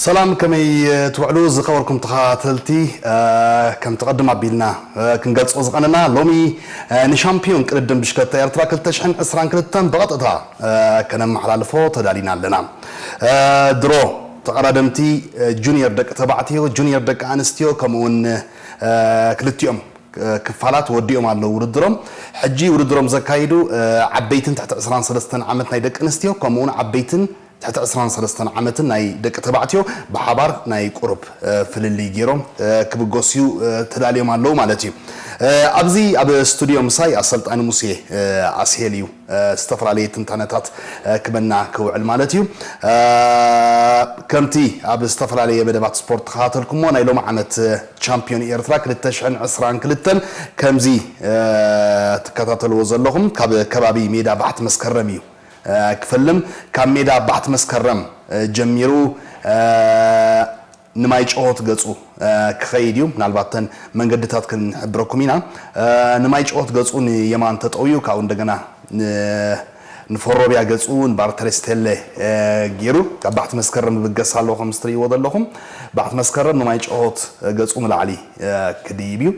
ሰላም፣ ከመይ ትውዕሉ ዝኸበርኩም ተኸታተልቲ? እ፣ ከም ተቐድም ኣቢልና፣ እ፣ ክንገልጾ ዝቐነና፣ ሎሚ፣ እ፣ ንሻምፒዮን ቅድድም ብሽክለታ ኤርትራ ክልተ ሽሕን ዕስራን ክልተን ብቐጥታ፣ እ፣ ከነመሓላልፎ ተዳሊና ኣለና። እ፣ ድሮ ተቐዳደምቲ፣ እ፣ ጁኒየር ደቂ ተባዕትዮ፣ ጁኒየር ደቂ ኣንስትዮ፣ ከምኡውን፣ እ፣ ክልቲኦም፣ እ፣ ክፋላት ወዲኦም ኣለዉ ውድድሮም። ሕጂ ውድድሮም ዘካይዱ፣ እ፣ ዓበይትን ትሕቲ ዕስራን ሰለስተን ዓመት ናይ ደቂ ኣንስትዮ፣ ከምኡውን ዓበይትን ትሕቲ ዕስራን ሰለስተን ዓመትን ናይ ደቂ ተባዕትዮ ብሓባር ናይ ቁሩብ፣ እ፣ ፍልልይ ገይሮም፣ እ፣ ክብገሱ እዩ፣ እ፣ ተዳልዮም ኣለዉ ማለት እዩ። እ፣ ኣብዚ ኣብ ስቱድዮ ምሳይ ኣሰልጣኒ ሙሴ፣ እ፣ ኣስሄል እዩ። እ፣ ዝተፈላለየ ትንታነታት፣ እ፣ ክበና ክውዕል ማለት እዩ። እ፣ ከምቲ ኣብ ዝተፈላለየ መደባት ስፖርት ተኸታተልኩሞ ናይ ሎሚ ዓመት፣ እ፣ ቻምፒዮን ኤርትራ ክልተ ሽሕን ዕስራን ክልተን ከምዚ፣ እ፣ ትከታተልዎ ዘለኹም ካብ ከባቢ ሜዳ ባሕቲ መስከረም እዩ። እ፣ ክፈልም ካብ ሜዳ ባሕቲ መስከረም፣ እ፣ ጀሚሩ፣ እ፣ ንማይ ጨሆት ገጹ፣ እ፣ ክኸይድ እዩ። ምናልባት ተን መንገድታት ክንሕብረኩም ኢና። እ፣ ንማይ ጨሆት ገጹ ንየማን ተጠውዩ፣ ካብኡ እንደገና ን-፣ ንፎሮብያ ገጹ ንባርተሬስቴለ፣ እ፣ ገይሩ ካብ ባሕቲ መስከረም ይብገስ ኣሎ። ከም እትርእይዎ ዘለኹም ባሕቲ መስከረም ንማይ ጨሆት ገጹ ንላዕሊ፣ እ፣ ክድይብ እዩ።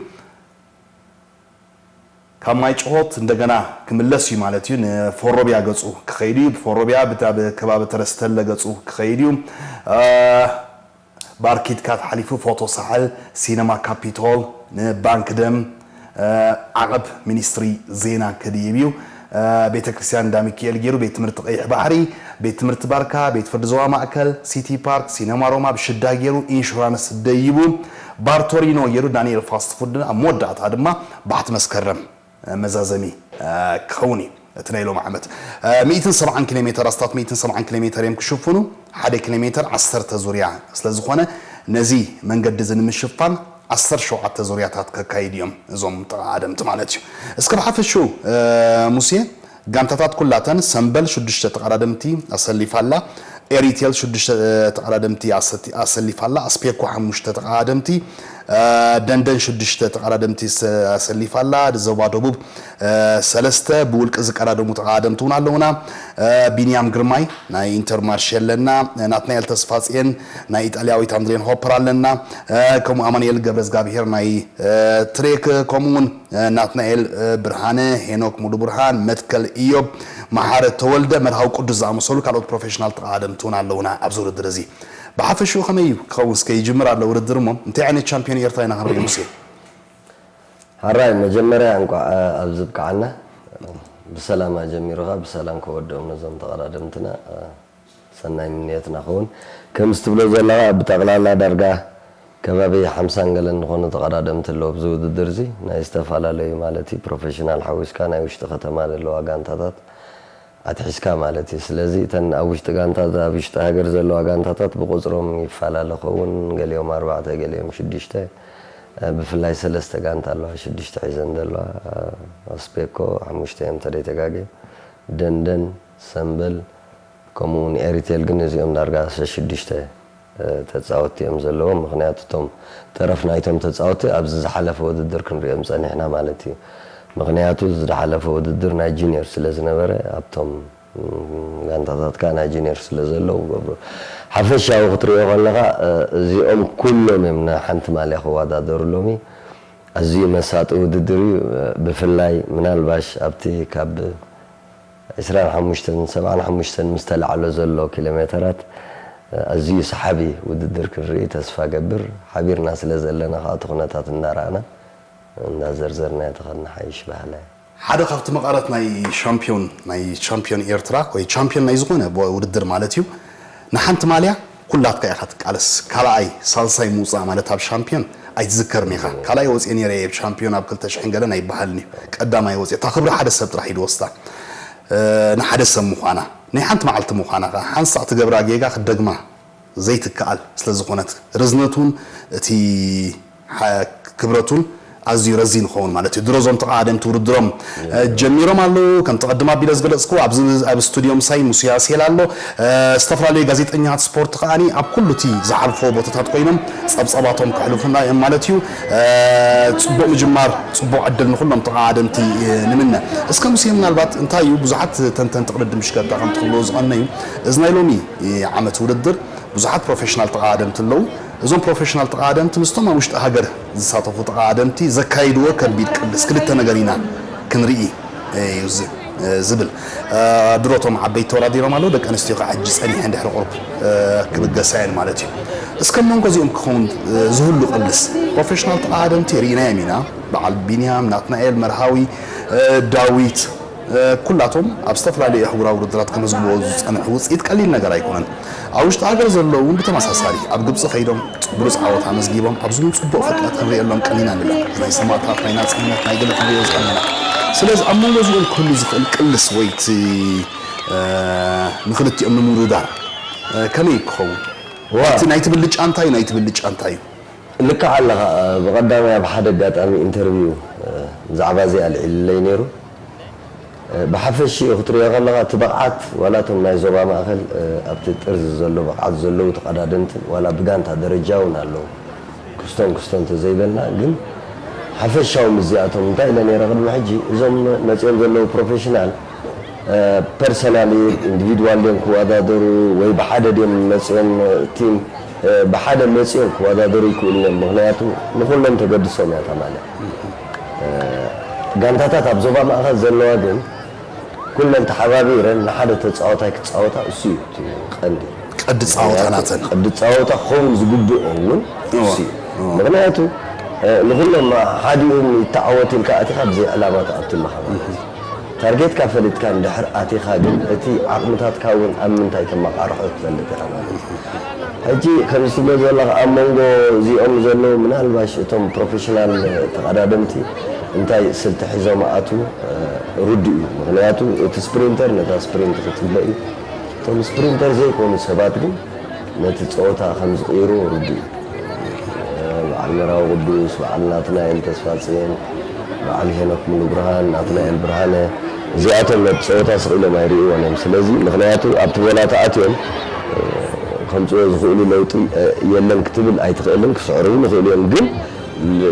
ካብ ማይ ጭሆት እንደገና ክምለስ እዩ ማለት እዩ። ንፎሮብያ ገጹ ክኸይድ እዩ። ብፎሮብያ ብታ-፣ ብከባቢ ተረስተለ ገጹ ክኸይድ እዩ። እ፣ ባርኪትካ ተሓሊፉ ፎቶ ሳሕል፣ ሲነማ ካፒቶል፣ ንባንክ ደም፣ እ፣ ዓቐብ ሚኒስትሪ ዜና ክድይብ እዩ። እ፣ ቤተ ክርስቲያን እንዳ ሚካኤል ገይሩ፣ ቤት ትምህርቲ ቀይሕ ባሕሪ፣ ቤት ትምህርቲ ባርካ፣ ቤት ፍርዲ ዞባ ማእከል፣ ሲቲ ፓርክ፣ ሲነማ ሮማ ብሽዳ ገይሩ፣ ኢንሹራንስ ደይቡ፣ ባርቶሪኖ ገይሩ፣ ዳንኤል ፋስት ፉድ ኣብ መወዳእታ ድማ ባሕቲ መስከረም፣ እ፣ መዛዘሚ፣ እ፣ ክኸውን እዩ። እቲ ናይ ሎም ዓመት፣ እ፣ ሚእትን ሰብዓን ኪሎ ሜተር፣ ኣስታት ሚእትን ሰብዓን ኪሎ ሜተር እዮም ክሽፍኑ። ሓደ ኪሎ ሜተር ዓሰርተ ዙርያ ስለ ዝኾነ፣ ነዚ መንገዲ እዚ ንምሽፋን ዓሰርተ ሸውዓተ ዙርያታት ከካይዱ እዮም እዞም ተቐዳደምቲ ማለት እዩ። እስከ ብሓፈሽኡ፣ እ፣ ሙሴ፣ ጋንታታት ኩላተን፣ ሰምበል ሽዱሽተ ተቐዳደምቲ ኣሰሊፋ ኣላ፣ ኤሪቴል ሽዱሽተ ተቐዳደምቲ ኣሰቲ-፣ ኣሰሊፋ ኣላ፣ ኣስፔኮ ሓሙሽተ ተቐዳደምቲ፣ እ፣ ደንደን ሽዱሽተ ተቐዳደምቲ ሰ-፣ ኣሰሊፋ ኣላ፣ ዞባ ደቡብ፣ እ፣ ሰለስተ ብውልቂ ዝቀዳደሙ ተቐዳደምቲ እውን ኣለውና። እ፣ ቢንያም ግርማይ ናይ ኢንተርማርሼ ኣለና፣ ናትናኤል ተስፋጽየን ናይ ኢጣልያዊት ኣንድሬን ሆፐር ኣለና፣ እ፣ ከምኡ ኣማኑኤል ገብረዝጋብሄር ናይ፣ እ፣ ትሬክ፣ ከምኡ እውን፣ እ፣ ናትናኤል፣ እ፣ ብርሃነ፣ ሄኖክ ሙሉ ብርሃን፣ መትከል ኢዮብ፣ መሓረ ተወልደ፣ መርሃዊ ቅዱስ ዝኣመሰሉ ካልኦት ፕሮፌሽናል ተቐዳደምቲ እውን ኣለውና ኣብዚ ውድድር እዚ። ብሓፈሽኡ ከመይ እዩ ክኸውን? እስከ ይጅምር ኣሎ ውድድር እሞ፣ እንታይ ዓይነት ቻምፒዮን ኤርትራ ኢና ክንርኢ ሙሴ? ሓራይ መጀመርያ እንቋዕ፣ እ፣ ኣብዚ ብቅዓና። ብሰላም ኣጀሚሩኻ ብሰላም ከወድኦም ነዞም ተቐዳደምትና፣ እ፣ ሰናይ ምንየትና ኸውን። ከም ዝትብሎ ዘለኻ ብጠቕላላ ዳርጋ ከባቢ ሓምሳን ገለን ዝኾኑ ተቐዳደምቲ ኣለዉ ኣብዚ ውድድር እዚ። ናይ ዝተፈላለዩ ማለት እዩ ፕሮፌሽናል ሓዊስካ ናይ ውሽጢ ከተማ ዘለዋ ጋንታታት ኣትሒዝካ ማለት እዩ። ስለዚ እተን ኣብ ውሽጢ ጋንታ፣ ኣብ ውሽጢ ሃገር ዘለዋ ጋንታታት ብቁጽሮም ይፈላለ ኸውን። ገሊኦም ኣርባዕተ፣ ገሊኦም ሽዱሽተ። እ፣ ብፍላይ ሰለስተ ጋንታ ኣለዋ ሽዱሽተ ሒዘን ዘለዋ። እ፣ ኣስፔኮ ሓሙሽተ እዮም ተደይተጋግየ። ደንደን፣ ሰምበል፣ ከምኡ እውን ኤሪቴል ግን እዚኦም ዳርጋ ሸሽዱሽተ፣ እ፣ ተጻወትቲ እዮም ዘለዎም። ምኽንያቱ እቶም ተረፍ ናይቶም ተጻወትቲ ኣብዚ ዝሓለፈ ውድድር ክንሪኦም ጸኒሕና ማለት እዩ። ምኽንያቱ ዝሓለፈ ውድድር ናይ ጁኒየር ስለ ዝነበረ ኣብቶም፣ ም፣ ጋንታታት ከኣ ናይ ጁኒየር ስለ ዘለዉ ገብሩ። ሓፈሻዊ ክትሪኦ ከለኻ፣ እ፣ እዚኦም ኩሎም እዮም ንሓንቲ ማልያ ክወዳደሩ ሎሚ። ኣዝዩ መሳጢ ውድድር እዩ። ብፍላይ ምናልባሽ ኣብቲ ካብ ዕስራን ሓሙሽተን ሰብዓን ሓሙሽተን ምስ ተላዕሎ ዘሎ ኪሎ ሜተራት ኣዝዩ ሰሓቢ ውድድር ክንርኢ ተስፋ ገብር። ሓቢርና ስለ ዘለና ከኣ እቲ ኩነታት እንዳረኣና እንዳዘርዘርናዮ ተኸድና ሓይሽ በሃላይ። ሓደ ካብቲ መቐረት ናይ ሻምፒዮን፣ ናይ ሻምፒዮን ኤርትራ ወይ ቻምፒዮን ናይ ዝኾነ ቦ-፣ ውድድር ማለት እዩ። ንሓንቲ ማልያ ኩላትካ ኢኻ ትቃለስ። ካልኣይ፣ ሳልሳይ ምውጻእ ማለት ኣብ ሻምፒዮን ኣይትዝከርን ኢኻ። ካልኣይ ወጽኤ ነይረ እየ ሻምፒዮን ኣብ ክልተ ሽሕን ገለን ኣይበሃልን እዩ። ቀዳማይ ወጽኤ፣ እታ ክብሪ ሓደ ሰብ ጥራሕ እዩ ዝወስዳ። እ፣ ንሓደ ሰብ ምዃና፣ ናይ ሓንቲ መዓልቲ ምዃና ኸኣ፣ ሓንሳእ ትገብራ ጌጋ ክትደግማ ዘይትከኣል ስለ ዝኾነት፣ ርዝነቱን እቲ ሓ-፣ ክብረቱን ኣዝዩ ረዚን ይኸውን ማለት እዩ። ድሮ እዞም ተቐዳደምቲ ውድድሮም፣ እ፣ ጀሚሮም ኣለዉ። ከም ተቐድም ኣቢለ ዝገለጽክዎ፣ ኣብዚ ኣብ ስቱድዮ ምሳይ ሙስያ ሴል ኣሎ። እ፣ ዝተፈላለዩ ጋዜጠኛታት ስፖርት ከኣኒ ኣብ ኩሉ እቲ ዝሓልፍዎ ቦታታት ኮይኖም ጸብጻባቶም ከሕልፉና እዮም ማለት እዩ። እ፣ ጽቡቕ ምጅማር፣ ጽቡቕ ዕድል ንኹሎም ተቐዳደምቲ፣ እ፣ ንምነ። እስከ ሙሴ፣ ምናልባት እንታይ እዩ፣ ብዙሓት ተንተንቲ ቅድድም ብሽክለታ ከምቲ ክብልዎ ዝቐነዩ፣ እዚ ናይ ሎሚ፣ እ፣ ዓመት ውድድር ብዙሓት ፕሮፌሽናል ተቐዳደምቲ ኣለዉ። እዞም ፕሮፌሽናል ተቐዳደምቲ ምስቶም ኣብ ውሽጢ ሃገር ዝሳተፉ ተቐዳደምቲ ዘካይድዎ ከቢድ ቅልስ ክልተ ነገር ኢና ክንርኢ እዩ ዝ- ዝብል። ድሮቶም ዓበይቲ ተወዳዲሮም ኣለዉ፣ ደቂ ኣንስትዮ ከዓ ሕጂ ጸኒሐን ድሕሪ ቁሩብ ክብገሳ እየን ማለት እዩ። እስከ መንጎ እዚኦም ክኸውን ዝህሉ ቅልስ ፕሮፌሽናል ተቐዳደምቲ ርኢናዮም ኢና። በዓል ቢንያም፣ ናትናኤል፣ መርሃዊ፣ ዳዊት፣ ኩላቶም ኣብ ዝተፈላለዩ ኣህጉራዊ ውድድራት ከመዝግብዎ ዝጸንሑ ውጽኢት ቀሊል ነገር ኣይኮነን። ኣብ ውሽጢ ሃገር ዘለዉ እውን ብተመሳሳሊ ኣብ ግብጺ ከይዶም ብሉጽ ዓወት ኣመዝጊቦም ኣብዚ እውን ጽቡቕ ፍጥነት ክንርእየሎም ቀኒና ንብላ። ናይ ሰማእታት፣ ናይ ናጽነት፣ ናይ ገለ ክንርእዮ ዝቐንና። ስለዚ ኣብ መንጎ እዚኦም ክህሉ ዝኽእል ቅልስ ወይ እቲ ንክልቲኦም ንምውድዳር ከመይ ክኸውን? እቲ ናይቲ ብልጫ እንታይ እዩ፣ ናይቲ ብልጫ እንታይ እዩ? ልክዕ ኣለኻ። ብቐዳማይ ኣብ ሓደ ኣጋጣሚ ኢንተርቪው ብዛዕባ እዚ ኣልዒልለይ ነይሩ። ብሓፈሽኡ ክትሪኦ ከለኻ እቲ ብቕዓት ዋላ እቶም ናይ ዞባ ማእኸል ኣብቲ ጥርዚ ዘሎ ብቕዓት ዘለዉ ተቐዳደምትን ዋላ ብጋንታ ደረጃ እውን ኣለዉ። ክስቶን ክስቶን እንተዘይበልና ግን ሓፈሻዊ ምስዚኣቶም እንታይ ኢለ ነይረ ቅድሚ ሕጂ እዞም መፂኦም ዘለዉ ፕሮፌሽናል ፐርሰናሊ ኢንዲቪድዋል ድዮም ክወዳደሩ ወይ ብሓደ ድዮም መፂኦም ቲም ብሓደ መፂኦም ክወዳደሩ ይክእሉ እዮም። ምክንያቱ ንኩሎም ተገድሶም እያ እታ ማለት ጋንታታት ኣብ ዞባ ማእከል ዘለዋ ግን ኩለን ተሓባቢረን ንሓደ ተፃዋታይ ክፃወታ እሱ እዩ እቲ ቀንዲ ቀዲ ፃወታ ናተን ቀዲ ፃወታ ክኸውን ዝግብኦ እውን እሱ እዩ። ምክንያቱ ንኩሎም ሓዲኦም ይተዓወቱ ኢልካ ኣቲካ ብዘይ ዕላማ ትኣቱ ኣለካ ማለት እዩ። ታርጌትካ ፈሊጥካ እንድሕር ኣቲካ ግን እቲ ዓቕምታትካ እውን ኣብ ምንታይ ከመቃርሖ ትፈልጥ ኢካ ማለት እዩ። ሕጂ ከምዚ ትብሎ ዘለካ ኣብ መንጎ እዚኦም ዘለዉ ምናልባሽ እቶም ፕሮፌሽናል ተቐዳደምቲ እንታይ ስልቲ ሒዞም ኣቱ ርዱ እዩ። ምክንያቱ እቲ ስፕሪንተር ነታ ስፕሪንት ክፅበ እዩ። እቶም ስፕሪንተር ዘይኮኑ ሰባት ግን ነቲ ፀወታ ከም ዝቕይርዎ ርዱ እዩ። በዓል መራዊ ቅዱስ፣ በዓል ናትናኤል ተስፋፅዮን፣ በዓል ሄኖክ ሙሉብርሃን፣ ናትናኤል ብርሃነ እዚኣቶም ነቲ ፀወታ ስቕ ኢሎም ኣይርእይዎን እዮም። ስለዚ ምክንያቱ ኣብቲ ቦታ ተኣትዮም ከምፅዎ ዝኽእሉ ለውጢ የለን ክትብል ኣይትኽእልን። ክስዕሩ እውን ይኽእሉ እዮም። ግን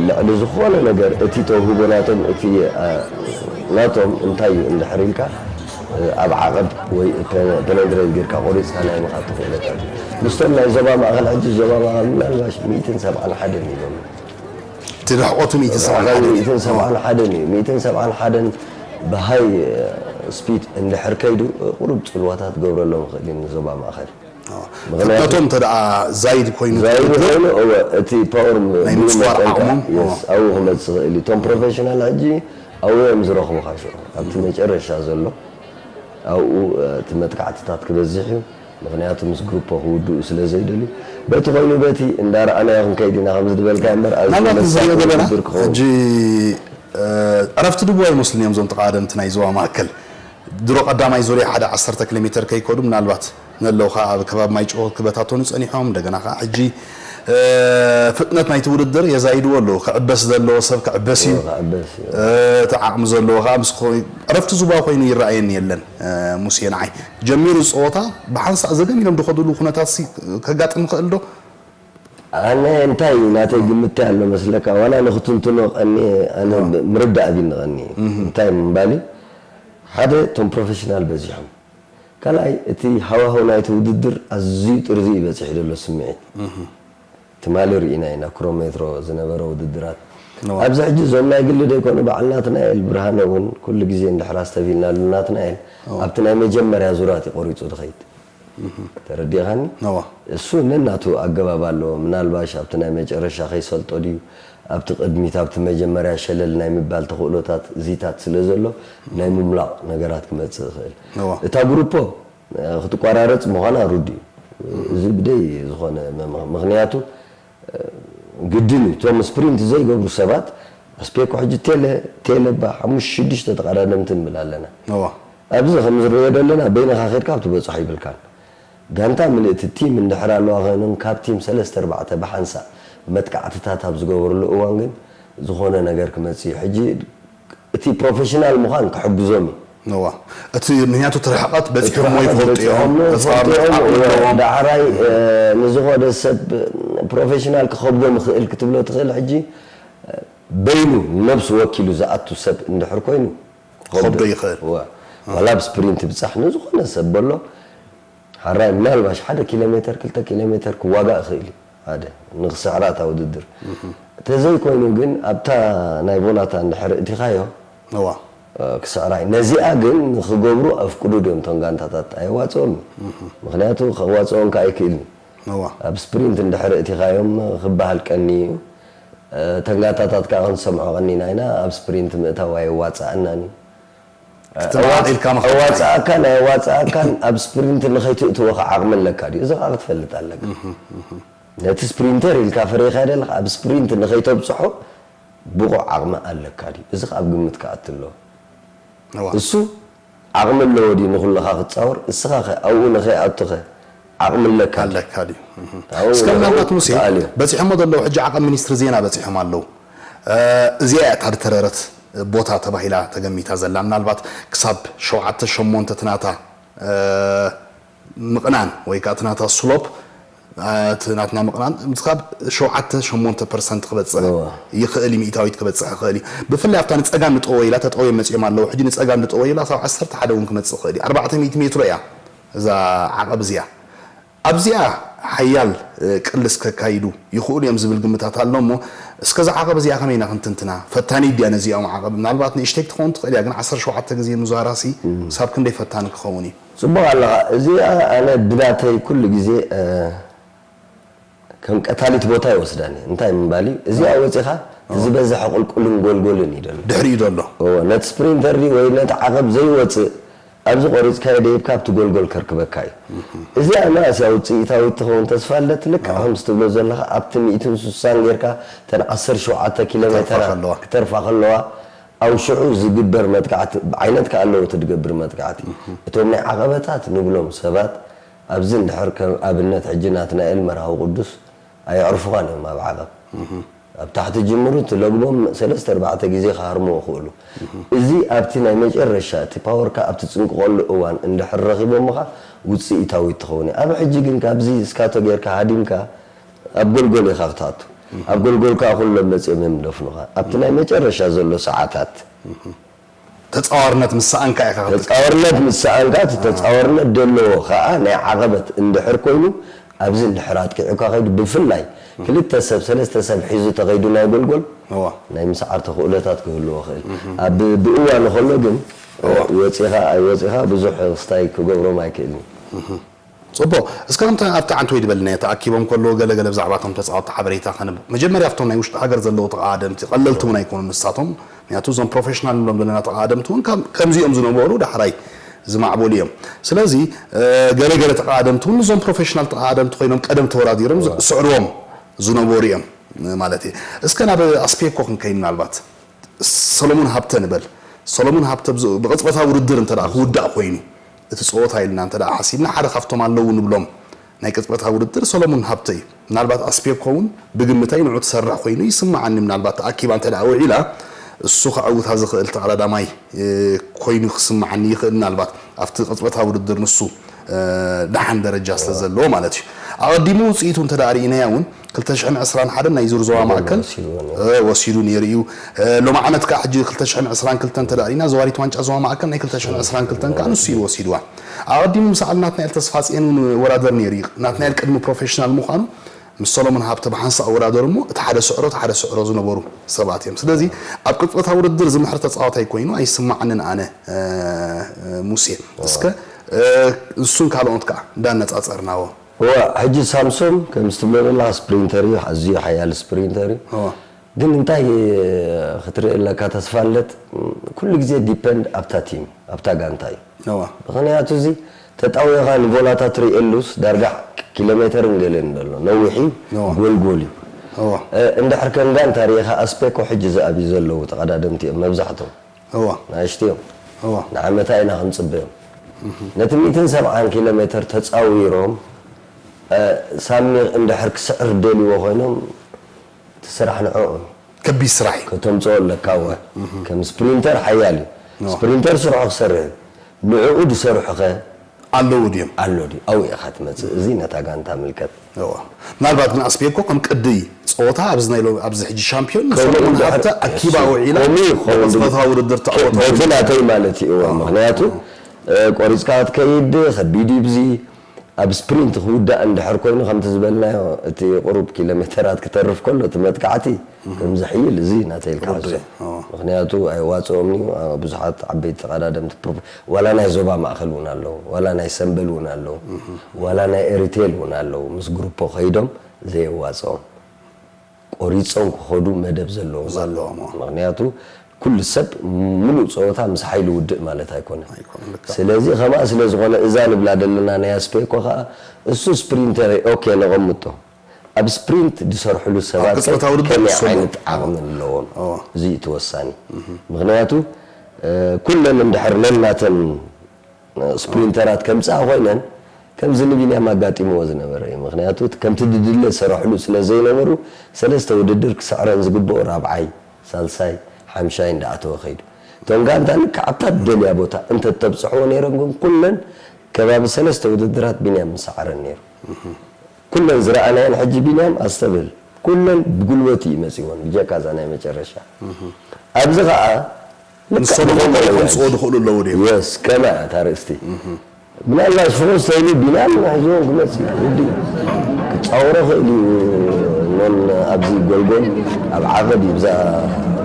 ልዕሊ ዝኾነ ነገር እቲ ተውህቦ ናቶም እቲ ናቶም እንታይ እዩ እንድሕር ኢልካ ኣብ ዓቐብ ወይ ፔነትሬት ጌርካ ቆሪፅካ ናይ ምኻድ ተኽእሎታት ምስቶም ናይ ዞባ ማእኸል ሕጂ ዞባ ማእኸል ምናልባሽ ሚእትን ሰብዓን ሓደን ኢሎም እቲ ርሕቆቱ ሚእትን ሰብዓን ሓደን እዩ። ሚእትን ሰብዓን ሓደን እዩ። ሚእትን ሰብዓን ሓደን ብሃይ ስፒድ እንድሕር ከይዱ ቁሩብ ፅልዋታት ገብረሎም ይኽእል እዩ ንዞባ ማእኸል። ፍጥነቶም እንተ ደኣ ዛይድ ኮይኑ ዛይድ ኮይኑ እወ እቲ ፓወር ናይ ምፅዋር ዓቕሞም፣ ኣብኡ ክመፅእ ይኽእል እዩ። እቶም ፕሮፌሽናል ሕጂ ኣብኡ እዮም ዝረኽቡኻ ሽዑ ኣብቲ መጨረሻ ዘሎ ኣብኡ እቲ መጥቃዕትታት ክበዝሕ እዩ። ምክንያቱ ምስ ግሩፖ ክውድኡ ስለ ዘይደልዩ በቲ ኮይኑ በቲ እንዳረኣናዮ ክንከይድ ኢና ከምዚ ዝበልካ እምበር ኣብዚ ምናልባት ንዝሪኦ መሳጢ ዘለና ውድድር ክኸውን ሕጂ ዕረፍቲ ድቡ ኣይመስሉን እዮም እዞም ተቃደምቲ ናይ ዞባ ማእከል ድሮ ቀዳማይ ዙርያ ሓደ ዓሰርተ ኪሎ ሜትር ከይከዱ ምናልባት ነለዉ ከዓ ኣብ ከባቢ ማይጨው ክበታተኑ ጸኒሖም እንደገና ከዓ ሕጂ ፍጥነት ናይቲ ውድድር የዛይድዎ ኣለዉ ክዕበስ ዘለዎ ሰብ ክዕበስ እዩ ክዕበስ እዩ። እቲ ዓቕሚ ዘለዎ ከዓ ምስ ዕረፍቲ ዙባ ኮይኑ ይረኣየኒ የለን ሙሴ ንዓይ ጀሚሩ ዝፀወታ ብሓንሳእ ዘገም ኢሎም ዝኸዱሉ ኩነታት ከጋጥም ይኽእል ዶ ኣነ እንታይ እዩ ናተይ ግምት ኣሎ መስለካ ዋላ ንክትንትኖ ቀኒ ኣነ ምርዳእ ቢኒ ቀኒ እንታይ ምባል ሓደ እቶም ፕሮፌሽናል በዚሖም ካልኣይ እቲ ሃዋህው ናይቲ ውድድር ኣዝዩ ጥርዚ እዩ በፂሑ ዘሎ ስምዒት ትማሊ ርኢና ኢና ክሮሜትሮ ዝነበረ ውድድራት ኣብዚ ሕጂ እዞም ናይ ግሊ ደይኮኑ በዓል ናትናኤል ብርሃነ እውን ኩሉ ግዜ እንድሕር ኣስተብሂልናሉ ናትናኤል ኣብቲ ናይ መጀመርያ ዙራት እዩ ቆሪፁ ዝኸይድ ተረዲኻኒ እሱ ነናቱ ኣገባብ ኣለዎ ምናልባሽ ኣብቲ ናይ መጨረሻ ከይሰልጦ ድዩ ኣብቲ ቅድሚት ኣብቲ መጀመርያ ሸለል ናይ ምባል ተኽእሎታት እዚታት ስለ ዘሎ ናይ ምምላቕ ነገራት ክመፅእ ይኽእል እታ ግሩፖ ክትቋራረፅ ምዃና ርዱ እዩ እዚ ብደይ ዝኾነ ምኽንያቱ ግድን እዩ እቶም ስፕሪንት ዘይገብሩ ሰባት ኣስፔኮ ሕጂ ቴለ ቴለ ባ ሓሙሽተ ሽዱሽተ ተቐዳደምቲ ንብል ኣለና ኣብዚ ከም ዝረዮ ዘለና በይንኻ ከድካ ኣብ ትበፅሖ ይብልካን ጋንታ ምልእቲ ቲም እንድሕር ኣለዋ ኮይኖም ካብ ቲም ሰለስተ ኣርባዕተ ብሓንሳእ መጥቃዕትታት ኣብ ዝገበርሉ እዋን ግን ዝኾነ ነገር ክመፅእ እዩ ሕጂ እቲ ፕሮፌሽናል ምዃን ክሕግዞም እዩ ነዋ እቲ ምክንያቱ እቲ ርሕቐት በፂሖሞ ይፈልጡ እዮም ዳሕራይ ንዝኾነ ሰብ ፕሮፌሽናል ክኸብዶ ምኽእል ክትብሎ ትኽእል ሕጂ በይኑ ነብሱ ወኪሉ ዝኣቱ ሰብ እንድሕር ኮይኑ ክኸብዶ ይኽእል ዋላ ብስፕሪንት ብፃሕ ንዝኾነ ሰብ በሎ ሓራይ ምናልባሽ ሓደ ኪሎ ሜተር ክልተ ኪሎ ሜተር ክዋጋእ ይኽእል እዩ። ሓደ ንኽስዕራ እታ ውድድር ተዘይኮይኑ ግን ኣብታ ናይ ቮላታ እንድሕር እቲኻዮ እዋ ክስዕራይ ነዚኣ ግን ንኽገብሩ ኣፍቅዱ ድዮም እቶም ጋንታታት ኣይዋፅኦም። ምክንያቱ ከዋፅኦም ከ ኣይክእልን። እዋ ኣብ ስፕሪንት እንድሕር እቲኻዮም ክበሃል ቀኒ እዩ። እተን ጋንታታት ከዓ ክንሰምዖ ቀኒና ኢና። ኣብ ስፕሪንት ምእታው ኣይዋፃእናን እዩ። ክትመሃር ኢልካ ምኽኣል ኣዋፃእካን ኣይዋፃእካን ኣብ ስፕሪንት ንኸይትእትዎ ከዓ ዓቕሚ ኣለካ ድዩ? እዚ ከዓ ክትፈልጥ ኣለካ። ነቲ ስፕሪንተር ኢልካ ፈሪኻ ደለኻ ኣብ ስፕሪንት ንኸይተብፅሖ ብቑዕ ዓቕሚ ኣለካ ድዩ? እዚ ከዓ ኣብ ግምት ክኣቱ ኣለዎ። እዋ እሱ ዓቕሚ ኣለዎ ድዩ ንኹልኻ ክትፃወር? እስኻ ኸ ኣብኡ ንኸይኣቱ ኸ ዓቕሚ ኣለካ ድዩ? ኣለካ ድዩ ኣብኡ እስከ ምናልባት ሙሴ ይከኣል እዩ። በፂሖሞ ዘለዉ ሕጂ ዓቐብ ሚኒስትሪ ዜና በፂሖም ኣለዉ። እዚኣ እያ እታ ዝተረረት ቦታ ተባሂላ ተገሚታ ዘላ። ምናልባት ክሳብ ሸውዓተ ሸሞንተ ትናታ ምቕናን ወይ ከዓ ትናታ ስሎፕ እቲ ናትና ምቕናን ክሳብ ሸውዓተ ሸሞንተ ፐርሰንት ክበፅሕ እዋ። ይኽእል እዩ። ሚእታዊት ክበፅሕ ይኽእል እዩ። ብፍላይ ኣብታ ንፀጋም ንጠወ ኢላ ተጠውዮም መፅኦም ኣለዉ። ሕጂ ንፀጋም ንጠወ ኢላ ክሳብ ዓሰርተ ሓደ እውን ክመፅእ ይኽእል እዩ። ኣርባዕተ ሚእቲ ሜትሮ እያ እዛ ዓቐብ እዚኣ። ኣብዚኣ ሓያል ቅልስ ከካይዱ ይኽእሉ እዮም ዝብል ግምታት ኣሎ። እሞ እስከ እዛ ዓቐብ እዚኣ ከመይ ኢና ክንትንትና? ፈታኒት ድያ ነዚኦም ዓቐብ? ምናልባት ንእሽተይ ክትኸውን ትኽእል እያ፣ ግን ዓሰርተ ሸውዓተ ግዜ ምዝዋራሲ ክሳብ ክንደይ ፈታኒ ክኸውን እዩ? ፅቡቕ ኣለኻ። እዚኣ ኣነ ብናተይ ኩሉ ግዜ ከም ቀታሊት ቦታ ይወስዳኒ። እንታይ ምባል እዩ? እዚኣ ወፂኻ ዝበዝሐ ቁልቁልን ጎልጎልን እዩ ደሎ። ድሕሪኡ ዘሎ እዎ፣ ነቲ ስፕሪንተር ድዩ ወይ ነቲ ዓቐብ ዘይወፅእ ኣብዚ ቆሪፅካዮ ደይብካ ኣብቲ ጎልጎል ከርክበካ እዩ። እዚኣ መኣስ እያ ውፅኢታዊት ትኸውን ተስፋ ኣለት? ልክዕ ከምዚ ትብሎ ዘለኻ ኣብቲ ሚእትን ስሳን ጌርካ እተን ዓሰርተ ሸውዓተ ኪሎ ሜተራ ከለዋ። ክተርፋ ከለዋ ኣብ ሽዑ ዝግበር መጥቃዕቲ ዓይነት ከኣ ኣለዎ እቲ ዝገብር መጥቃዕቲ። እቶም ናይ ዓቐበታት ንብሎም ሰባት ኣብዚ እንድሕር ከም ኣብነት ሕጂ ናትናኤል መርሃዊ ቅዱስ ኣየዕርፉኻን እዮም ኣብ ዓቐብ ኣብ ታሕቲ ጅምሩ ትለግቦም ሰለስተ ኣርባዕተ ግዜ ክሃርሙ ይኽእሉ። እዚ ኣብቲ ናይ መጨረሻ እቲ ፓወርካ ኣብ ትጽንቅቐሉ እዋን እንድሕር ረኺቦምኻ ውጽኢታዊት ትኸውን እያ። ኣብ ሕጂ ግን ካብዚ እስካቶ ጌርካ ሃዲምካ ኣብ ጎልጎል ኢኻ ክትኣቱ። ኣብ ጎልጎል ከኣ ኩሎም መጺኦም እዮም ደፍኑኻ። ኣብቲ ናይ መጨረሻ ዘሎ ሰዓታት ተፃዋርነት ምስ ሰኣንካ ኢኻ ክትጥቀም። ተፃዋርነት ምስ ሰኣንካ እቲ ተፃዋርነት ደለዎ ከዓ ናይ ዓቐበት እንድሕር ኮይኑ ኣብዚ እንድሕር ኣጥቂዑካ ከይዱ ብፍላይ ክልተ ሰብ ሰለስተ ሰብ ሒዙ ተኸይዱ ናይ ጎልጎል እዋ ናይ ምስዓር ተኽእሎታት ክህልዎ ይኽእል። ኣብ ብእዋኑ ከሎ ግን ወፂኻ ኣይወፂኻ ብዙሕ ክስታይ ክገብሮም ኣይክእልን። ፅቡቕ። እስከ ከምቲ ኣብቲ ዓንተወይ ዝበልናዮ ተኣኪቦም ከለዉ ገለ ገለ ብዛዕባ እቶም ተፃወትቲ ሓበሬታ ከንብ። መጀመርያ ኣብቶም ናይ ውሽጢ ሃገር ዘለዉ ተቓደምቲ ቀለልቲ እውን ኣይኮኑን ንሳቶም። ምክንያቱ እዞም ፕሮፌሽናል ንብሎም ዘለና ተቓደምቲ እውን ከም- ከምዚኦም ዝነበሩ ዳሕራይ ዝማዕበሉ እዮም። ስለዚ ገለ ገለ ተቓደምቲ እውን እዞም ፕሮፌሽናል ተቓደምቲ ኮይኖም ቀደም ተወዳዲሮም ዝስዕርዎም ዝነበሩ እዮም ማለት እየ። እስከ ናብ ኣስፔኮ ክንከይድ ምናልባት ሰሎሞን ሃብተ ንበል። ሰሎሞን ሃብተ ብዝ- ብቕጽበታዊ ውድድር እንተ ደኣ ክውዳእ ኮይኑ እቲ ጸወታ ኢልና እንተ ደኣ ሓሲብና ሓደ ካብቶም ኣለዉ ንብሎም ናይ ቅጽበታዊ ውድድር ሰሎሞን ሃብተ እዩ። ምናልባት ኣስፔኮ እውን ብግምተይ ንዑ ትሰርሕ ኮይኑ ይስምዓኒ። ምናልባት ተኣኪባ እንተ ደኣ ውዒላ እሱ ከዕውታ ዝኽእል ተቐዳዳማይ ኮይኑ ክስምዓኒ ይኽእል። ምናልባት ኣብቲ ቅጽበታዊ ውድድር ንሱ ደሓን ደረጃ ስለ ዘለዎ ማለት እዩ። ኣቐዲሙ ውፅኢቱ እንተ ደኣ ርኢናያ እውን ክልተ ሽሕን ዕስራን ሓደን ናይ ዙር ዞባ ማእከል ወሲዱ ነይሩ እዩ። ሎሚ ዓመት ከዓ ሕጂ ክልተ ሽሕን ዕስራን ክልተን እንተ ደኣ ርኢና ዘዋሪት ዋንጫ ዞባ ማእከል ናይ ክልተ ሽሕን ዕስራን ክልተን ከዓ ንሱ እዩ ወሲድዋ። ኣቐዲሙ ምስ በዓል ናትናኤል ተስፋጽዮን እውን ወዳደር ነይሩ እዩ። ናትናኤል ቅድሚ ፕሮፌሽናል ምዃኑ ምስ ሰሎሞን ሃብተ ብሓንሳእ ወዳደሩ እሞ እቲ ሓደ ስዕሮ እቲ ሓደ ስዕሮ ዝነበሩ ሰባት እዮም። ስለዚ ኣብ ቅጽበታዊ ውድድር ዝምሕር ተጻዋታይ ኮይኑ ኣይስማዓንን ኣነ ሙሴ። እስከ እሱን ካልኦት ከዓ እንዳነጻጸርናዎ። እዋ ሕጂ ሳምሶም ከምዚ ትብሎ ዘለኻ ስፕሪንተር እዩ፣ ኣዝዩ ሓያል ስፕሪንተር እዩ። እዋ ግን እንታይ ክትርኢ ኣለካ ተስፋለት ኩሉ ግዜ ዲፐንድ ኣብታ ቲም ኣብታ ጋንታ እዩ። እዋ ምኽንያቱ እዚ ተጣዊኻ ንቮላታ ትርእየሉስ ዳርጋ ኪሎ ሜተርን ገለን ዘሎ ነዊሕ እዩ፣ እዋ ጎልጎል እዩ። እዋ እ፣ እንድሕር ከም ጋንታ ርኢኻ ኣስፔኮ ሕጂ ዝኣብዩ ዘለዉ ተቐዳደምቲ እዮም መብዛሕቶም እዋ ናእሽቱ እዮም። እዋ ንዓመታ ኢና ክንጽበዮም። ነቲ ሚእትን ሰብዓን ኪሎ ሜተር ተጻዊሮም እ፣ ሳሚ እንድሕር ክስዕር ደልዎ ኮይኖም እቲ ስራሕ ንዕኦም እዩ። ከቢድ ስራሕ እዩ። ከተምፅኦ ኣለካ እወ ከም ስፕሪንተር ሓያል እዩ። ስፕሪንተር ስርሑ ክሰርሕ እዩ። ንዕኡ ዝሰርሑ ኸ ኣለዉ ድዮም? ኣሎ ድዩ ኣብኡ ኢኻ ትመፅእ። እዚ ነታ ጋንታ ምልከት። እዋ ምናልባት ግን ኣስቤኮ ከም ቅዲ ፀወታ ኣብዚ ናይ ሎሚ ኣብዚ ሕጂ ሻምፒዮን ከምኡ ንሰለሙን እንድሕር- ሃብተ ኣኪባ ውዒላ ከምኡ ይኸውን። ብቅፅበታዊ ውድድር ተዕወቶ በቲ ናተይ ማለት እዩ እወ ምክንያቱ እ፣ ቆሪፅካ ክትከይድ ከቢድ እዩ ብዚ ኣብ ስፕሪንት ክውዳእ እንድሕር ኮይኑ፣ ከምቲ ዝበልናዮ፣ እቲ ቁሩብ ኪሎ ሜተራት ክተርፍ ከሎ፣ እቲ መጥቃዕቲ ከም ዝሕይል፣ እዚ ናተይ ኢልካ ርዱእ እዩ። ሓሶ። ምኽንያቱ ኣይዋፅኦም እዩ። ብዙሓት ዓበይቲ ተቐዳደምቲ ፕሮፍ-፣ ዋላ ናይ ዞባ ማእኸል እውን ኣለዉ፣ ዋላ ናይ ሰምበል እውን ኣለዉ፣ ዋላ ናይ ኤሪቴል እውን ኣለዉ። ምስ ግሩፖ ከይዶም ዘየዋፅኦም ቆሪጾም ክኸዱ መደብ ዘለዎም ኣለዉ። ዘለዎም፣ ኣዎ። ምኽንያቱ ኩሉ ሰብ ምሉእ ጸወታ ምስ ሓይሊ ውድእ ማለት ኣይኮነን። ኣይኮነን፣ ልክዕ። ስለዚ ከምኣ ስለ ዝኾነ እዛ ንብላ ዘለና ናይ ኣስፔኮ ከኣ እሱ ስፕሪንተር ኦኬ ነቐምጦ። ኣብ ስፕሪንት ዝሰርሕሉ ሰባት ኣብ ቅጽበታዊ ውድድር ከመይ ንሰሞ። ዓይነት ዓቕሚ ኣለዎም? ኣዎ። እዚ እዩ እቲ ወሳኒ። ምኽንያቱ፣ እ፣ ኩለን እንድሕር ነናተን ስፕሪንተራት ከምጽኣ ኮይነን ከምዚ ንቢንያም ኣጋጢምዎ ዝነበረ እዩ። ምኽንያቱ እቲ ከምቲ ድድለ ዝሰርሕሉ ስለ ዘይነበሩ ሰለስተ ውድድር ክስዕረን ዝግብኦ ራብዓይ፣ ሳልሳይ፣ ሓምሻይ እንዳኣተወ ከይዱ። እቶም ጋንታ ልክዕ ኣብታ ደልያ ቦታ እንተተብጽሕዎ ነይረን ግን ኩለን ከባቢ ሰለስተ ውድድራት ቢንያም ምሰዓረን ነይሩ። ኩለን ዝረኣናየን ሕጂ ቢንያም ኣስተብህል ኩለን ብጉልበት እዩ መጺወን ብጀካ እዛ ናይ መጨረሻ። ኣብዚ ኸኣ ልክዕ ንሶም ብኸምኡ ኾይኑ ከምጽዎ ዝኽእሉ ኣለዉ ድዮም? የስ፣ ከመ እያ እታ ርእስቲ? ምናልባት ፍኹስ ተይሉ ቢንያም ሒዝዎም ክመጽእ እዩ። ግዲ ክጻወሮ ክእል እዩ። ኖን ኣብዚ ጎልጎል ኣብ ዓቐብ እዩ። ብዛ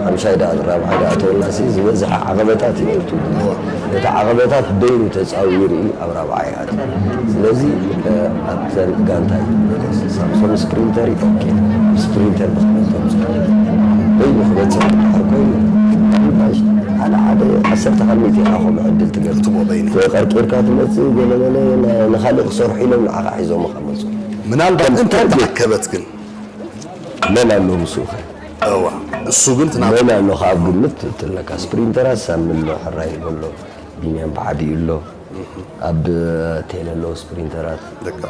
ሓምሻይ ደኣ ራብዓይ ደኣ ተወላሲ ዝበዝሐ ዓቐበታት እዩ ነይሩ። ነቲ ዓቐበታት በይኑ ተጻዊሩ እዩ ኣብ ራብዓይ ኣትዩ። ስለዚ፣ እ፣ ኣብተን ጋንታ እዩ። ሳምሶም ስፕሪንተር እዩ። ኦኬ፣ ስፕሪንተር ብኽመት ተምጽኦ በይኑ ክመጽእ እንድሕር ኮይኑ፣ ሓደ ሓደ ዓሰርተ ካብ ሚእቲ ኢኻ ከምኡ ዕድል ትገብር። ትቦ በይኑ። ቀርቂርካ ትመጽእ፣ ገለ ገለ ን-፣ ንኻልእ ክሰርሑ ኢሎም ንዓኻ ሒዞምኻ መጹ። ምናልባት ከም እንተ ታርጌት ተኣከበት ግን? መን ኣሎ ምስኡ ኸ? እዋ፣ እሱ ግን ትናብ መን ኣሎ ካብ ግምት ትለካ? ስፕሪንተራት ሳሚ ኣሎ፣ ሕራይ ኣሎ፣ ቢንያም ብዓቢኡ ኣሎ፣ ኣብ ቴለ ኣለዉ ስፕሪንተራት። ደቃ።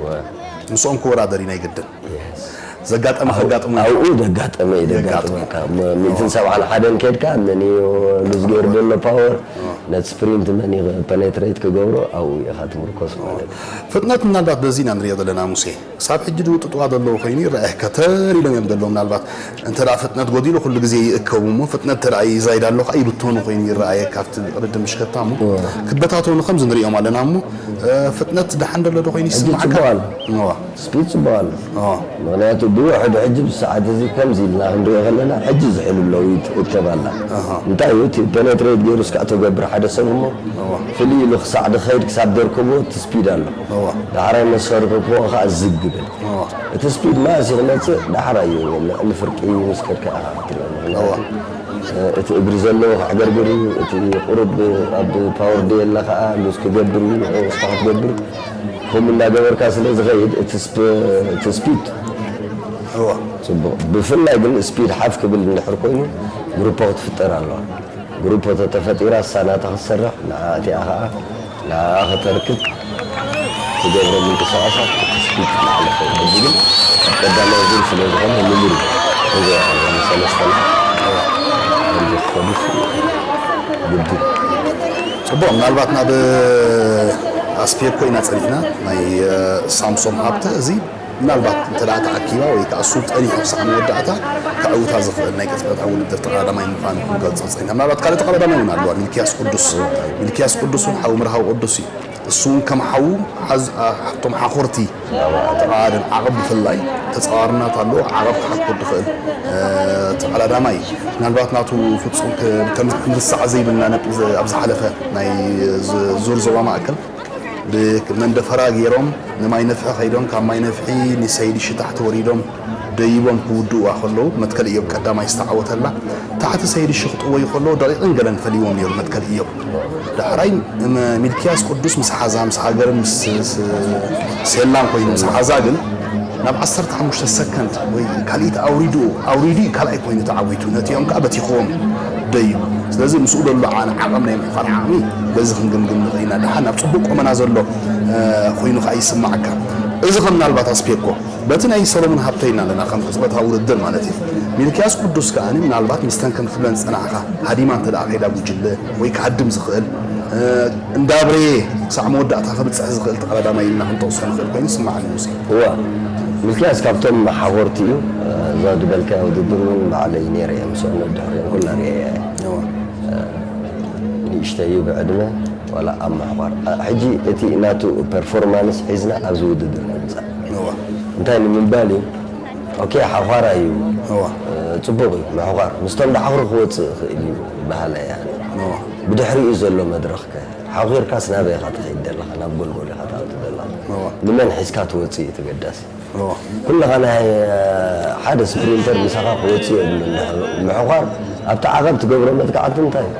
ወ- ምስኦም ክወዳደር ኢና ይግድን። የስ። ዘጋጠመ ኣው-፣ ከጋጥሙ ኣብኡ ዘጋጠመ እዩ የጋጥሙ። ዘጋጥመካ። ም-፣ ሚእትን ሰብዓን ሓደን ከድካ፣ መን እዩ ሉዝ ገይሩ ዘሎ ፓወር፣ ኦ። ነቲ ስፕሪንት መን እዩ ፐኔትሬት ክገብሮ፣ ኣብኡ ኢኻ ትምርኮስ ማለት እዩ። ፍጥነት ምናልባት በዚ ኢና ንሪኦ ዘለና ሙሴ። ክሳብ ሕጂ ድውጥጥዋ ዘለዉ ኮይኑ ይረኣየካ። ተር ኢሎም እዮም ዘለዉ። ምናልባት እንተ ደኣ ፍጥነት ጎዲሉ ኩሉ ግዜ ይእከቡ እሞ፣ ፍጥነት እንተ ደኣ ይዛይድ ኣሎ ከኣ ይብተኑ ኮይኑ ይረኣየካ ኣብቲ ቅድድም ብሽክለታ እሞ፣ እወ። ክበታተኑ ከምዚ ንሪኦም ኣለና እሞ፣ እ፣ ፍጥነት ደሓን ደሎ ዶ ኮይኑ ሕጂ ይስምዓካ? ጽቡቕ ኣሎ። እወ። ስፒድ ጽቡቕ ኣሎ። እወ። ምኽንያቱ ብውሕዱ ሕጂ ብሰዓት እዚ ከምዚ ኢልና ክንሪኦ ከለና፣ ሕጂ ዝሕሉ ኣለዉ ይት-፣ ይእከብ ኣላ። ኣሃ። እንታይ እዩ እቲ ፐነትሬት ገይሩ እስካዕ ተገብር ሓደ ሰብ እሞ፣ እወ። ፍልይ ኢሉ ክሳዕ ድኸይድ ክሳብ ደርክቦ እቲ ስፒድ ኣሎ። እወ። ዳሕራይ መሰሪ ከክቦ ከኣ ዝግ ይብል። እወ። እቲ ስፒድ ማእሲ ክመጽእ ዳሕራይ እዩ፣ ልዕሊ ፍርቂ ምስ ከድካ ኢኻ ክትሪኦ። ምኽንያቱ፣ እወ። እ፣ እቲ እግሪ ዘለዎ ከዕገርግር እዩ፣ እቲ ቁሩብ ኣብ ፓወር ደይ ኣላ ከኣ ሉዝ ክገብር እዩ፣ ንዕኡ ንስኻ ክትገብር። ከምኡ እናገበርካ ስለ ዝኸይድ፣ እቲ ስፕ-፣ እቲ ስፒድ እወ። ጽቡቕ። ብፍላይ ግን ስፒድ ሓፍ ክብል እንድሕር ኮይኑ፣ ግሩፖ ክትፍጠር ኣለዋ። ግሩፖ ተተፈጢራ፣ እሳ ናታ ክትሰርሕ፣ ንዓ እቲኣ ኸኣ ንዓኣ ከተርክብ ትገብሮ ምንቅስቓሳት እቲ ስፒድ ላዕሊ ኾይኑ፣ ሕጂ ግን ቀዳማይ ዙር ስለ ዝኾነ ንሙሉ እዚ ሰለስተና ከምዚ ክኸዱስ ግድን። ጽቡቕ፣ ምናልባት ናብ ኣስፔኮ ኢና ጸኒሕና፣ ናይ፣ እ፣ ሳምሶም ሃብተ። እዚ ምናልባት እንተ ደኣ ተኣኪባ ወይ ከኣ እሱ ጠኒሑ ክሳዕ መወዳእታ ከዕውታ ዝኽእል ናይ ቅጽበታዊ ውድድር ተቐዳዳማይ ምዃኑ ክንገልጾ ጸኒሕና። ምናልባት ካልእ ተቐዳዳማይ እውን ኣለዋ፣ ሚልክያስ ቅዱስ። ሚልክያስ ቅዱስ እውን ሓው መርሃዊ ቅዱስ እዩ። እሱ እውን ከም ሓዉ ሓዝ-፣ ኣ-፣ እቶም ሓኾርቲ ተቓደም ዓቐብ ብፍላይ ተጻዋርነት ኣለዎ። ዓቐብ ክሓኩር ዝኽእል፣ እ፣ ተቐዳዳማይ እዩ። ምናልባት ናቱ ፍጹም ክ-፣ ከም-፣ ክንርሳዕ ዘይብልና ነጥቢ ዘ-፣ ኣብ ዝሓለፈ ናይ ዝ-፣ ዙር ዞባ ማእከል ብመንደፈራ ገይሮም ንማይ ነፍሒ ከይዶም፣ ካብ ማይ ነፍሒ ንሰይዲ ሽታሕቲ ወሪዶም ደይቦም ክውድእዋ ከለዉ፣ መትከል እዮብ ቀዳማይ ዝተዓወተላ፣ ታሕቲ ሰይዲ ሽኽጥወዩ ከለዉ፣ ደቂቕን ገለን ፈልይዎም ነይሩ መትከል እዮብ። ዳሕራይ፣ ም-፣ ሚልክያስ ቅዱስ ምስ ሓዛ፣ ምስ ሃገርን ምስ ስ-፣ ሴላን ኮይኑ ምስ ሓዛ ግን፣ ናብ ዓሰርተ ሓሙሽተ ሰከንድ ወይ ካልኢት ኣውሪዱ፣ ኣውሪዱ እዩ ካልኣይ ኮይኑ ተዓዊቱ። ነቲኦም ከኣ በቲኽዎም ደይቡ። ስለዚ ምስኡ ዘሎ ዓን-፣ ዓቐም ናይ ምሕፋር ዓቕሚ በዚ ክንግምግም ንኽእል ኢና። ደሓን ኣብ ጽቡቕ ቁመና ዘሎ፣ እ፣ ኮይኑ ከኣ ይስምዓካ። እዚ ከም ምናልባት ኣስፔኮ በቲ ናይ ሰሎሞን ሃብተ ኢና ኣለና፣ ከም ቅጽበታዊ ውድድር ማለት እዩ። ሚልክያስ ቅዱስ ከኣ ምናልባት ምስተን ከም ትብለን ዝጸናሕካ ሃዲማ እንተ ደኣ ከይዳ ጉጅለ ወይ ክሃድም ዝኽእል፣ እ፣ እንዳብረየ ክሳዕ መወዳእታ ክብጽሕ ዝኽእል ተቐዳዳማይ ኢልና ክንጠቕሶ ንኽእል ኮይኑ ይስምዓኒ ሙሴ። እወ፣ ሚልክያስ ካብቶም ሓኾርቲ እዩ። እዛ ዝበልካያ ውድድር እውን ባዕለይ ነይረ እየ፣ ምስኦም ነድሕር እዮም ኩላ ርእየያ እየ። እወ። ንእሽተይ እዩ ብዕድመ፣ ዋላ ኣብ ምሕዃር። ሕጂ እቲ ናቱ ፐርፎርማንስ ሒዝና ኣብዚ ውድድር ንምጻእ። እንታይ ንምባል እዩ? ኦኬ፣ ሓዃራ እዩ። ጽቡቕ እዩ። ምሕዃር ምስቶም ዳዕኹሩ ክወጽእ ይኽእል እዩ በሃላይ እየ። ብድሕሪኡ ዘሎ መድረኽ ከ ሓኺርካስ ናበይ ኢኻ ትኸይድ ዘለኻ? ናብ ጎልጎል ኢኻ ትኣቱ ዘለኻ። ንመን ሒዝካ ትወጽእ እዩ ተገዳሲ። ኩልኻ ናይ ሓደ ስፕሪንተር ምሳኻ ክወጽእ የብሉን። ምሕዃር ኣብቲ ዓቐብ ትገብሮ መጥቃዕቲ እንታይ እዩ?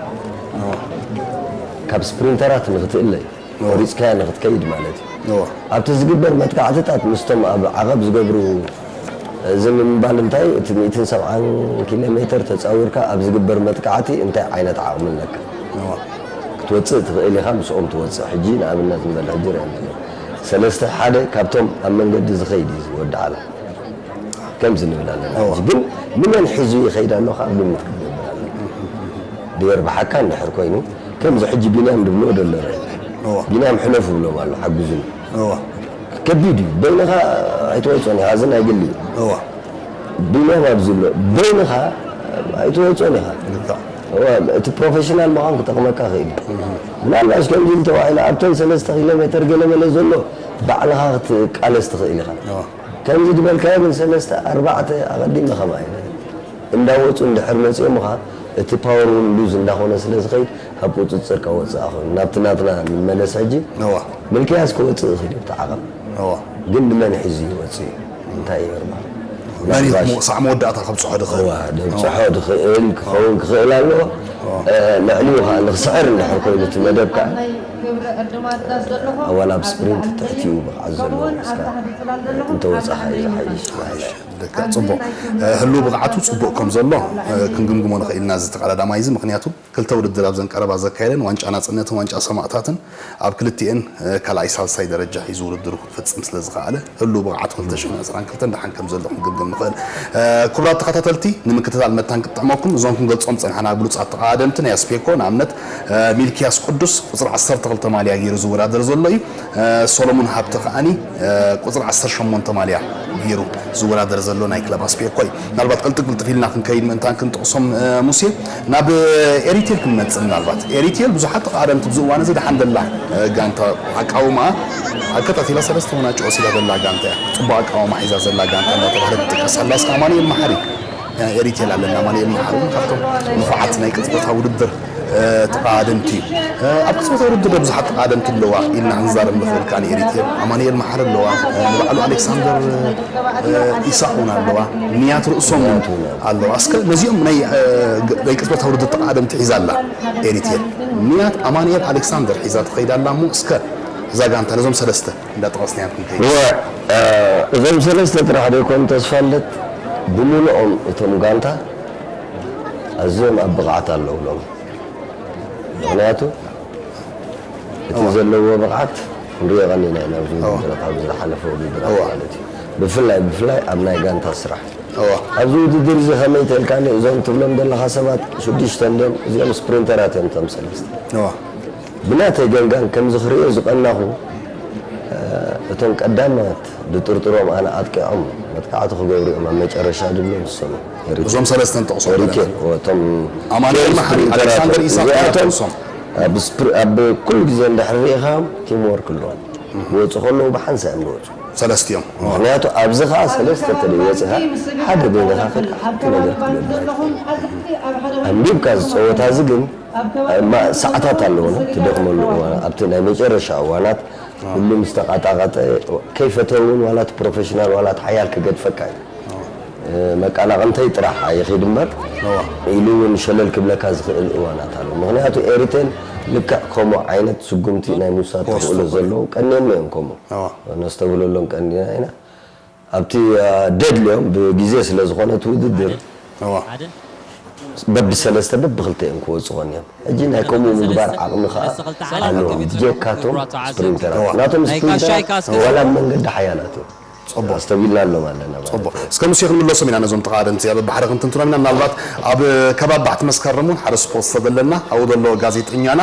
ካብ ስፕሪንተራት ንኽትእለ እዩ። ቆሪጽካያ ንኽትከይድ ማለት እዩ። ኣብቲ ዝግበር መጥቃዕትታት ምስቶም ኣብ ዓቐብ ዝገብሩ እዚ ምባል እንታይ እዩ? እቲ ሚእትን ሰብዓን ኪሎ ሜተር ተጻዊርካ ኣብ ዝግበር መጥቃዕቲ እንታይ ዓይነት ዓቕሚ ኣለካ? ክትወጽእ ትኽእል ኢኻ፣ ምስኦም ትወጽእ። ሕጂ ንኣብነት ንበል፣ ሕጂ ርኣየኒ። ሰለስተ ሓደ ካብቶም ኣብ መንገዲ ዝኸይድ እዩ ዝወድዓላ። ከምዚ ንብል ኣለና። ሕጂ ግን ንመን ሒዙ ይኸይድ ኣሎ ካብ ግምት ክትገብር ኣለካ። ድየር ብሓካ እንድሕር ኮይኑ፣ ከምዚ ሕጂ ቢንያም ድብልዎ ደሎ ርአ። ቢንያም ሕለፉ ብሎም ኣሎ፣ ሓግዙኒ። ከቢድ እዩ። በይንኻ ኣይትወጾን ኢኻ፣ እዚ ናይ ግሊ እዩ። ቢንያም ኣብዚ ኣሎ፣ በይንኻ ኣይትወጾን ኢኻ። እዋ፣ እቲ ፕሮፌሽናል ምዃን ክጠቕመካ ክእል እዩ። ምናልባሽ ከምዚ ተባሂሉ ኣብተን ሰለስተ ኪሎ ሜተር ገለመለ ዘሎ ባዕልኻ ክትቃለስ ትኽእል ኢኻ። ከምዚ ዝበልካዮ ግን ሰለስተ ኣርባዕተ ኣቐዲመ ከም ኣይነ እንዳወፁ እንድሕር መፂኦምኻ እቲ ፓወር እውን ሉዝ እንዳኾነ ስለ ዝኸይድ ካብ ቁፅፅርካ ወፃእ ኮይኑ ናብቲ ናትና ንመለስ ሕጂ። እዋ። ምልክያስ ክወፅእ ይኽእል እዩ እቲ ዓቐብ። እዋ። ግን ንመን ሒዙ ይወፅእ እዩ? እንታይ እዩ እርማ? መን እዩ ምናልባሽ ክሞ-፣ ሳዕ መወዳእታ ከብፅሖ ድኽእል? እዋ፣ ደብፅሖ ድኽእል ክኸውን ክኽእል ኣለዎ። እ፣ ልዕሊኡ ከዓ ንክስዕር እንድሕር ኮይኑ እቲ መደብ ከዓ ኣዋላ ኣብ ስፕሪንት ትሕቲኡ ብቕዓት ዘለዎ ሒዝካ እንተወፃኻ እዩ ዝሓይሽ ማለት እዩ። ልክዕ፣ ፅቡቕ። እ፣ ህልው ብቕዓቱ ፅቡቕ ከም ዘሎ፣ እ፣ ክንግምግሞ ንኽእል ኢና እዚ ተቐዳዳማይ እዚ፣ ምኽንያቱ ክልተ ውድድር ኣብዘን ቀረባ ዘካየደን ዋንጫ ናጽነትን ዋንጫ ሰማእታትን ኣብ ክልቲኤን፣ እ፣ ካልኣይ ሳልሳይ ደረጃ ሒዙ ውድድሩ ክፍጽም ስለ ዝኸኣለ ህሉው ብቕዓቱ ክልተ ሽሕን ዕስራን ክልተን ደሓን ከም ዘሎ ክንግምግም ንኽእል። እ፣ ክቡራት ተኸታተልቲ ንምክትታል መታን ክጥዕመኩም እዞም ክንገልጾም ጸኒሕና ብሉጻት ተቐዳደምቲ ናይ ኣስፔኮ ንኣብነት፣ እ፣ ሚልኪያስ ቅዱስ ቁጽሪ ዓሰርተ ክልተ ማልያ ገይሩ ዝወዳደር ዘሎ እዩ። እ፣ ሶሎሞን ሃብተ ከኣኒ፣ እ፣ ቁጽሪ ዓሰርተ ሸሞንተ ማልያ ገይሩ ዝወዳደር ዘሎ ናይ ክለብ ኣስፔኮ እዩ። ምናልባት ቅልጥፍ ቅልጥፍ ኢልና ክንከይድ ምእንታን ክንጠቕሶም፣ እ፣ ሙሴ፣ ናብ ኤሪቴል ክንመጽእ ምናልባት። ኤሪቴል ብዙሓት ተቓደምቲ ኣብዚ እዋን እዚ ደሓን ደላ፣ እ፣ ጋንታ ኣቃውማኣ ኣከታቲላ ሰለስተ ወናጭ ወሲዳ ዘላ ጋንታ እያ። ጽቡቕ ኣቃውማ ሒዛ ዘላ ጋንታ እንዳተባህለት ትጥቀስ ኣላ። እስከ ኣማኑኤል መሓሪ፣ እ፣ ኤሪቴል ኣለና። ኣማኑኤል መሓሪ እውን ካብቶም ንፉዓት ናይ ቅጽበታዊ ውድድር እ፣ ተቓደምቲ እዩ። እ፣ ኣብ ቅጽበታዊ ውድድር ብዙሓት ተቓደምቲ ኣለዋ ኢልና ክንዛረብ ንኽእል። ከኣ ንኤሪትሬ ኣማኑኤል መሓሪ ኣለዋ፣ እ፣ ንባዕሉ ኣሌክሳንደር፣ እ፣ ኢሳቕ እውን ኣለዋ፣ ንያት ርእሶም እውን ኣለዋ። እስከ ነዚኦም ናይ፣ እ፣ ግ-፣ ናይ ቅጽበታዊ ውድድር ተቓደምቲ ሒዛ ኣላ ኤሪትሬ። ንያት ኣማኑኤል ኣሌክሳንደር ሒዛ ትኸይድ ኣላ እሞ እስከ እዛ ጋንታ ነዞም ሰለስተ እንዳጠቐስናዮም ክንከይድ። እወ፣ እ፣ እዞም ሰለስተ ጥራሕ ዶ ይኮኑ ተስፋለት ብምሉኦም እቶም ጋንታ ኣዝዮም ኣብ ብቕዓት ኣለዉ ሎም። ምኽንያቱ እቲ እዋ። ዘለዎ ብቕዓት ክንሪኦ ቀኒና ኢና ኣብዚ እዋ። ውድድራት፣ ኣብ ዝሓለፈ ውድድራት እዋ። ማለት እዩ። ብፍላይ፣ ብፍላይ ኣብ ናይ ጋንታ ስራሕ። እዋ። ኣብዚ ውድድር እዚ ከመይ ተልካኒ እዞም ትብሎም ዘለኻ ሰባት ሽዱሽተ እንድዮም፣ እዚኦም ስፕሪንተራት እዮም እቶም ሰለስተ። እዋ። ብናተይ ገምጋም ከምዚ ክሪኦ ዝቐናኹ፣ እ፣ እቶም ቀዳማት ብጥርጥሮም ኣነ ኣጥቂዖም መጥቃዕቲ ክገብሩ እዮም፣ ኣብ መጨረሻ ድማ ንሶም እዮም። እዞም ሰለስተ ንጠቕሶም ኤሪቴል፣ እቶም ኣማኑኤል መሓሪ፣ ስፕሪንተራት ኣሌክሳንደር ኢሳቅ እዚኣቶም ንጠቕሶም። ኣብ ስፕሪ-፣ ኣብ ኩሉ ግዜ እንድሕር ርኢኻዮም ቲም ወርክ ኣለዎም። ክወፁ ከለዉ ብሓንሳእ እዮም ዝወፁ። ሰለስቲኦም። ምኽንያቱ ኣብዚ ኸዓ ሰለስተ ተደይ ወፂኻ ሓደ በይንኻ ከድካ ሓንቲ ነገር ክትገብር ኣይትኽእልን። ኣንቢብካ እዚ ፀወታ እዚ ግን ማ-፣ ሰዓታት ኣለዎ፣ ትደኽመሉ እዋን፣ ኣብቲ ናይ መጨረሻ እዋናት ኩሉ ምስ ተቓጣቐጠ፣ ከይፈተው እውን ዋላ እቲ ፕሮፌሽናል ዋላ እቲ ሓያል ክገድፈካ እዩ። እ፣ መቃናቕንተይ ጥራሕ ኣይኺድ እምበር፣ እዋ። ኢሉ እውን ሸለል ክብለካ ዝኽእል እዋናት ኣሎ። ምኽንያቱ ኤሪቴል ልክዕ ከምኡ ዓይነት ስጉምቲ ናይ ምውሳድ ተኽእሎ ክወስዱ ዘለዉ ቀንዮም እዮም ከምኡ። እዋ። ነስተብህለሎም ቀኒና ኢና። ኣብቲ፣ አ፣ ደድልዮም ብግዜ ስለ ዝኾነ እቲ ውድድር እዋ። በብሰለስተ በብክልተ እዮም ክወፁ ኾን እዮም። ሕጂ ናይ ከምኡ ምግባር ዓቕሚ ከዓ ኣለዎም። ብጀካቶም ስፕሪንተራት። እዋ። ናቶም ናይ ስፕሪንተራት ጋሻይ ካስክ ዋላ ኣብ መንገዲ ሓያላት እዮም። ፅቡቕ። ኣስተብሂልናሎም ኣለና ማለት ፅቡቕ። እዩ። እስከ ሙሴ ክንምለሶም ኢና ነዞም ተቓደምቲ። ኣብ ባሕሪ ክንትንትኖም ኢና። ምናልባት ኣብ ከባቢ ባሕቲ መስከረም እውን ሓደ ስፖርት ሰብ ኣለና። ኣብኡ ዘሎ ጋዜጠኛና፣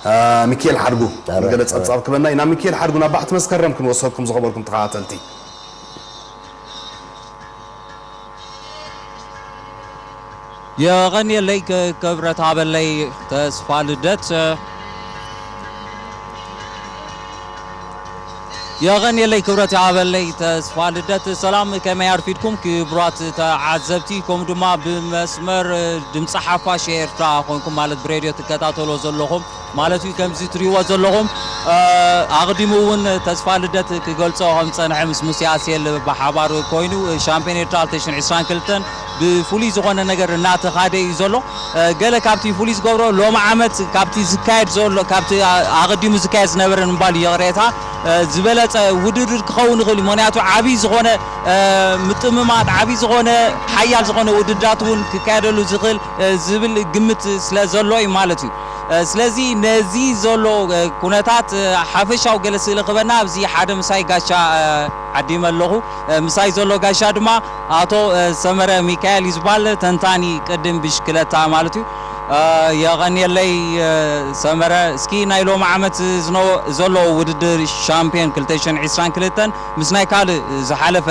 አ፣ ሚካኤል ሓድጉ ኣረ፣ ገለ ኣረ። ጸብጻብ ክበና ኢና። ሚካኤል ሓድጉ ናብ ባሕቲ መስከረም ክንወስደኩም ዝኸበርኩም ተኸታተልቲ። የቐንየለይ ክ-፣ ክብረት ሃበለይ ተስፋ ልደት። የቐንየለይ ክብረት ይሃበለይ ተስፋ ልደት። ሰላም፣ ከመይ ኣርፊድኩም ክቡራት ተዓዘብቲ፣ ከምኡ ድማ ብመስመር ድምፂ ሓፋሽ ኤርትራ ኮይንኩም፣ ማለት ብሬድዮ ትከታተሎ ዘለኹም ማለት እዩ። ከምዚ ትሪእዎ ዘለኹም፣ እ፣ ኣቕዲሙ እውን ተስፋ ልደት ክገልጾ ከም ዝጸንሐ ምስ ሙሴ ኣሴል ብሓባር ኮይኑ፣ ሻምፒዮን ኤርትራ ክልተ ሽሕን ዕስራን ክልተን ብፍሉይ ዝኾነ ነገር እናተኻደ እዩ ዘሎ። እ፣ ገለ ካብቲ ፍሉይ ዝገብሮ፣ ሎሚ ዓመት ካብቲ ዝካየድ ዘሎ፣ ካብቲ ኣ-፣ ኣቐዲሙ ዝካየድ ዝነበረ ንምባል ይቕሬታ፣ እ፣ ዝበለጸ ውድድር ክኸውን ይኽእል እዩ። ምኽንያቱ ዓብዪ ዝኾነ፣ እ፣ ምጥምማት፣ ዓብዪ ዝኾነ፣ ሓያል ዝኾነ ውድድራት እውን ክካየደሉ ዝኽእል፣ እ፣ ዝብል ግምት ስለ ዘሎ እዩ ማለት እዩ። እ፣ ስለዚ ነዚ ዘሎ፣ እ፣ ኩነታት፣ እ፣ ሓፈሻዊ ገለ ስእሊ ክበና ኣብዚ ሓደ ምሳይ ጋሻ፣ እ፣ ዓዲመ ኣለኹ። እ፣ ምሳይ ዘሎ ጋሻ ድማ ኣቶ፣ እ፣ ሰመረ ሚካኤል እዩ ዝበሃል፣ ተንታኒ ቅድም ብሽክለታ ማለት እዩ። እ፣ የቐንየለይ፣ እ፣ ሰመረ። እስኪ ናይ ሎሚ ዓመት ዝነ-፣ ዘሎ ውድድር ሻምፒዮን ክልተ ሽሕን ዕስራን ክልተን ምስ ናይ ካልእ ዝሓለፈ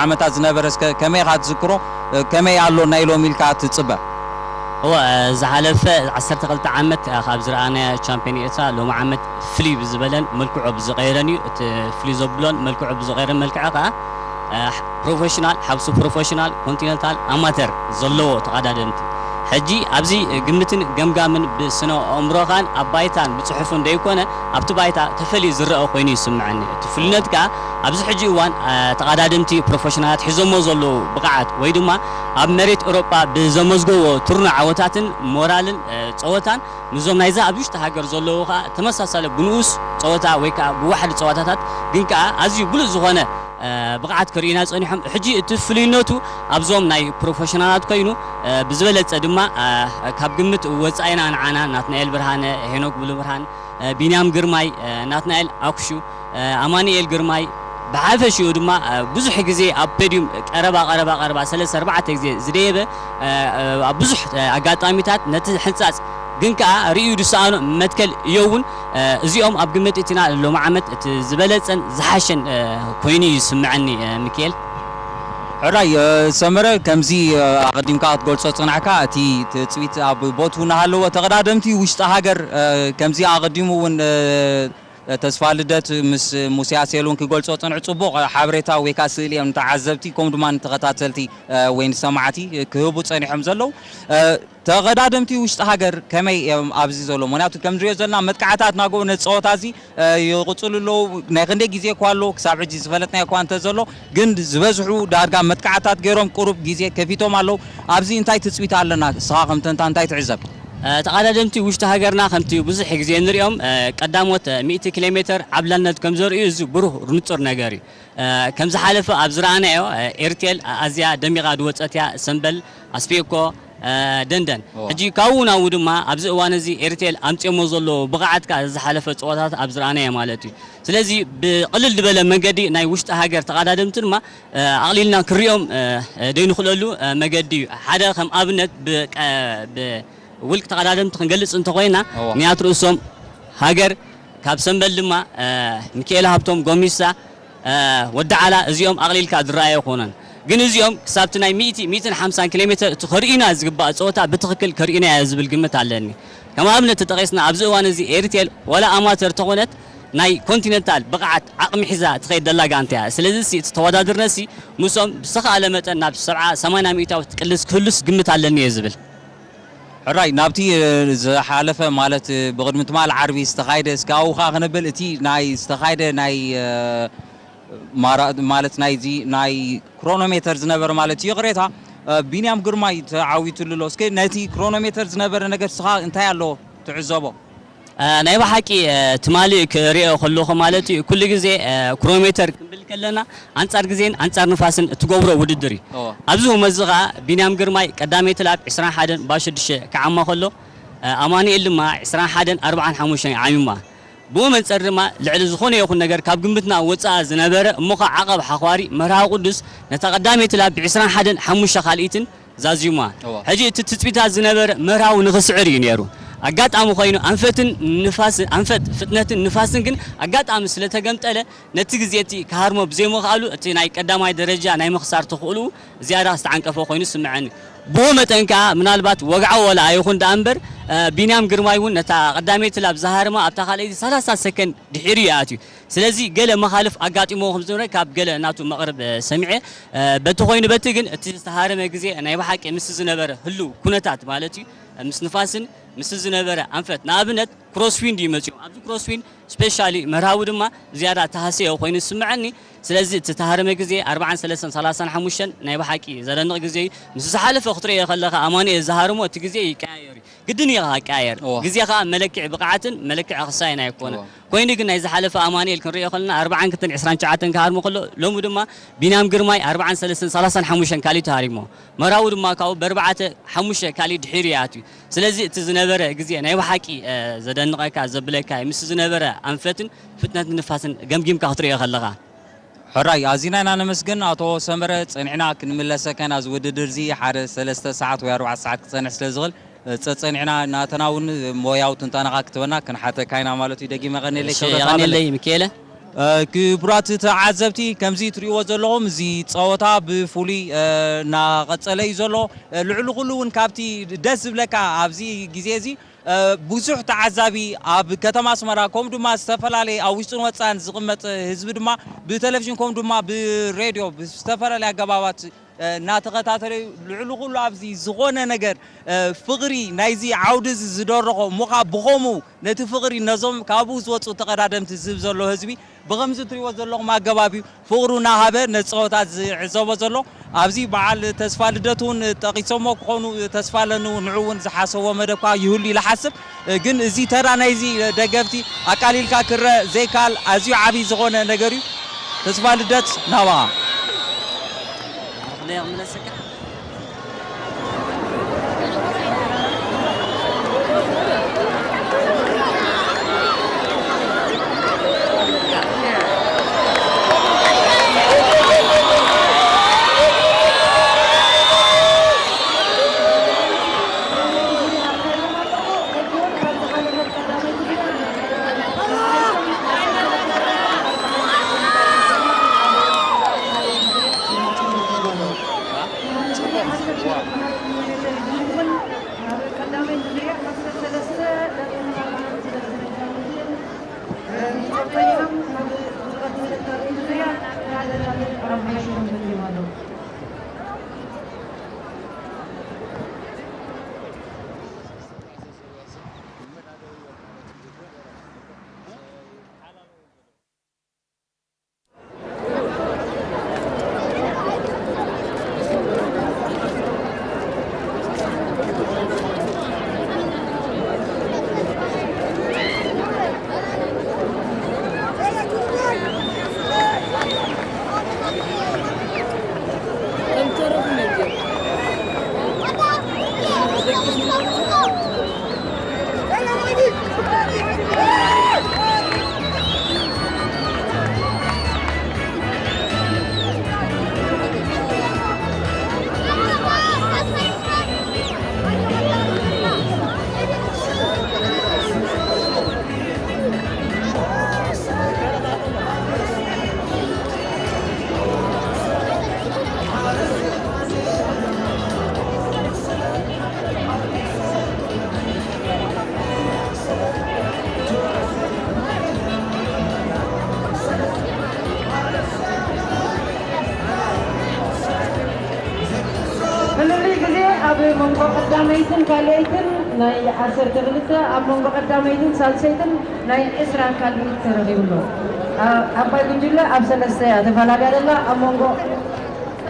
ዓመታት ዝነበረ እስከ ከመይ ኢኻ ትዝክሮ? ከመይ ኣሎ ናይ ሎሚ ኢልካ ትጽበ? እወ፣ ዝሓለፈ ዓሰርተ ክልተ ዓመት ካብ ዝረኣናዮ ቻምፒዮን ኤርትራ ሎሚ ዓመት ፍልይ ብዝበለን መልክዑ ብዝቐየረን እዩ። እቲ ፍልይ ዘብሎን መልክዑ ብዝቐየረን መልክዕ ከኣ፣ እ፣ ፕሮፌሽናል፣ ሓብሱ ፕሮፌሽናል፣ ኮንቲነንታል፣ ኣማተር ዘለዎ ተቐዳደምቲ። ሕጂ ኣብዚ ግምትን ገምጋምን ብስነ ኣእምሮኻን ኣብ ባይታን ብጽሑፍን ደይኮነ፣ ኣብቲ ባይታ ተፈልዩ ዝረአ ኮይኑ ይስምዐኒ። እቲ ፍሉይነት ከኣ ኣብዚ ሕጂ እዋን፣ እ፣ ተቐዳደምቲ ፕሮፌሽናላት ሒዞሞ ዘለዉ ብቕዓት ወይ ድማ ኣብ መሬት ኤውሮጳ ብዘመዝገቦ ትርኑዕ ዓወታትን ሞራልን፣ እ፣ ጸወታን ምስዞም ናይዛ ኣብ ውሽጢ ሃገር ዘለዉ ከኣ ተመሳሳሊ ብንኡስ ጸወታ ወይ ከኣ ብዋሕዲ ጸወታታት ግን ከኣ ኣዝዩ ብሉጽ ዝኾነ፣ እ፣ ብቕዓት ክርእዩና ጸኒሖም። ሕጂ እቲ ፍሉይነቱ ኣብዞም ናይ ፕሮፌሽናላት ኮይኑ፣ እ፣ ብዝበለጸ ድማ፣ እ፣ ካብ ግምት ወጻኢና ንዓና ናትናኤል ብርሃነ፣ ሄኖክ ብሉብርሃን፣ እ፣ ቢንያም ግርማይ፣ እ፣ ናትናኤል ኣኩሹ፣ እ፣ ኣማኑኤል ግርማይ፣ ብሓፈሽኡ ድማ፣ እ፣ ብዙሕ ግዜ ኣብ ፖድዩም ቀረባ፣ ቀረባ፣ ቀረባ ሰለስተ ኣርባዕተ ግዜ ዝደየበ፣ እ፣ እ፣ ኣብ ብዙሕ፣ እ፣ ኣጋጣሚታት ነቲ ሕንጻጽ ግን ከኣ ርእዩ ዝሰኣኖ መትከል እዮ እውን፣ እ፣ እዚኦም ኣብ ግምት እቲና ሎሚ ዓመት እቲ ዝበለጸን ዝሓሸን፣ እ፣ ኮይኑ እዩ ዝስምዐኒ፣ እ፣ ሚኪኤል። ሕራይ፣ እ፣ ሰመረ፣ ከምዚ፣ እ፣ ኣቐዲምካ ክትገልጾ ጽናሕካ፣ እቲ ትጽቢት ኣብ ቦቱ እናሃለወ፣ ተቐዳደምቲ ውሽጢ ሃገር፣ እ፣ ከምዚ ኣቐዲሙ እውን፣ እ፣ ተስፋ ልደት ምስ ሙሴ ኣሴል እውን ክገልጾ ጽንሑ፣ ጽቡቕ ሓበሬታ ወይ ከኣ ስእሊ እዮም ንተዓዘብቲ ከምኡ ድማ ንተኸታተልቲ፣ እ፣ ወይ ንሰማዕቲ ክህቡ ጸኒሖም ዘለዉ። እ፣ ተቐዳደምቲ ውሽጢ ሃገር ከመይ እዮም ኣብዚ ዘለዉ? ምኽንያቱ ከም ንሪኦ ዘለና መጥቃዕታት እናገበሩ ነቲ ጸወታ እዚ፣ እ፣ ይቕጽሉ ኣለዉ። ናይ ክንደይ ግዜ እኳ ኣሎ ክሳብ ሕጂ ዝፈለጥናዮ እኳ እንተዘሎ፣ ግን ዝበዝሑ ዳርጋ መጥቃዕታት ገይሮም ቁሩብ ግዜ ከፊቶም ኣለዉ። ኣብዚ እንታይ ትጽቢት ኣለና? ንስኻ ከም ተንታኒ እንታይ ትዕዘብ? እ፣ ተቐዳደምቲ ውሽጢ ሃገርና ከምቲ ብዙሕ ግዜ ንሪኦም፣ እ፣ ቀዳሞት ሚእቲ ኪሎ ሜተር ዓብላልነት ከም ዘርእዩ እዚ ብሩህ ንጹር ነገር እዩ። እ፣ ከም ዝሓለፈ ኣብ ዝረኣናዮ፣ እ፣ ኤርቴል ኣዝያ ደሚቓ ዝወጸት እያ። ሰምበል፣ ኣስፌኮ፣ እ፣ ደንደን። እዋ። ሕጂ ካብኡ ናብኡ ድማ ኣብዚ እዋን እዚ ኤርቴል ኣምጺኦሞ ዘለዉ ብቕዓት ከኣ ዝሓለፈ ጸወታታት ኣብ ዝረኣናዮ ማለት እዩ። ስለዚ ብቕልል ዝበለ መንገዲ ናይ ውሽጢ ሃገር ተቐዳደምቲ ድማ፣ እ፣ ኣቕሊልና ክሪኦም፣ እ፣ እ፣ ደይንኽእለሉ፣ እ፣ መገዲ እዩ። ሓደ ከም ኣብነት ብቀ-፣ ብውልቂ ተቐዳደምቲ ክንገልጽ እንተኾይና፣ እዋ። ንያት ርእሶም ሃገር፣ ካብ ሰምበል ድማ፣ እ፣ ሚኪኤለ ሃብቶም፣ ጎሚሳ፣ እ፣ ወዲ ዓላ፣ እዚኦም ኣቕሊልካ ዝረኣዩ ኣይኮኑን። ግን እዚኦም ክሳብቲ ናይ ሚእቲ፣ ሚእትን ሓምሳን ኪሎ ሜተር እቲ ከርእዩና ዝግባእ ጸወታ ብትኽክል ከርእዩና እያ ዝብል ግምት ኣለኒ። ከም ኣብነት ተጠቒስና ኣብዚ እዋን እዚ ኤርቴል ዋላ ኣማተር ተኾነት ናይ ኮንቲነንታል ብቕዓት ዓቕሚ ሒዛ ትኸይድ ዘላ ጋንታ እያ። ስለዚ ሲ እቲ ተወዳድርነሲ ምስኦም ብዝተኻእለ መጠን ናብ ሰብዓ ሰማንያ ሚእታዊ ትቅልስ ክህሉስ ግምት ኣለኒ እየ ዝብል። ሕራይ፣ ናብቲ፣ እ፣ ዝሓለፈ ማለት፣ እ፣ ብቕድሚ ትማል ዓርቢ ዝተኻየደ እስከ ኣብኡ ኸኣ ክንብል፣ እቲ ናይ ዝተኻየደ ናይ፣ እ፣ ማራ-፣ ማለት ናይዚ ናይ ክሮኖሜተር ዝነበረ ማለት እዩ። ይቕሬታ፣ እ፣ ቢንያም ግርማይ ተዓዊቱሉ ኣሎ። እስከ ነቲ ክሮኖሜተር ዝነበረ ነገር ንስኻ እንታይ ኣሎ ትዕዘቦ? እ፣ ናይ ብሓቂ፣ እ፣ ትማሊ ክሪኦ ከለኹ ማለት እዩ፣ ኩሉ ግዜ፣ እ፣ ክሮኖሜተር ክንብል ከለና ኣንጻር ግዜን ኣንጻር ንፋስን እትገብሮ ውድድር እዩ። እወ። ኣብዚ እዋን እዚ ኸኣ ቢንያም ግርማይ ቀዳመይቲ ላብ ዕስራን ሓደን ባሽዱሽተ ክዓማ ከሎ፣ እ፣ ኣማኑኤል ድማ ዕስራን ሓደን ኣርብዓን ሓሙሽተን ዓሚማ። ብኡ መንጸር ድማ ልዕሊ ዝኾነ ይኹን ነገር ካብ ግምትና ወጻኢ ዝነበረ እሞ ኸኣ ዓቐብ ሓዃሪ መርሃዊ ቅዱስ ነታ ቀዳመይቲ ላብ ብዕስራን ሓደን ሓሙሽተ ካልኢትን ዛዚማ። እወ። ሕጂ እቲ ትጽቢታት ዝነበረ መርሃዊ ንኽስዕር እዩ ነይሩ። ኣጋጣሚ ኮይኑ ኣንፈትን ንፋስን፣ ኣንፈት ፍጥነትን ንፋስን ግን ኣጋጣሚ ስለ ተገምጠለ ነቲ ግዜ እቲ ክሃርሞ ብዘይምኽኣሉ እቲ ናይ ቀዳማይ ደረጃ ናይ ምኽሳር ተኽእልኡ ዝያዳ ዝተዓንቀፈ ኮይኑ ይስምዐኒ። ብኡ መጠን ከኣ ምናልባት ወግዓዊ ወላ ኣይኹን ደኣ እምበር ቢንያም ግርማይ እውን ነታ ቀዳመይቲ ላብ ዝሃረማ ኣብታ ካልኣይቲ ሰላሳ ሰከንድ ድሒሩ እዩ ኣትዩ። ስለዚ ገለ መኻልፍ ኣጋጢሞ ከም ዝነበረ ካብ ገለ ናቱ መቕርብ ሰሚዐ። በቲ ኮይኑ በቲ ግን እቲ ዝተሃረመ ግዜ ናይ ብሓቂ ምስ ዝነበረ ህሉ ኩነታት ማለት እዩ፣ ምስ ንፋስን ምስ ዝነበረ ኣንፈት፣ ንኣብነት ክሮስዊንድ እዩ መፅኡ። ኣብዚ ክሮስዊንድ ስፔሻሊ መርሃዊ ድማ ዝያዳ ተሃሰዮ ኮይኑ ዝስምዐኒ። ስለዚ እቲ ተሃረመ ግዜ ኣርባዓን ሰለስተን ሰላሳን ሓሙሽተን ናይ ብሓቂ ዘደንቕ ግዜ እዩ። ምስ ዝሓለፈ ክትርእዮ ከለኻ ኣማኑኤል ዝሃርሞ እቲ ግዜ ይቀያየር እዩ። ግድን እዩ ክቀያየር። እዋ። ግዜ ኸኣ መለክዒ ብቕዓትን መለክዒ ክሳይን ኣይኮነን። እዋ። ኮይኑ ግን ናይ ዝሓለፈ ኣማኑኤል ክንርእዮ ከለና ኣርባዓን ክልተን ዕስራን ትሽዓተን ክሃርሞ ከሎ፣ ሎሚ ድማ ቢንያም ግርማይ ኣርባዓን ሰለስተን ሰላሳን ሓሙሽተን ካሊእ ተሃሪሞ። መራዊ ድማ ካብኡ ብኣርባዕተ ሓሙሽተ ካሊእ ድሒሩ ይኣትዩ። ስለዚ እቲ ዝነበረ ግዜ ናይ ብሓቂ፣ እ፣ ዘደንቐካ፣ ዘብለካ እዩ። ምስ ዝነበረ ኣንፈትን ፍጥነት ንፋስን ገምጊምካ ክትርእዮ ከለኻ። ሕራይ፣ ኣዚና ኢና ነመስግን ኣቶ ሰመረ። ጸኒዕና ክንምለሰካ ኢና። እዚ ውድድር እዚ ሓደ ሰለስተ ሰዓት ወይ ኣርባዕተ ሰዓት ክጸንሕ ስለ ዝኽእል፣ እ፣ ጸጸኒዕና ናተና እውን ሞያዊ ትንታነኻ ክትበና ክንሓተካ ኢና ማለት እዩ። ደጊመ ቀኒለይ እሺ፣ ክብረት የቐንየለይ ኣለና። ሚካኤለ። እ፣ ክቡራት ተዓዘብቲ፣ ከምዚ ትርእይዎ ዘለኹም እዚ ጸወታ ብፍሉይ፣ እ፣ እናቐጸለ እዩ ዘሎ። እ፣ ልዕሊ ኩሉ እውን ካብቲ ደስ ዝብለካ ኣብዚ ግዜ እዚ እ፣ ብዙሕ ተዓዛቢ ኣብ ከተማ ኣስመራ፣ ከምኡ ድማ ዝተፈላለየ ኣብ ውሽጥን ወጻእን ዝቕመጥ ህዝቢ ድማ ብቴሌቪዥን ከምኡ ድማ ብሬድዮ ብዝተፈላለየ ኣገባባት፣ እ፣ እናተኸታተለ እዩ። ልዕሊ ኩሉ ኣብዚ ዝኾነ ነገር፣ እ፣ ፍቕሪ ናይዚ ዓውዲ እዚ ዝደረኾ እሞ ኸዓ ብኸምኡ ነቲ ፍቕሪ ነዞም ካብኡ ዝወፁ ተቐዳደምቲ ዝህብ ዘሎ ህዝቢ ብኸምዚ እትሪእዎ ዘለኹም ኣገባብ እዩ ፍቕሩ እናሃበ ነቲ ጸወታ ዝዕዘቦ ዘሎ። ኣብዚ በዓል ተስፋ ልደት እውን ጠቒሶሞ ክኾኑ ተስፋ ኣለኒ፣ ንዑ እውን ዝሓሰቦ መደብ ከኣ ይህሉ ኢለ ሓስብ። ግን እዚ ተራ ናይዚ ደገፍቲ ኣቃሊልካ ክረአ ዘይከኣል ኣዝዩ ዓቢ ዝኾነ ነገር እዩ። ተስፋ ልደት ናባኻ። ፍልልይ ግዜ ኣብ መንጎ ቀዳመይትን ካልኣይትን ናይ ዓሰርተ ክልተ፣ ኣብ መንጎ ቀዳመይትን ሳልሰይትን ናይ ዕስራ ካልሚት ተረኺቡ ኣሎ። ኣ-፣ ዓባይ ጉጅለ ኣብ ሰለስተ እያ ተፈላለያ ዘላ። ኣብ መንጎ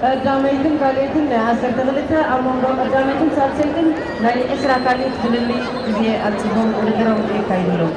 ቀዳመይትን ካልኣይትን ናይ ዓሰርተ ክልተ፣ ኣብ መንጎ ቀዳመይትን ሳልሰይትን ናይ ዕስራ ካልኢት ፍልልይ ግዜ ኣልጺፎም ውድድሮም የካይዱ ኣለዉ።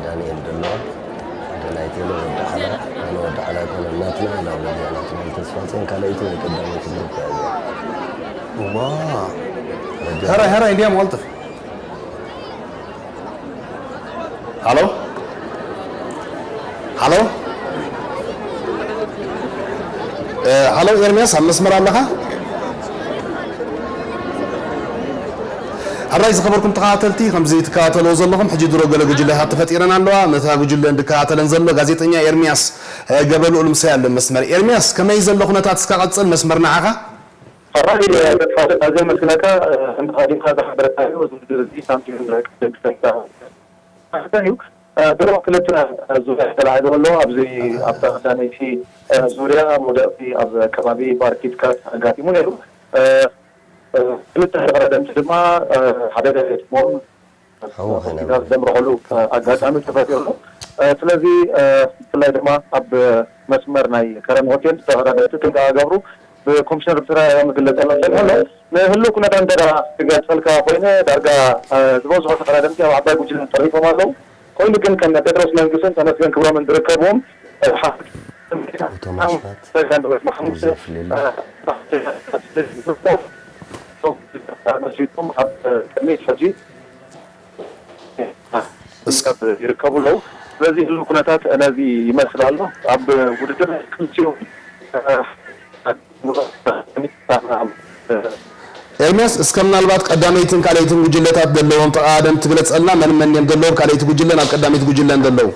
ዳንኤል ድማ ሓደ ናይ ቴሎ ወዲ ዓላ፣ ኣነ ወዲ ዓላ ኣይኮነን፣ ናትና ኢላ ወዲያ፣ ናትና ተስፋጽዮን ካልኣይቲ ወይ ቀዳመይቲ ግሩፕ እያ እዚኣ። እዋ። ረዲያ። ሕራይ፣ ሕራይ፣ እንዲያም ወልጥፍ። ሃሎ? ሃሎ? እ፣ ሃሎ ኤርምያስ፣ ኣብ መስመር ኣለኻ? ሕራይ ዝኸበርኩም ተኸታተልቲ፣ ከምዚ ትከታተልዎ ዘለኹም፣ ሕጂ ድሮ ገለ ጉጅለታት ተፈጢረን ኣለዋ። ነታ ጉጅለ እንድከታተለን ዘሎ ጋዜጠኛ ኤርምያስ፣ እ፣ ገበልኡል ምሳይ ኣሎ መስመር። ኤርምያስ፣ ከመይ ዘሎ ኩነታት እስካ ቀጽል፣ መስመር ንዓኻ። ሕራይ፣ እ፣ ተስፋ ኣዘ መስለካ፣ እ፣ እንተኻዲምካ ዝሓበረካ እዩ፣ እዚ ዝርዝር ሳንቲም ንረክብ። እዩ። እ፣ ድሮ ክልተ ዙርያ ተላዒሉ ኣሎ። ኣብዚ ኣብታ ቀዳመይቲ ዙርያ መውደቕቲ ኣብ ከባቢ ባርኪትካት ኣጋጢሙ ነይሩ። እ፣ እ፣ ክልተ ተቐዳደምቲ ድማ፣ እ፣ ሓደጋ ገጢሞም ሓዊ ሆስፒታል ከይነበረ። ዘምርሑሉ ኣጋጣሚ ተፈጢሩ ኣሎ። እ፣ ስለዚ፣ እ፣ ብፍላይ ድማ ኣብ መስመር ናይ ከረን ሆቴል ተቐዳደምቲ ጥንቃቐ ገብሩ ብኮሚሽነር ብስራ መግለጺ ክመሓላለፍ ጸኒሑ ኣሎ። ንህሉው ኩነታት እንተ ደኣ ክገልጸልካ ኮይነ፣ ዳርጋ፣ እ፣ ዝበዝሑ ተቐዳደምቲ ኣብ ዓባይ ጉጅለ ተሪፎም ኣለዉ። ኮይኑ ግን ከም ጴጥሮስ መንግስትን ተመስገን ክብሮምን ዝርከብዎም፣ እ፣ ሓ-፣ ኣውቶማሽፋት ሰጋን ወይ ሓሙሽተ፣ ዩዘፍ ሌላ። እ፣ መስሪቶም ኣብ ቅድሚት ሕጂ እስካብ ይርከቡ ኣለዉ። ስለዚ ህሉው ኩነታት ነዚ ይመስል ኣሎ። ኣብ ውድድር ክልቲኡ ኤርሚያስ፣ እስከ ምናልባት ቀዳመይትን ካልኣይትን ጉጅለታት ዘለዎም ተቐዳደምቲ ትግለጸልና፣ መን መን እዮም ዘለዎም? ካልኣይቲ ጉጅለን ኣብ ቀዳመይቲ ጉጅለን ዘለዉ?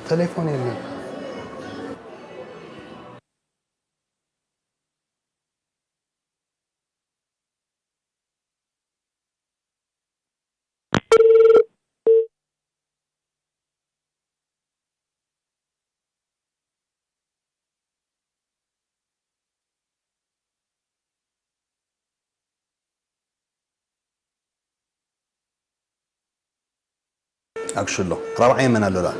ቴሌፎን የለን። ኣክሽሎ ራብዓይ መን ኣሎ ደኣ?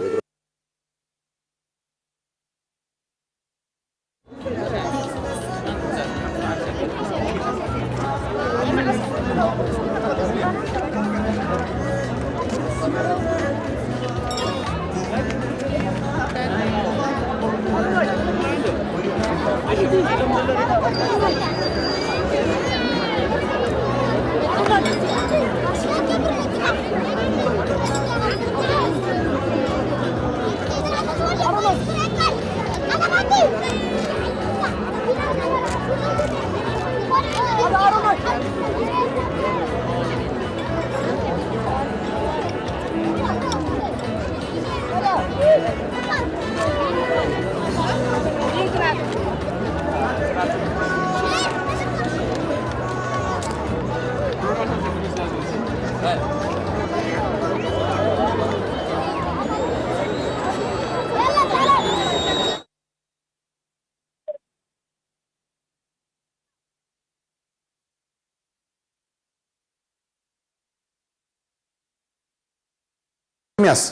ኤርሚያስ።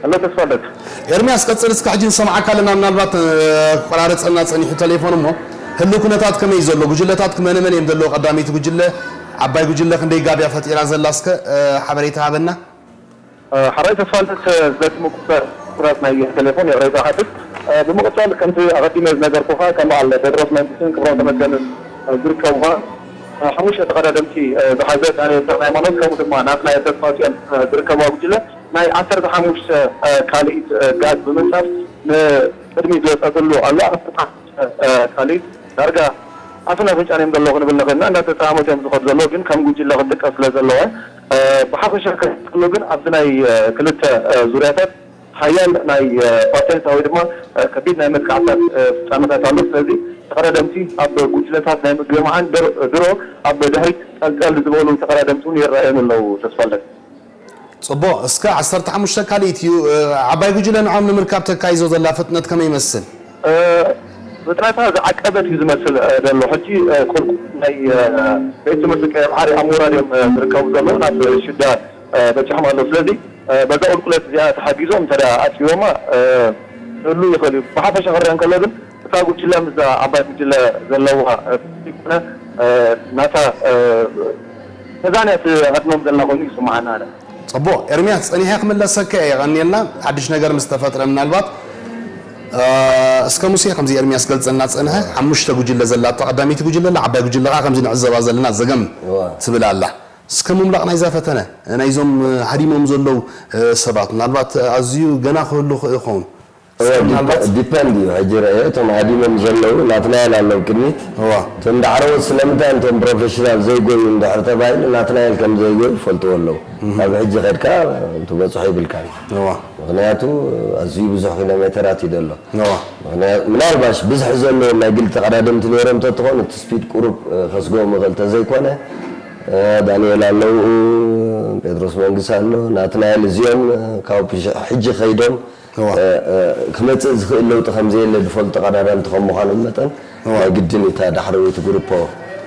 ኣሎ ተስፋለት። ኤርሚያስ፣ ቀጽል እስከ፣ ሕጂ ንሰምዓካ ኣለና። ምናልባት፣ እ፣ ክቆራረጸና ጸኒሑ ቴሌፎን እሞ፣ ህሉው ኩነታት ከመይ እዩ ዘሎ? ጉጅለታት መነ መን እዮም ዘለዉ? ቀዳመይቲ ጉጅለ፣ ዓባይ ጉጅለ ክንደይ ጋብያ ፈጢራ ዘላ? እስከ፣ እ፣ ሓበሬታ ሃበና። እ፣ ሓራይ ተስፋለት፣ እ፣ ስለቲ ምቁጽጻር ናይ ቴሌፎን ይቕሬታ እሓትት። እ፣ ብምቕጻል ከምቲ ኣቐዲመ ዝነገርኩኻ፣ ከም በዓል ቴድሮስ መንግስትን ክብሮም ተመስገንን፣ እ፣ ዝርከቡዋ፣ እ፣ ሓሙሽተ ተቐዳደምቲ፣ እ፣ ዝሓዘት ናይ ኤፍሬም ሃይማኖት፣ ከምኡ ድማ ናትናኤል ተስፋጽዮን፣ እ፣ ዝርከቡዋ ጉጅለ ናይ ዓሰርተ ሓሙሽተ፣ እ፣ ካልኢት፣ እ፣ ጋዝ ብምንጻፍ ንቕድሚት ዝወጸትሉ ኣላ። ዓሰርተ ሓሙሽተ፣ እ፣ ካልኢት ዳርጋ ኣፍን ኣፍንጫን እዮም ዘለዉ ክንብል ንኽእል ኢና። እንዳተጠማመቱ እዮም ዝኸዱ ዘለዉ፣ ግን ከም ጉጅለ ክጥቀስ ስለ ዘለወ፣ እ፣ ብሓፈሻ ክሪኢ ከሎ ግን ኣብዚ ናይ፣ እ፣ ክልተ፣ እ፣ ዙርያታት ሓያል ናይ፣ እ፣ ፓቴንሳ ወይ ድማ፣ እ፣ ከቢድ ናይ መጥቃዕትታት፣ እ፣ ፍጻመታት ኣሎ። ስለዚ ተቐዳደምቲ ኣብ ጉጅለታት ናይ ምግምዓን ድር-፣ ድሮ ኣብ ድሕሪት ጠልጠል ዝበሉ ተቐዳደምቲ እውን ይረኣዩን ኣለዉ። ተስፋለን። ጽቡቕ፣ እስከ ዓሰርተ ሓሙሽተ ካልኢት እዩ። እ፣ ዓባይ ጉጅለ ንዖም ንምርካብ ተካይዞ ዘላ ፍጥነት ከመይ ይመስል? እ፣ ፍጥነታ ዝዓቀበት እዩ ዝመስል፣ እ፣ ዘሎ። ሕጂ፣ እ፣ ቁልቁል ናይ፣ እ፣ ቤት ትምህርቲ ቀይሕ ባሕሪ ኣብ ምውራድ እዮም፣ እ፣ ዝርከቡ ዘለዉ። ናብ ሽዳ፣ እ፣ በጺሖም ኣለዉ። ስለዚ፣ እ፣ በዛ ቁልቁለት እዚኣ ተሓጊዞም እንተ ደኣ ኣጥፊኦማ፣ እ፣ ክህሉ ይኽእል እዩ። ብሓፈሻ ክረአ እንከሎ ግን እታ ጉጅለ ምስዛ ዓባይ ጉጅለ ዘለዋ፣ እ፣ ዘይኮነ፣ እ፣ ናታ፣ እ፣ ተዛንያ ትሃድኖም ዘላ ኮይኑ ይስምዓና ኣነ። ጽቡቕ ኤርምያስ፣ ጸኒሐ ክምለሰካ እየ። የቐንየልና። ሓድሽ ነገር ምስ ተፈጥረ ምናልባት፣ እ፣ እስከ ሙሴ ከምዚ ኤርምያስ ገልጸልና ጸንሐ፣ ሓሙሽተ ጉጅለ ዘላቶ ቀዳመይቲ ጉጅለ ኣላ፣ ዓባይ ጉጅለ ከኣ ከምዚ ንዕዘባ ዘለና ዘገም እዋ። ትብል ኣላ። እስከ ምምላቕ ናይዛ ፈተነ፣ ናይዞም፣ እ፣ ሃዲሞም ዘለዉ፣ እ፣ ሰባት ምናልባት ኣዝዩ ገና ክህሉ ይኽእል ይኸውን። እስከ ምናልባት ዲፐንድ እዩ ሕጂ ረአ እቶም ሃዲሞም ዘለዉ ናትናኤል ኣለዉ ቅድሚት እዋ። እቶም ዳዕረዎት ስለምንታይ እንቶም ፕሮፌሽናል ዘይጎዩ እንድሕር ተባሂሉ ናትናኤል ከም ዘይጎዩ ይፈልጥዎ ኣለዉ ካብ ሕጂ ከድካ ትበፅሖ ይብልካን እዋ። ምክንያቱ ኣዝዩ ብዙሕ ኪሎ ሜተራት እዩ ዘሎ እዋ። ምክንያቱ ምናልባሽ ብዝሒ ዘለዎም ናይ ግሊ ተቐዳደምቲ ነይሮም ተትኾኑ እቲ ስፒድ ቁሩብ እ፣ ከስግኦም ይኽእል ተዘይኮነ እ፣ ዳንኤል ኣለዉ ጴጥሮስ መንግስ ኣሎ ናትናኤል እዚኦም እ፣ ካብ ሕጂ ከይዶም እዋ። እ፣ እ፣ ክመፅእ ዝኽእል ለውጢ ከምዘየለ ዝፈልጡ ተቐዳዳምቲ ከም ምዃኖም መጠን እዋ። ናይ ግድን እታ ዳሕረወይቲ ግሩፖ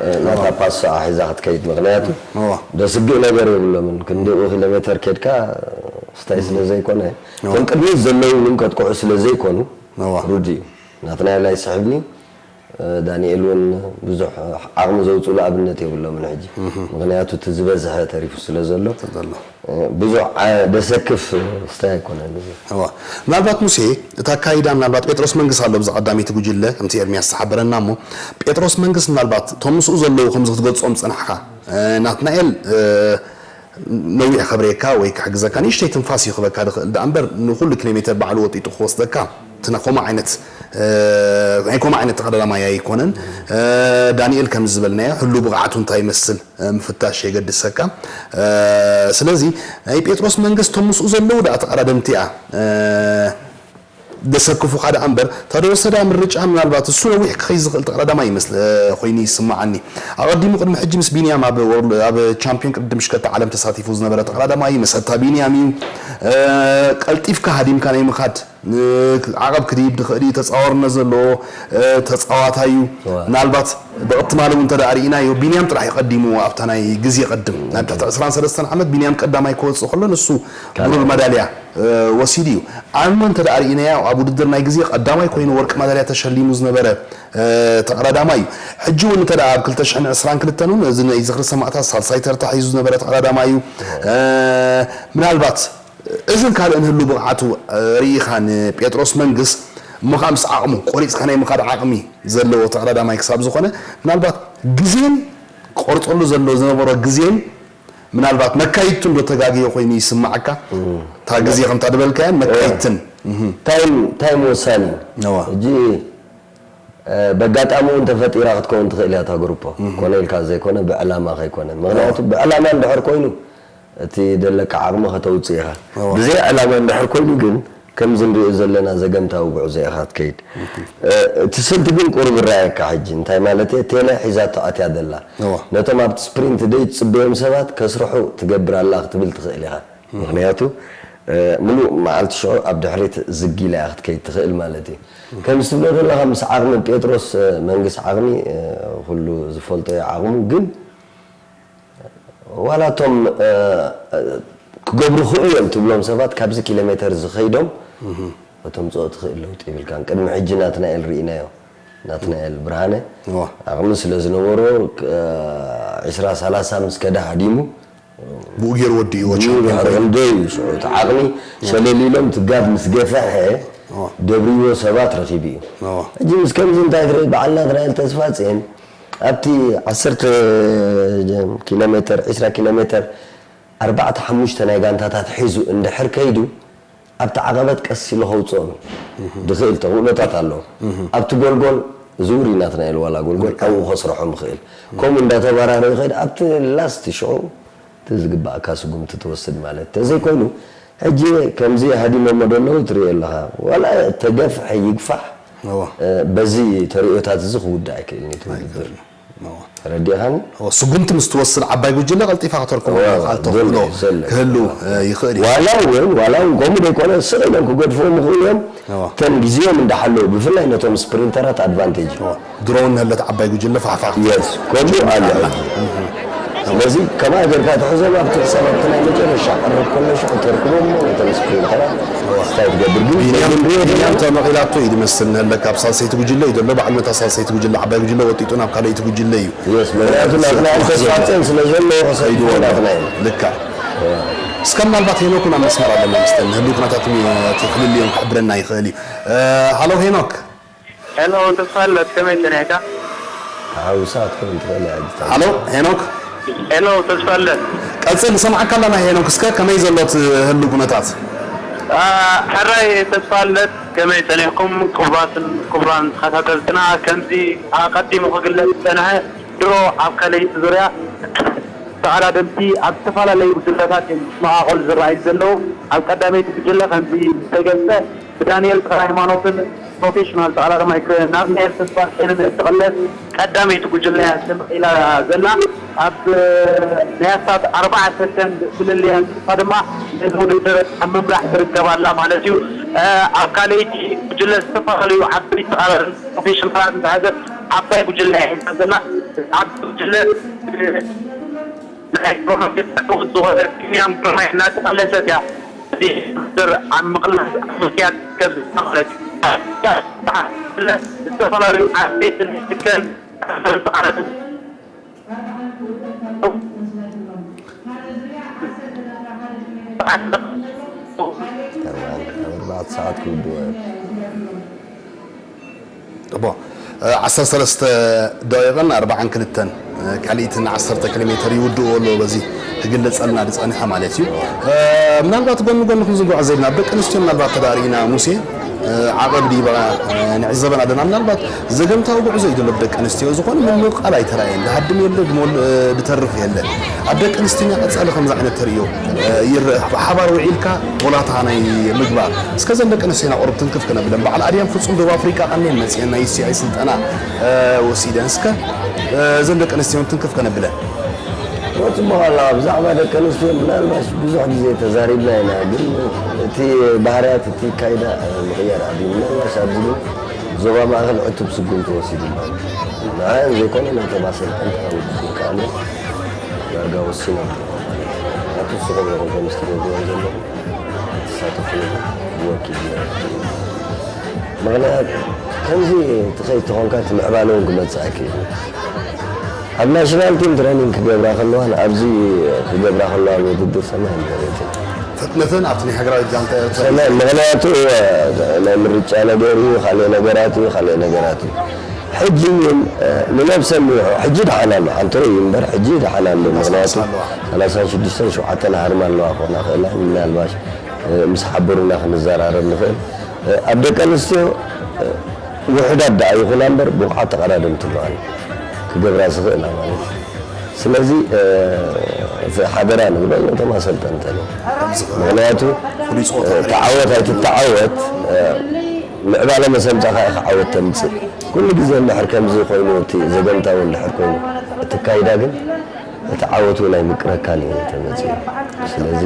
እ፣ ናታ ፓስ ሰዓ ሒዛ ክትከይድ ምክንያቱ እዋ። ደስግእ ነገር የብሎምን ክንድኡ ኪሎ ሜተር ኬድካ ስታይ ስለ ዘይኮነ እቶም ቅድሚት ዘለዉ እውን ከጥቅዑ ስለ ዘይኮኑ እዋ። ሩድ እዩ ናትናኤል ኣይስሕብኒ እ፣ ዳንኤል እውን ብዙሕ ዓቕሚ ዘውፅሉ ኣብነት የብሎምን ሕጂ ምክንያቱ እቲ ዝበዝሐ ተሪፉ ስለ ዘሎ ዘሎ። እ፣ ብዙሕ ዓ- ደሰክፍ ስታይ ኣይኮነን እዚ እዋ። ምናልባት ሙሴ፣ እቲ ኣካይዳ ምናልባት ጴጥሮስ መንግስ ኣሎ ብዛ ቀዳመይቲ ጉጅለ ከምቲ ኤርሚያስ ዝሓበረና እሞ ጴጥሮስ መንግስ ምናልባት እቶም ምስኡ ዘለዉ ከምዚ ክትገልጾም ዝጸናሕካ እ፣ ናትናኤል እ፣ ነዊሕ ከብረየካ ወይ ክሕግዘካ ንእሽተይ ትንፋስ እዩ ክበካ ዝኽእል ደኣ እምበር ንኹሉ ኪሎ ሜተር ባዕሉ ወጢጡ ክወስደካ እቲ ናይ ኮማ ዓይነት እ፣ ናይ ኮማ ዓይነት ተቐዳዳማይ ኣይኮነን እ፣ ዳንኤል ከም ዝበልናዮ ህሉ ብቕዓቱ እንታይ ይመስል እ፣ ምፍታሽ የገድሰካ እ፣ ስለዚ ናይ ጴጥሮስ መንግስት እቶም ምስኡ ዘለዉ ደኣ ተቐዳደምቲ እያ እ፣ ደሰክፉኻ ደኣ እምበር እታ ደወሰዳ ምርጫ ምናልባት እሱ ነዊሕ ክኸይ ዝኽእል ተቐዳዳማይ ይመስል እ፣ ኮይኑ ይስምዓኒ ኣቐዲሙ ቅድሚ ሕጂ ምስ ቢንያም ኣብ ወርል- ኣብ ቻምፒዮን ቅድድም ሽከታ ዓለም ተሳቲፉ ዝነበረ ተቐዳዳማይ መሰታ ቢንያም እዩ እ፣ ቀልጢፍካ ሃዲምካ ናይ ምኻድ ን- ዓቐብ ክድይብ ዝኽእል እዩ ተፃዋርነት ዘለዎ እ፣ ተፃዋታይ እዩ እዋ። ምናልባት ብቕትማል እውን እንተ ርኢናዮ ቢንያም ጥራሕ እዩ ቀዲሙ ኣብታ ናይ ግዜ ቅድም ናብ ትሕቲ ዕስራን ሰለስተን ዓመት ቢንያም ቀዳማይ ክወፅእ ከሎ ንሱ ብሩር መዳልያ እ፣ ወሲዱ እዩ ኣሞ እንተ ርኢናዮ ኣብ ውድድር ናይ ግዜ ቀዳማይ ኮይኑ ወርቂ መዳልያ ተሸሊሙ ዝነበረ እ፣ ተቐዳዳማይ እዩ ሕጂ እውን እንተ ኣብ ክልተ ሽሕን ዕስራን ክልተን እውን እዚ ናይ ዝኽሪ ሰማእታት ሳልሳይ ተርታ ሒዙ ዝነበረ ተቐዳዳማይ እዩ እ፣ ምናልባት እዝን ካልእን ህሉ ብቕዓቱ ርኢኻ ንጴጥሮስ መንግስ እሞ ከዓ ምስ ዓቕሙ ቆሪፅካ ናይ ምኻድ ዓቕሚ ዘለዎ ተቐዳዳማይ ክሳብ ዝኾነ ምናልባት ግዜን ቆርፀሉ ዘሎ ዝነበሮ ግዜን ምናልባት መካይድቱ እንዶ ተጋግየ ኮይኑ ይስማዓካ እታ ግዜ ከምታ ዝበልካያን መካይድትን ታይም ታይም ወሳኒ እዩ ነዋ ሕጂ በጋጣሚ እውን ተፈጢራ ክትከውን ትኽእል እያ እታ ግሩፖ ኮነ ኢልካ ዘይኮነ ብዕላማ ከይኮነ ምክንያቱ ብዕላማ እንድሕር ኮይኑ እቲ ደለካ ዓቕሚ ከተውፅእ ኢኻ ብዘይ ዕላማ እንድሕር ኮይኑ ግን ከምዚ ንሪኦ ዘለና ዘገምታዊ ጉዕዞ ኢኻ ትከይድ እቲ ስልቲ ግን ቁሩብ ይረኣየካ ሕጂ እንታይ ማለት እየ ቴለ ሒዛቶ ኣትያ ዘላ ነቶም ኣብቲ ስፕሪንት ደይ ትፅበዮም ሰባት ከስርሑ ትገብር ኣላ ክትብል ትኽእል ኢኻ ምክንያቱ ምሉእ መዓልቲ ሽዑ ኣብ ድሕሪት ዝግ ኢላ እያ ክትከይድ ትኽእል ማለት እዩ ከምዚ ትብሎ ዘለኻ ምስ ዓቕሚ ጴጥሮስ መንግስ ዓቕሚ ኩሉ ዝፈልጦ እዩ ዓቕሙ ግን ዋላ እቶም ክገብሩ ክእሉ እዮም ትብሎም ሰባት ካብዚ ኪሎ ሜተር ዝኸይዶም ከተምፅኦ ትኽእል ለውጢ ይብልካን ቅድሚ ሕጂ ናትናኤል ርኢናዮ ናትናኤል ብርሃነ ዓቕሚ ስለ ዝነበሮ ዕስራ ሰላሳ ምስ ከደ ሃዲሙ ብኡ ገይሩ ወዲእዎ ቻምፒዮን ኮይኑ እንደ እዩ ሽዑ እቲ ዓቕሚ ሸለል ኢሎም እቲ ጋብ ምስ ገፈሐ ደብርዎ ሰባት ረኺቡ እዩ ሕጂ ምስ ከምዚ እንታይ ትርኢ በዓል ናትናኤል ተስፋፅየን ኣብቲ ዓሰርተ ኪሎ ሜተር ዕስራ ኪሎ ሜተር ኣርባዕተ ሓሙሽተ ናይ ጋንታታት ሒዙ እንድሕር ከይዱ ኣብቲ ዓቐበት ቀስ ኢሉ ከውፅኦም እዩ ድኽእል ተኽእሎታት ኣለዎ ኣብቲ ጎልጎል ዝውር እዩ ናትናኤል ዋላ ጎልጎል ኣብኡ ከስርሖም ይኽእል ከምኡ እንዳተበራረ ይኸድ ኣብቲ ላስት ሽዑ እቲ ዝግባእካ ስጉምቲ ትወስድ ማለት ተዘይኮይኑ ሕጂ ከምዚ ሃዲሞሞ ደለዉ ትሪኦ ኣለኻ ዋላ ተገፍሐ ይግፋሕ በዚ ተሪኦታት እዚ ክውዳእ ኣይክእልን እዩ ትውድድር ተረዲኻን? ስጉምቲ ምስ ትወስድ ዓባይ ጉጅለ ቀልጢፋ ከተርክቦ እዋ፣ ምኽኣል ተኽእሎ ዘሎ፣ ዘሎ። ክህሉ ይኽእል እዩ። ዋላ እውን ዋላ እውን ከምኡ ዘይኮነ ስቕ ኢሎም ክገድፍዎም ይኽእሉ እዮም። እዋ። እተን ግዜኦም እንዳሓለዉ ብፍላይ ነቶም ስፕሪንተራት ኣድቫንቴጅ እዩ። ድሮ እውን ንህለት ዓባይ ጉጅለ ፋሕፋሕ የስ ከምኡ ኣሎ። ስለዚ ከማይ ጌርካ ትሕዞም ኣብቲ ክሳብ ኣብቲ ናይ መጨረሻ ቀረብ ከሎ ሽዑ ተርክቦም እሞ ነቶም ስፕሪንተራት እንታይ ትገብር ግን ቢንያም ንሪኦ ቢንያም ዘለና ተመቒላቶ እዩ ዝመስል ንህለካ ኣብ ሳልሰይቲ ጉጅለ እዩ ዘሎ ባዕሉ ነታ ሳልሰይቲ ጉጅለ ዓባይ ጉጅለ ወጢጡ ናብ ካልኣይቲ ጉጅለ እዩ የስ ምክንያቱ ናትና ተስፋፅን ስለ ዘለዎ ከሰይድዎ ናትና እዩ። ልካ እስከ ምናልባት ሄኖክ እውን ኣብ መስመር ኣለና መስተን ንህሉ ኩነታት እቲ ክልልዮም ክሕብረና ይኽእል እዩ ሃሎ ሄኖክ ሄሎ ተስፋለት ከመይ ጸኒሕካ? ተሓውሳ ክትከውን ትኽእል እያ ሕጂ። ሃሎ ሄኖክ ሄሎ ተስፋለት ቀፅል ንሰምዓካ ኣለና ሄኖክ እስከ ከመይ ዘሎ እቲ ህሉ ኩነታት አ፣ ሕራይ ተስፋለት ከመይ ጸኒሕኩም? ክቡራትን ክቡራን ተኸታተልትና ከምዚ ኣቐዲሙ ክግለጽ ዝጸንሐ ድሮ ኣብ ካልኣይቲ ዙርያ ተቐዳደምቲ ኣብ ዝተፈላለዩ ጉጅለታት እዮም ዝመቓቐሉ ዝረኣዩ ዘለዉ። ኣብ ቀዳመይቲ ጉጅለ ከምዚ ዝተገልጸ ብዳንኤል ተኽለሃይማኖትን ፕሮፌሽናል ተቐዳዳማይ ናትናኤል ተስፋጽዮንን እትቕለስ ቀዳመይቲ ጉጅለ እያ ተመቒላ ዘላ። ኣብ ናይ ኣስታት ኣርብዓ ሰከንድ ፍልልይ ኣንፂፋ ድማ ነዚ ውድድር ኣብ ምምራሕ ትርከብ ኣላ ማለት እዩ። ኣብ ካልኣይቲ ጉጅለ ዝተፈላለዩ ዓበይቲ ተቐዳደምቲ ፕሮፌሽናላት ዝሓዘት ዓባይ ጉጅለ እያ ሒዛ ዘላ። ዓባይ ጉጅለ ናይ ፕሮፌሽናል ዝኾነ ቢንያም ግርማይ እናተቐለሰት እያ። እዚ ውድድር ኣብ ምቕላስ ኣብ ምክያድ ከም ዝማቐለት ዝተፈላለዩ ዓበይቲ ናይ ስከን ኣርባዕተ ሰዓት ክውድኦ እዮም። እቦ ዓሰርተ ሰለስተ ደቂቕን ኣርባዓን ክልተን ካልኢትን ዓሰርተ ኪሎ ሜተር ይውድእዎ ኣለዎ። በዚ ክግለጸልና ዝጸንሐ ማለት እዩ። ምናልባት ጎኒ ጎኒ ክንዝንግዖ ዘይብልና ደቂ ኣንስትዮ ምናልባት ተዳሪእና ሙሴ ዓቐብ ዲባ ንዕዘበን ኣለና። ምናልባት ዘገምታዊ ጉዕዞ እዩ ዘሎ ብደቂ ኣንስትዮ ዝኾነ ምምቕቓል ኣይተራእየን። ዝሃድም የለ ዝሞል- ዝተርፍ የለ። ኣብ ደቂ ኣንስትዮ ቀጻሊ ከምዚ ዓይነት ተርእዮ ይረአ። ብሓባር ውዒልካ ጎላታ ናይ ምግባር እስከ ዘን ደቂ ኣንስትዮና ቁሩብ ትንክፍ ክነብለን በዓል ኣድያም ፍጹም ደቡብ ኣፍሪቃ ቀንየን መጽየን ናይ ዩሲኣይ ስልጠና ወሲደን እስከ ዘን ደቂ ኣንስትዮ ትንክፍ ከነብለን ወፅሞ ኣላ ብዛዕባ ደቂ ኣንስትዮ ምናልባሽ ብዙሕ ግዜ ተዛሪብና ኢና ግን እቲ ባህርያት እቲ ካይዳ ምቕያር ዓብዩ ምናልባሽ ኣብዚ ግን ዞባ ማእኸል ዕቱብ ስጉምቲ ወሲዱ ኣሎ ንዓን ዘይኮነ ነቶም ኣሰልጠንቲ ካብ ዝከኣሉ ዳርጋ ወሲኖም ናቱ ስኹም ኢኹም ከም ስትገብርዎም ዘለኹም ኣይትሳተፉ ብወኪል ምኽንያት ከምዚ ትኸይድ ተኾንካ እቲ ምዕባለ እውን ክመፅእ ኣይክእል ኣብ ናሽናል ቲም ትሬኒንግ ክገብራ ከለዋን ኣብዚ ክገብራ ከለዋ ውድድር ሰማይ መሬትን ፍጥነትን ኣብቲ ናይ ሃገራዊት ጋንታ ኤርትራ ሰማይ ምኽንያቱ ናይ ምርጫ ነገር እዩ ካልእ ነገራት እዩ ካልእ ነገራት እዩ ሕጂ እውን ንነብሰ ሕጂ ደሓን ኣሎ ኣንተ እዩ እምበር ሕጂ ደሓን ኣሎ ምኽንያቱ ሰላሳን ሽዱሽተን ሸውዓተን ሃርማ ኣለዋ ክኾና ክእላ ምናልባሽ ምስ ሓበሩና ክንዘራረብ ንኽእል ኣብ ደቂ ኣንስትዮ ውሑዳት ደኣ ይኹና እምበር ብቑዓት ተቐዳደምቲ ኣለዋን ክገብራ ዝኽእላ ማለት እዩ ስለዚ እቲ ሓደራ ንብሎ ነቶም ኣሰልጠንተን እዩ ምኽንያቱ ተዓወት ኣይትተዓወት ምዕባለ መሰምፃ ከዓ ክዓወት ተምፅእ ኩሉ ግዜ እንድሕር ከምዚ ኮይኑ እቲ ዘገምታዊ እንድሕር ኮይኑ እቲ ካይዳ ግን እቲ ዓወት እውን ኣይምቅረካን እዩ ተመፅኡ ስለዚ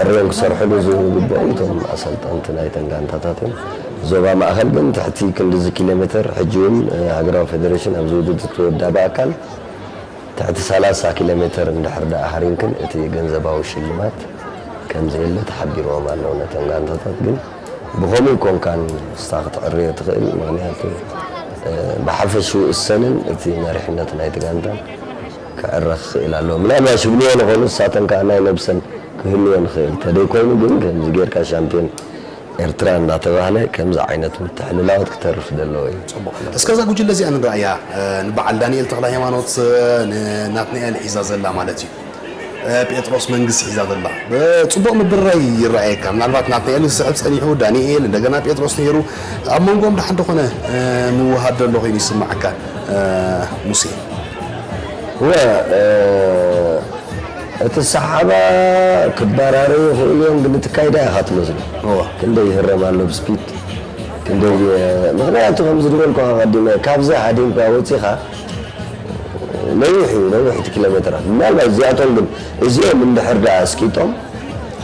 ዕርዮም ክሰርሕሉ ዝግብኦም እቶም ኣሰልጠንቲ ናይተን ጋንታታት እዮም ዞባ ማእኸል ግን ትሕቲ ክንድዚ ኪሎ ሜትር ሕጂ እውን ሃገራዊ ፌደሬሽን ኣብዚ ውድድር ትወዳ ብኣካል ትሕቲ ሰላሳ ኪሎ ሜትር እንድሕር ደኣ ሃሪምክን እቲ ገንዘባዊ ሽልማት ከም ዘየለ ተሓቢርዎም ኣለዉ ነተን ጋንታታት ግን ብኸምኡ ይኮንካን ንስኻ ክትዕርዮ ትኽእል ምኽንያቱ ብሓፈሽኡ እሰንን እቲ መሪሕነት ናይቲ ጋንታን ክዕረ ክኽእል ኣለዎ ምናልባት ሽብልዎ ንኾኑ ንሳተን ከዓ ናይ ነብሰን ክህልወን ይኽእል ተደይኮይኑ ግን ከምዚ ጌርካ ሻምፒዮን ኤርትራ እንዳተባህለ ከምዚ ዓይነት ምትሕልላዎት ክተርፍ ዘለዎ እዩ። እስከ እዛ ጉጅለ እዚኣ ንረኣያ ንበዓል ዳንኤል ተኽለ ሃይማኖት ንናትናኤል ሒዛ ዘላ ማለት እዩ። ጴጥሮስ መንግስት ሒዛ ዘላ ጽቡቕ ምብርራይ ይረኣየካ። ምናልባት ናትናኤል ክስዕብ ጸኒሑ ዳንኤል እንደገና ጴጥሮስ ነይሩ ኣብ መንጎም ደሓን ዝኾነ ምውሃድ ዘሎ ኮይኑ ይስምዓካ ሙሴ። እወ እቲ ሰሓባ ክበራረዩ ይኽእሉ እዮም ግን እቲ ካይዳ ኢኻ ትመስሉ ክንደይ ይህረም ኣሎ ብስፒድ ክንደይ ምኽንያቱ ከምዚ ዝበልኩ ኣቐዲመ ካብዚ ሃዲምካ ወፂኻ ነዊሕ እዩ፣ ነዊሕ እቲ ኪሎ ሜትራት። ምናልባት እዚኣቶም ግን፣ እዚኦም እንድሕር ደኣ ኣስቂጦም፣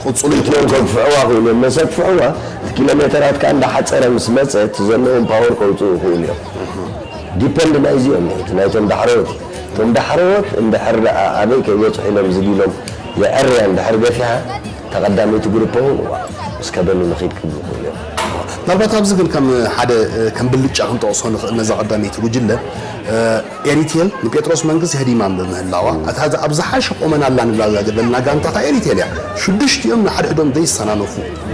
ቅጽሉ እቲኦም ይኹን። ከግፍዕዋ ክኢሎም፣ መሰ ክፍዕዋ፣ እቲ ኪሎ ሜትራት ከኣ እንዳሓጸረ ምስ መጸ፣ እቲ ዘለዎም ፓወር ከውጽኡ ይኽእሉ እዮም። ዲፐንድ ናይዚኦም እዩ፣ እቲ ናይቶም ዳሕረዎት እዩ። እቶም ዳሕረዎት እንድሕር ደኣ ኣበይ ከይበጽሑ ኢሎም ዝዲሎም የዐርያ እንድሕር ገፊሓ፣ ተቐዳመይቲ ግሩፕ እውን እዋ፣ ምስ ከበኑ ንኺድ ክብሉ ይኽእሉ እዮም። ምናልባት ኣብዚ ግን ከም ሓደ፣ ከም ብልጫ ክንጠቕሶ ንኽእል ነዛ ቀዳመይቲ ጉጅለ፣ ኤሪቴል ንጴጥሮስ መንግስ የህዲማ ብምህላዋ፣ እታ ኣብ ዝሓሸ ቁመና ኣላ ንብላ ዘገበልና ጋንታ ከኣ ኤሪቴል እያ። ሽዱሽቲኦም ንሓድሕዶም ዘይሰናነፉ፣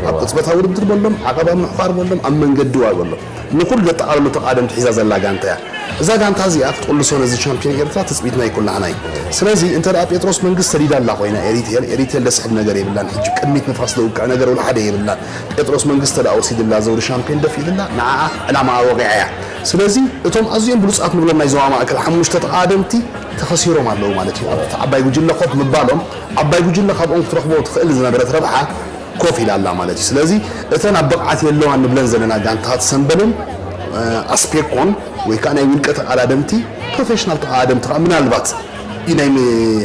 ኣብ ቅጽበታዊ ውድድር በሎም፣ ዓቐብ ኣብ ምሕፋር በሎም፣ ኣብ መንገዲ ዋ በሎም፣ ንኹሉ ዘጠቓለሉ ተቓደምቲ ሒዛ ዘላ ጋንታ እያ። እዛ ጋንታ እዚኣ ክትቕልሶ ነዚ ቻምፒዮን ኤርትራ ትጽቢትና ይኩላህና እዩ። ስለዚ እንተ ደኣ ጴጥሮስ መንግስ ሰዲዳ ኣላ ኮይና ኤሪቴል፣ ኤሪቴል ደስሕል ነገር የብላን። ሕጂ ቅድሚት ንፋስ ዘውቅዕ ነገር ወላ ሓደ የብላን። ጴጥሮስ መንግስ እንተ ደኣ ወሲድላ ዘውሪ ሻምፒዮን ደፊእልላ፣ ንዓኣ ዕላማኣ ወቒዓ እያ። ስለዚ እቶም ኣዝዮም ብሉጻት ንብሎም ናይ ዞባ ማእከል ሓሙሽተ ተቓደምቲ ተኸሲሮም ኣለዉ ማለት እዩ። ኣብቲ ዓባይ ጉጅለ ኮፍ ምባሎም፣ ዓባይ ጉጅለ ካብኦም ክትረኽቦ ትኽእል ዝነበረት ረብሓ ኮፍ ኢላ ኣላ ማለት እዩ። ስለዚ እተን ኣብ ብቕዓት የለዋን ንብለን ዘለና ጋንታት ሰምበልን፣ እ፣ ኣስፔኮን ወይ ከኣ ናይ ውልቀ ተቓዳደምቲ፣ ፕሮፌሽናል ተቓዳደምቲ ከኣ ምናልባት እዩ ናይ ም-፣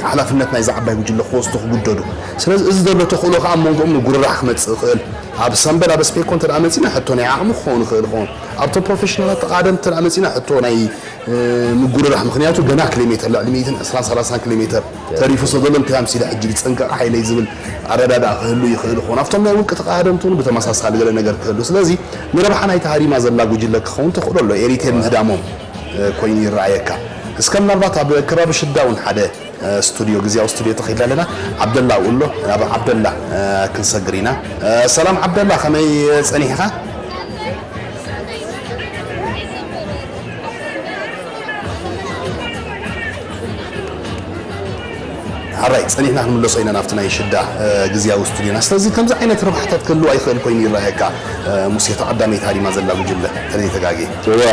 ሓላፍነት ናይዛ ዓባይ ጉጅለ ክወስዱ ክጉደዱ። ስለዚ እዚ ዘሎ ተኽእሎ ከኣ ኣብ መንጎኦም ምጉርራሕ ክመጽእ ይኽእል። ኣብ ሰምበል ኣብ ኣስፔኮን እንተ ደኣ መጺና ሕቶ ናይ ዓቕሚ ክኸውን ይኽእል ይኸውን። ኣብቶም ፕሮፌሽናላት ተቓደምቲ እንተ ደኣ መጺና ሕቶ ናይ ምጉርራሕ፣ ምኽንያቱ ገና ኪሎ ሜትር፣ ልዕሊ ሚእትን ዕስራን ሰላሳን ኪሎ ሜትር ተሪፉ ስለ ዘሎ፣ እንታይ ኣምሲለ ሕጂ ዝጸንቀቕ ሓይለይ ዝብል ኣረዳድኣ ክህሉ ይኽእል ይኸውን። ኣብቶም ናይ ውልቂ ተቐዳደምቲ እውን ብተመሳሳሊ ገለ ነገር ክህሉ። ስለዚ ንረብሓ ናይታ ሃዲማ ዘላ ጉጅለ ክኸውን ተኽእሎ ኣሎ፣ ኤሪቴል ምህዳሞም፣ እ፣ ኮይኑ ይረኣየካ። እስከ ምናልባት ኣብ ከባቢ ሽዳ እውን ሓደ፣ እ፣ ስቱድዮ፣ ግዝያዊ ስቱድዮ ተኺልና ኣለና። ዓብደላ ኣብኡ ኣሎ፣ ናብ ዓብደላ፣ እ፣ ክንሰግር ኢና። እ፣ ሰላም ዓብደላ፣ ከመይ ጸኒሕኻ? ሓራይ ጸኒሕና ክንምለሶ ኢና ናብቲ ናይ ሽዳ፣ እ፣ ግዝያዊ ስቱድዮና። ስለዚ ከምዚ ዓይነት ረብሓታት ክህልዋ ይኽእል ኮይኑ ይረኣየካ፣ እ፣ ሙሴ፣ ተቐዳመይቲ ሃዲማ ዘላ ጉጅለ፣ እንተዘይተጋግየ። እዋ፣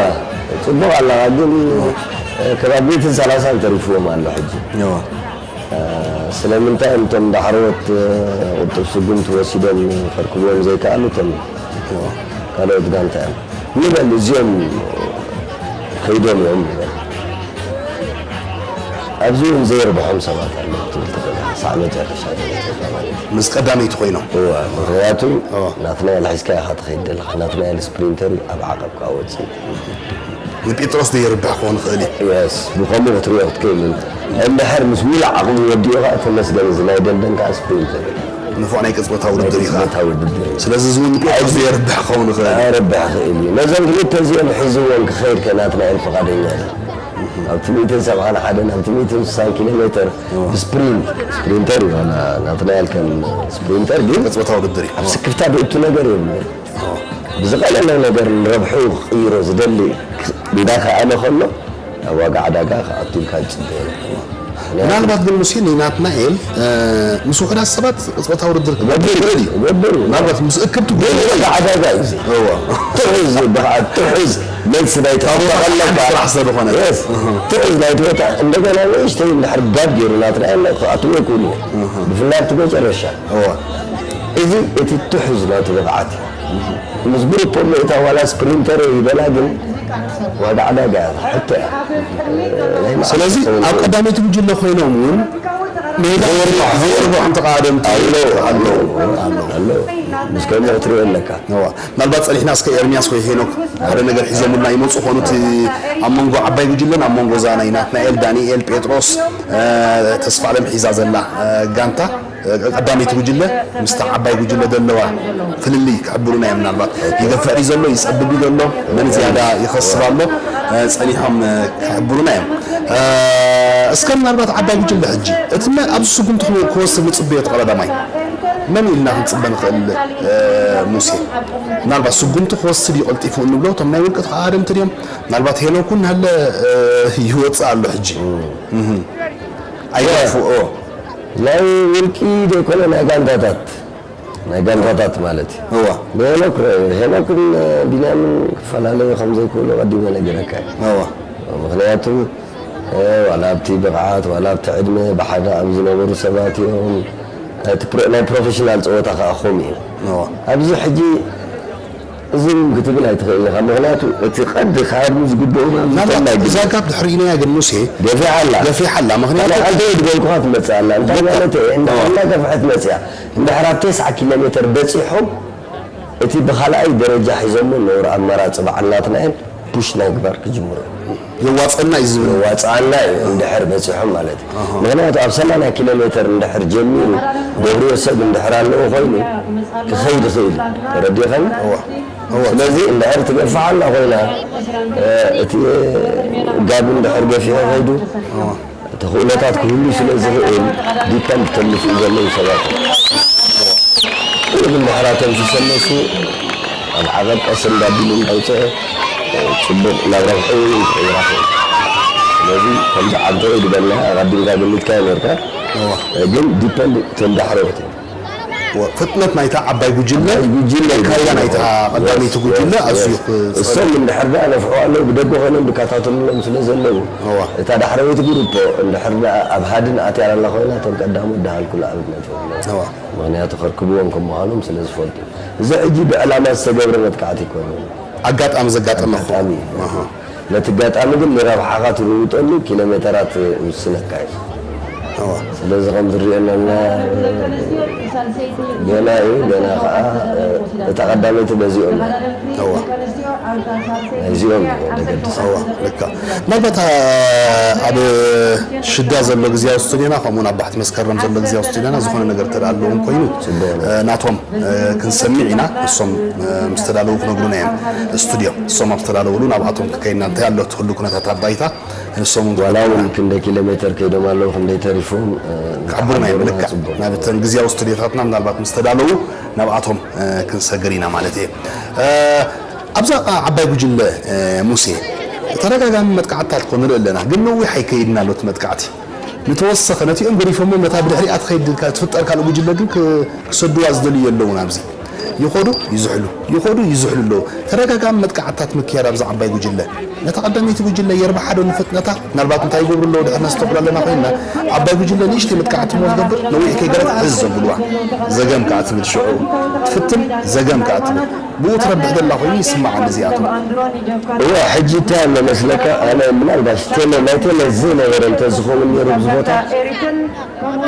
ጽቡቕ ኣለኻ፣ ግን፣ እ፣ ከባቢ ሚእትን ሰላሳን ተሪፍዎም ኣሎ ሕጂ። እዋ። እ፣ ስለምንታይ እቶም ዳሕረዎት፣ እ፣ ቁጥብ ስጉምቲ ወሲዶም ከርክብዎም ዘይከኣሉ እቶም እዋ። ካልኦት ጋንታ እዮም። ንበል እዚኦም ከይዶም እዮም ንበል። ኣብዚ እውን ዘይርብሖም ሰባት ኣለዉ ክትብል ትኽእል ኢኻ። ሳዕ መጨረሻ ደረጃ ማለት እዩ። ምስ ቀዳመይቲ ኮይኖም። እዋ፣ ምኽንያቱ እዋ። ናትናኤል ሒዝካ ኢኻ ትኸይድ ዘለኻ። ናትናኤል ስፕሪንተር እዩ፣ ኣብ ዓቐብ ከኣ ወጺኡ። ንጴጥሮስ ዶ የርብሕ ክኸውን ይኽእል እዩ? የስ፣ ብኸምኡ ክትሪኦ ክትክእል። እንድሕር ምስ ሙሉእ ዓቕሙ ወዲኡ ከኣ ተመስገን፣ እዚ ናይ ደንደን ከኣ ስፕሪንተር እዩ። ንፉዕ ናይ ቅጽበታዊ ውድድር እዩ ከኣ። ቅጽበታዊ ውድድር እዩ። ስለዚ እዚ እውን ንጴጥሮስ ዶ የርብሕ ክኸውን ይኽእል እዩ? ኣየርብሕ ይኽእል እዩ። ነዞም ክልተ እዚኦም ሒዝዎም ክኸይድ ከ ናትናኤል ፍቓደኛ እዩ። ኣብቲ ሚእትን ሰብዓን ሓደን ኣብቲ ሚእትን ስሳን ኪሎ ሜትር እዎ። ብስፕሪንት፣ ስፕሪንተር እዩ፣ ዋላ ናትናኤል ከም ስፕሪንተር ግን ቅጽበታዊ ውድድር እዩ። ኣብ ስክፍታ ዝእቱ ነገር የብሉን። እዎ። ብዝቐለለ ነገር ንረብሑ ክቕይሮ ዝደሊ እንዳኸኣለ ከሎ፣ ኣብ ዋጋ ዕዳጋ ክኣቱ ኢልካ ዝጽበዮ። ምናልባት ግን ሙሴ ንናትናኤል፣ እ፣ ምስ ውሑዳት ሰባት ቅጽበታዊ ውድድር ክገብር ይኽእል እዩ። ይገብር እዩ። ምናልባት ምስ እክብቲ ግን ጉዳይ ዋጋ ዕዳጋ እዩ። እዎ። ትሑዝ ብቕዓት፣ ትሑዝ መልሲ ናይ ካብ ቦታ ተፈጥሮ ሓንቲ ኣለካ። ስራሕ ስለ ዝኾነ። የስ። እህ። ትሑዝ ናይ ቦታ እንደገና ንእሽተይ እንድሕር ጋብ ገይሩ ናትናኤል ክኣትዎ ይኽእሉ እዮም። እህ። ብፍላይ ኣብቲ መጨረሻ። እዎ። እዚ እቲ ትሑዝ ናቱ ብቕዓት እዩ። ምስ ግሩፕ ኣሎ እታ ዋላ ስፕሪንተር ይበላ ግን ዋጋ ዕዳጋ እያ፣ ሕቶ እያ። ናይ መዓልቲ ስለዚ ክኸውን ኣብ ይኽእል። ቀዳመይቲ ጉጅለ ኮይኖም እውን ሜዳ ዘይርብሖም። ዘይርብሖም ተቓደምቲ ኣለዉ፣ ኣለዉ፣ ኣለዉ። ኣለዉ። ምስ ከምኡ ክትሪኦ ኣለካ። እዋ። ምናልባት ጸኒሕና እስከ ኤርሚያስ ወይ ሄኖክ ሓደ ነገር ሒዞምልና ይመጹ ኾኑ። እቲ ኣብ መንጎ ዓባይ ጉጅለን ኣብ መንጎ እዛ ናይ ናትናኤል፣ ዳንኤል፣ ጴጥሮስ፣ እ፣ ተስፋ ኣለም ሒዛ ዘላ፣ እ፣ ጋንታ ቀዳመይቲ ጉጅለ ምስታ ዓባይ ጉጅለ ዘለዋ ፍልልይ ክሕብሩና እዮም። ምናልባት ይገፍዕ ድዩ ዘሎ፣ ይጸብብ ድዩ ዘሎ፣ መን ዝያዳ ይኸስብ ኣሎ፣ እ፣ ጸኒሖም፣ እ፣ ክሕብሩና እዮም። እ፣ እስከ ምናልባት ዓባይ ጉጅለ ሕጂ እቲ መ-፣ ኣብዚ ስጉምቲ ክወ-፣ ክወስድ ንጽበዮ ተቐዳዳማይ መን ኢልና ክንጽበ ንኽእል፣ እ፣ ሙሴ? ምናልባት ስጉምቲ ክወስድ እዩ ቀልጢፉ እንብሎ እቶም ናይ ውልቂ ተቐዳደምቲ ድዮም? ምናልባት ሄኖክ እውን ሃለ፣ እ፣ ይወጽእ ኣሎ ሕጂ። እህ። ኣይገፉ፣ ኦ። ናይ ውልቂ ዘይኮነ ናይ ጋንታታት፣ ናይ ጋንታታት ማለት እዩ። እዋ። ብሄኖክ ረ-፣ ሄኖክን ቢንያምን ክፈላለዩ ከም ዘይክእሉ ቀዲመ ነጊረካ እየ። እዋ። ምኽንያቱ፣ እ፣ ዋላ ኣብቲ ብቕዓት፣ ዋላ ኣብቲ ዕድመ ብሓደ ኣብ ዝነበሩ ሰባት እዮም። እቲ ፕሮ-፣ ናይ ፕሮፌሽናል ጸወታ ከኣ ከምኡ እዩ። እዋ። ኣብዚ ሕጂ እዚ እውን ክትብል ኣይትኽእልን ኢኻ። ምኽንያቱ እቲ ቀንዲ ካብዚ ዝግብኡ ናብዚ ምናልባት ተላይ እዛ ግዜ ጋብ ድሕሪናያ ግን ሙሴ ገፊሓ ኣላ። ገፊሓ ኣላ። ምኽንያቱ ካልእ ሓንቲ ወይ ዝበልኩኻ ትመጽእ ኣላ። እንታይ ማለት እየ? እንድሕር እናገፍሐት መጽያ፣ እንድሕር ኣብ ተስዓ ኪሎ ሜተር በጺሖም፣ እቲ ብኻልኣይ ደረጃ ሒዞሞ ነበሩ ኣማራጺ በዓል ናትና እየን ፑሽ ናይ ግባር ክጅምሩ። የዋጽአና እዩ ዝብል። የዋጽኣና እዩ እንድሕር በጺሖም ማለት እዩ። ኣሃ። ምኽንያቱ ኣብ ሰማንያ ኪሎ ሜተር እንድሕር ጀሚሩ ገብርዮ ሰብ እንድሕር ኣለዎ ኮይኑ ክኸይድ ይኽእል እዩ። ተረዲእኻኒ? እዋ። እዋ። ስለዚ እንድሕር ትገፍሕ ኣላ ኮይና፣ እ፣ እቲ ጋብ እንድሕር ገፊሑ ከይዱ፣ እዋ። ተኽእሎታት ክህሉ ስለ ዝኽእል ዲፐንድ ተልፍ እዩ ዘለዉ ሰባት እዮም። ኩሉ ግን ድሕራቶም ዝሰለሱ ኣብ ዓቐብ ቀስ እንዳቢሉ እንዳውፅአ፣ እ፣ ፅቡቕ ናብ ረብሒ ይቕይራ ክእል። ስለዚ ከምዚ ዓንተወይ ዝበልና ኣቐዲምካ ገሊፅካዮ ነርካ። እዋ። እ፣ ግን ዲፐንድ እቶም ዳሕረዎት እዮም። ወ-፣ ፍጥነት ናይታ ዓባይ ጉጅለ ዓባይ ጉጅለ ካያ ናይታ የስ፣ ቀዳመይቲ የስ፣ ጉጅለ ኣዝዩ የስ። ክ-፣ እሶም እንድሕር ደኣ ነፍሑ ኣለዉ፣ ብደገ ኮይኖም ዝከታተሉሎም ስለ ዘለዉ፣ እዋ። እታ ዳሕረወይቲ ግሩፕ እንድሕር ደኣ ኣብ ሃድን ኣትያ ኣላ ኮይና፣ እቶም ቀዳሞት ደሃልኩ ንኣብነት እዮም። እዋ። ምኽንያቱ ከርክብዎም ከም ምዃኖም ስለ ዝፈልጡ። እዚ ሕጂ ብዕላማ ዝተገብረ መጥቃዕቲ ኣይኮነን። ኣጋጣሚ ዘጋጠመ ኣጋጣሚ። ኣሃ። ነቲ ኣጋጣሚ ግን ንረብሓኻ ትልውጠሉ ኪሎ ሜተራት ይውስነካ እዩ። እዋ። ስለዚ ከም ዝርአየና ገና እዩ፣ ገና ኸዓ፣ እ፣ እታ ቀዳመይቲ በዚኦም እያ። እዋ። ናይዚኦም እዩ ዘገድስ። እዋ፣ ልካ። ምናልባት፣ እ፣ ኣብ ሽዳ ዘሎ ግዜያዊ ስቱድዮና፣ ከምኡውን ኣብ ባሕቲ መስከረም ዘሎ ግዜያዊ ስቱድዮና ዝኾነ ነገር ተዳለዎም ኮይኑ፣ ጽቡቕ ነው። እ፣ ናቶም እ፣ ክንሰምዕ ኢና። ንሶም፣ እ፣ ምስ ተዳለዉ ክነግሩና እዮም። ስቱድዮ፣ ንሶም ኣብ ዝተዳለውሉ ናብኣቶም ክከይድና፣ እንታይ ኣሎ እቲ ኩሉ ኩነታት ኣብ ባይታ፣ ንሶም እውን ዋላ እውን ክነግሩና። ክንደይ ኪሎ ሜተር ከይዶም ኣለዉ፣ ክንደይ ተሪፎም፣ እ፣ ክሕብሩና እዮም። ክሓብሩና ልክዕ። ጽቡቕ። ናብ እተን ግዝያዊ ስቱድዮታትና ምናልባት ምስ ተዳለዉ ናብኣቶም፣ እ፣ ክንሰግር ኢና ማለት እየ። እ፣ ኣብዛ ዓባይ ጉጅለ፣ እ፣ ሙሴ፣ ተደጋጋሚ መጥቃዕትታት ኮ ንርኢ ኣለና፣ ግን ነዊሕ ኣይከይድና ኣሎ እቲ መጥቃዕቲ። ንተወሰኸ ነቲኦም ገዲፎሞም ነታ ብድሕሪኣ ትኸይድ ትፍጠር ካልእ ጉጅለ ግን ክ-፣ ክሰድዋ ዝደልዩ የለውን። ኣብዚ ይኸዱ ይዝሕሉ፣ ይኸዱ ይዝሕሉ ኣለዉ። ተደጋጋሚ መጥቃዕትታት ምክያድ ኣብዛ ዓባይ ጉጅለ። ነታ ቀዳመይቲ ጉጅለ የርብሓ ዶ ንፍጥነታ? ምናልባት እንታይ ይገብሩ ኣለዉ ድሕር ነስተውዕል ኣለና ኮይንና፣ ዓባይ ጉጅለ ንእሽተይ መጥቃዕቲ እሞ ትገብር፣ ነዊሕ ከይገረት ሕዝ ዘብልዋ። ዘገም ከኣ ትብል ሽዑ። ትፍትን ዘገም ከኣ ትብል። ብኡ ትረብሕ ዘላ ኮይኑ ይስምዓኒ እዚኣቶም። እዋ፣ ሕጂ እንታይ ኣሎ መስለካ? ኣነ ምናልባሽ ቴሌ፣ ናይ ቴሌ ዘይነበረ እንተዝኸውን ነይሩ ኣብዚ ቦታ፣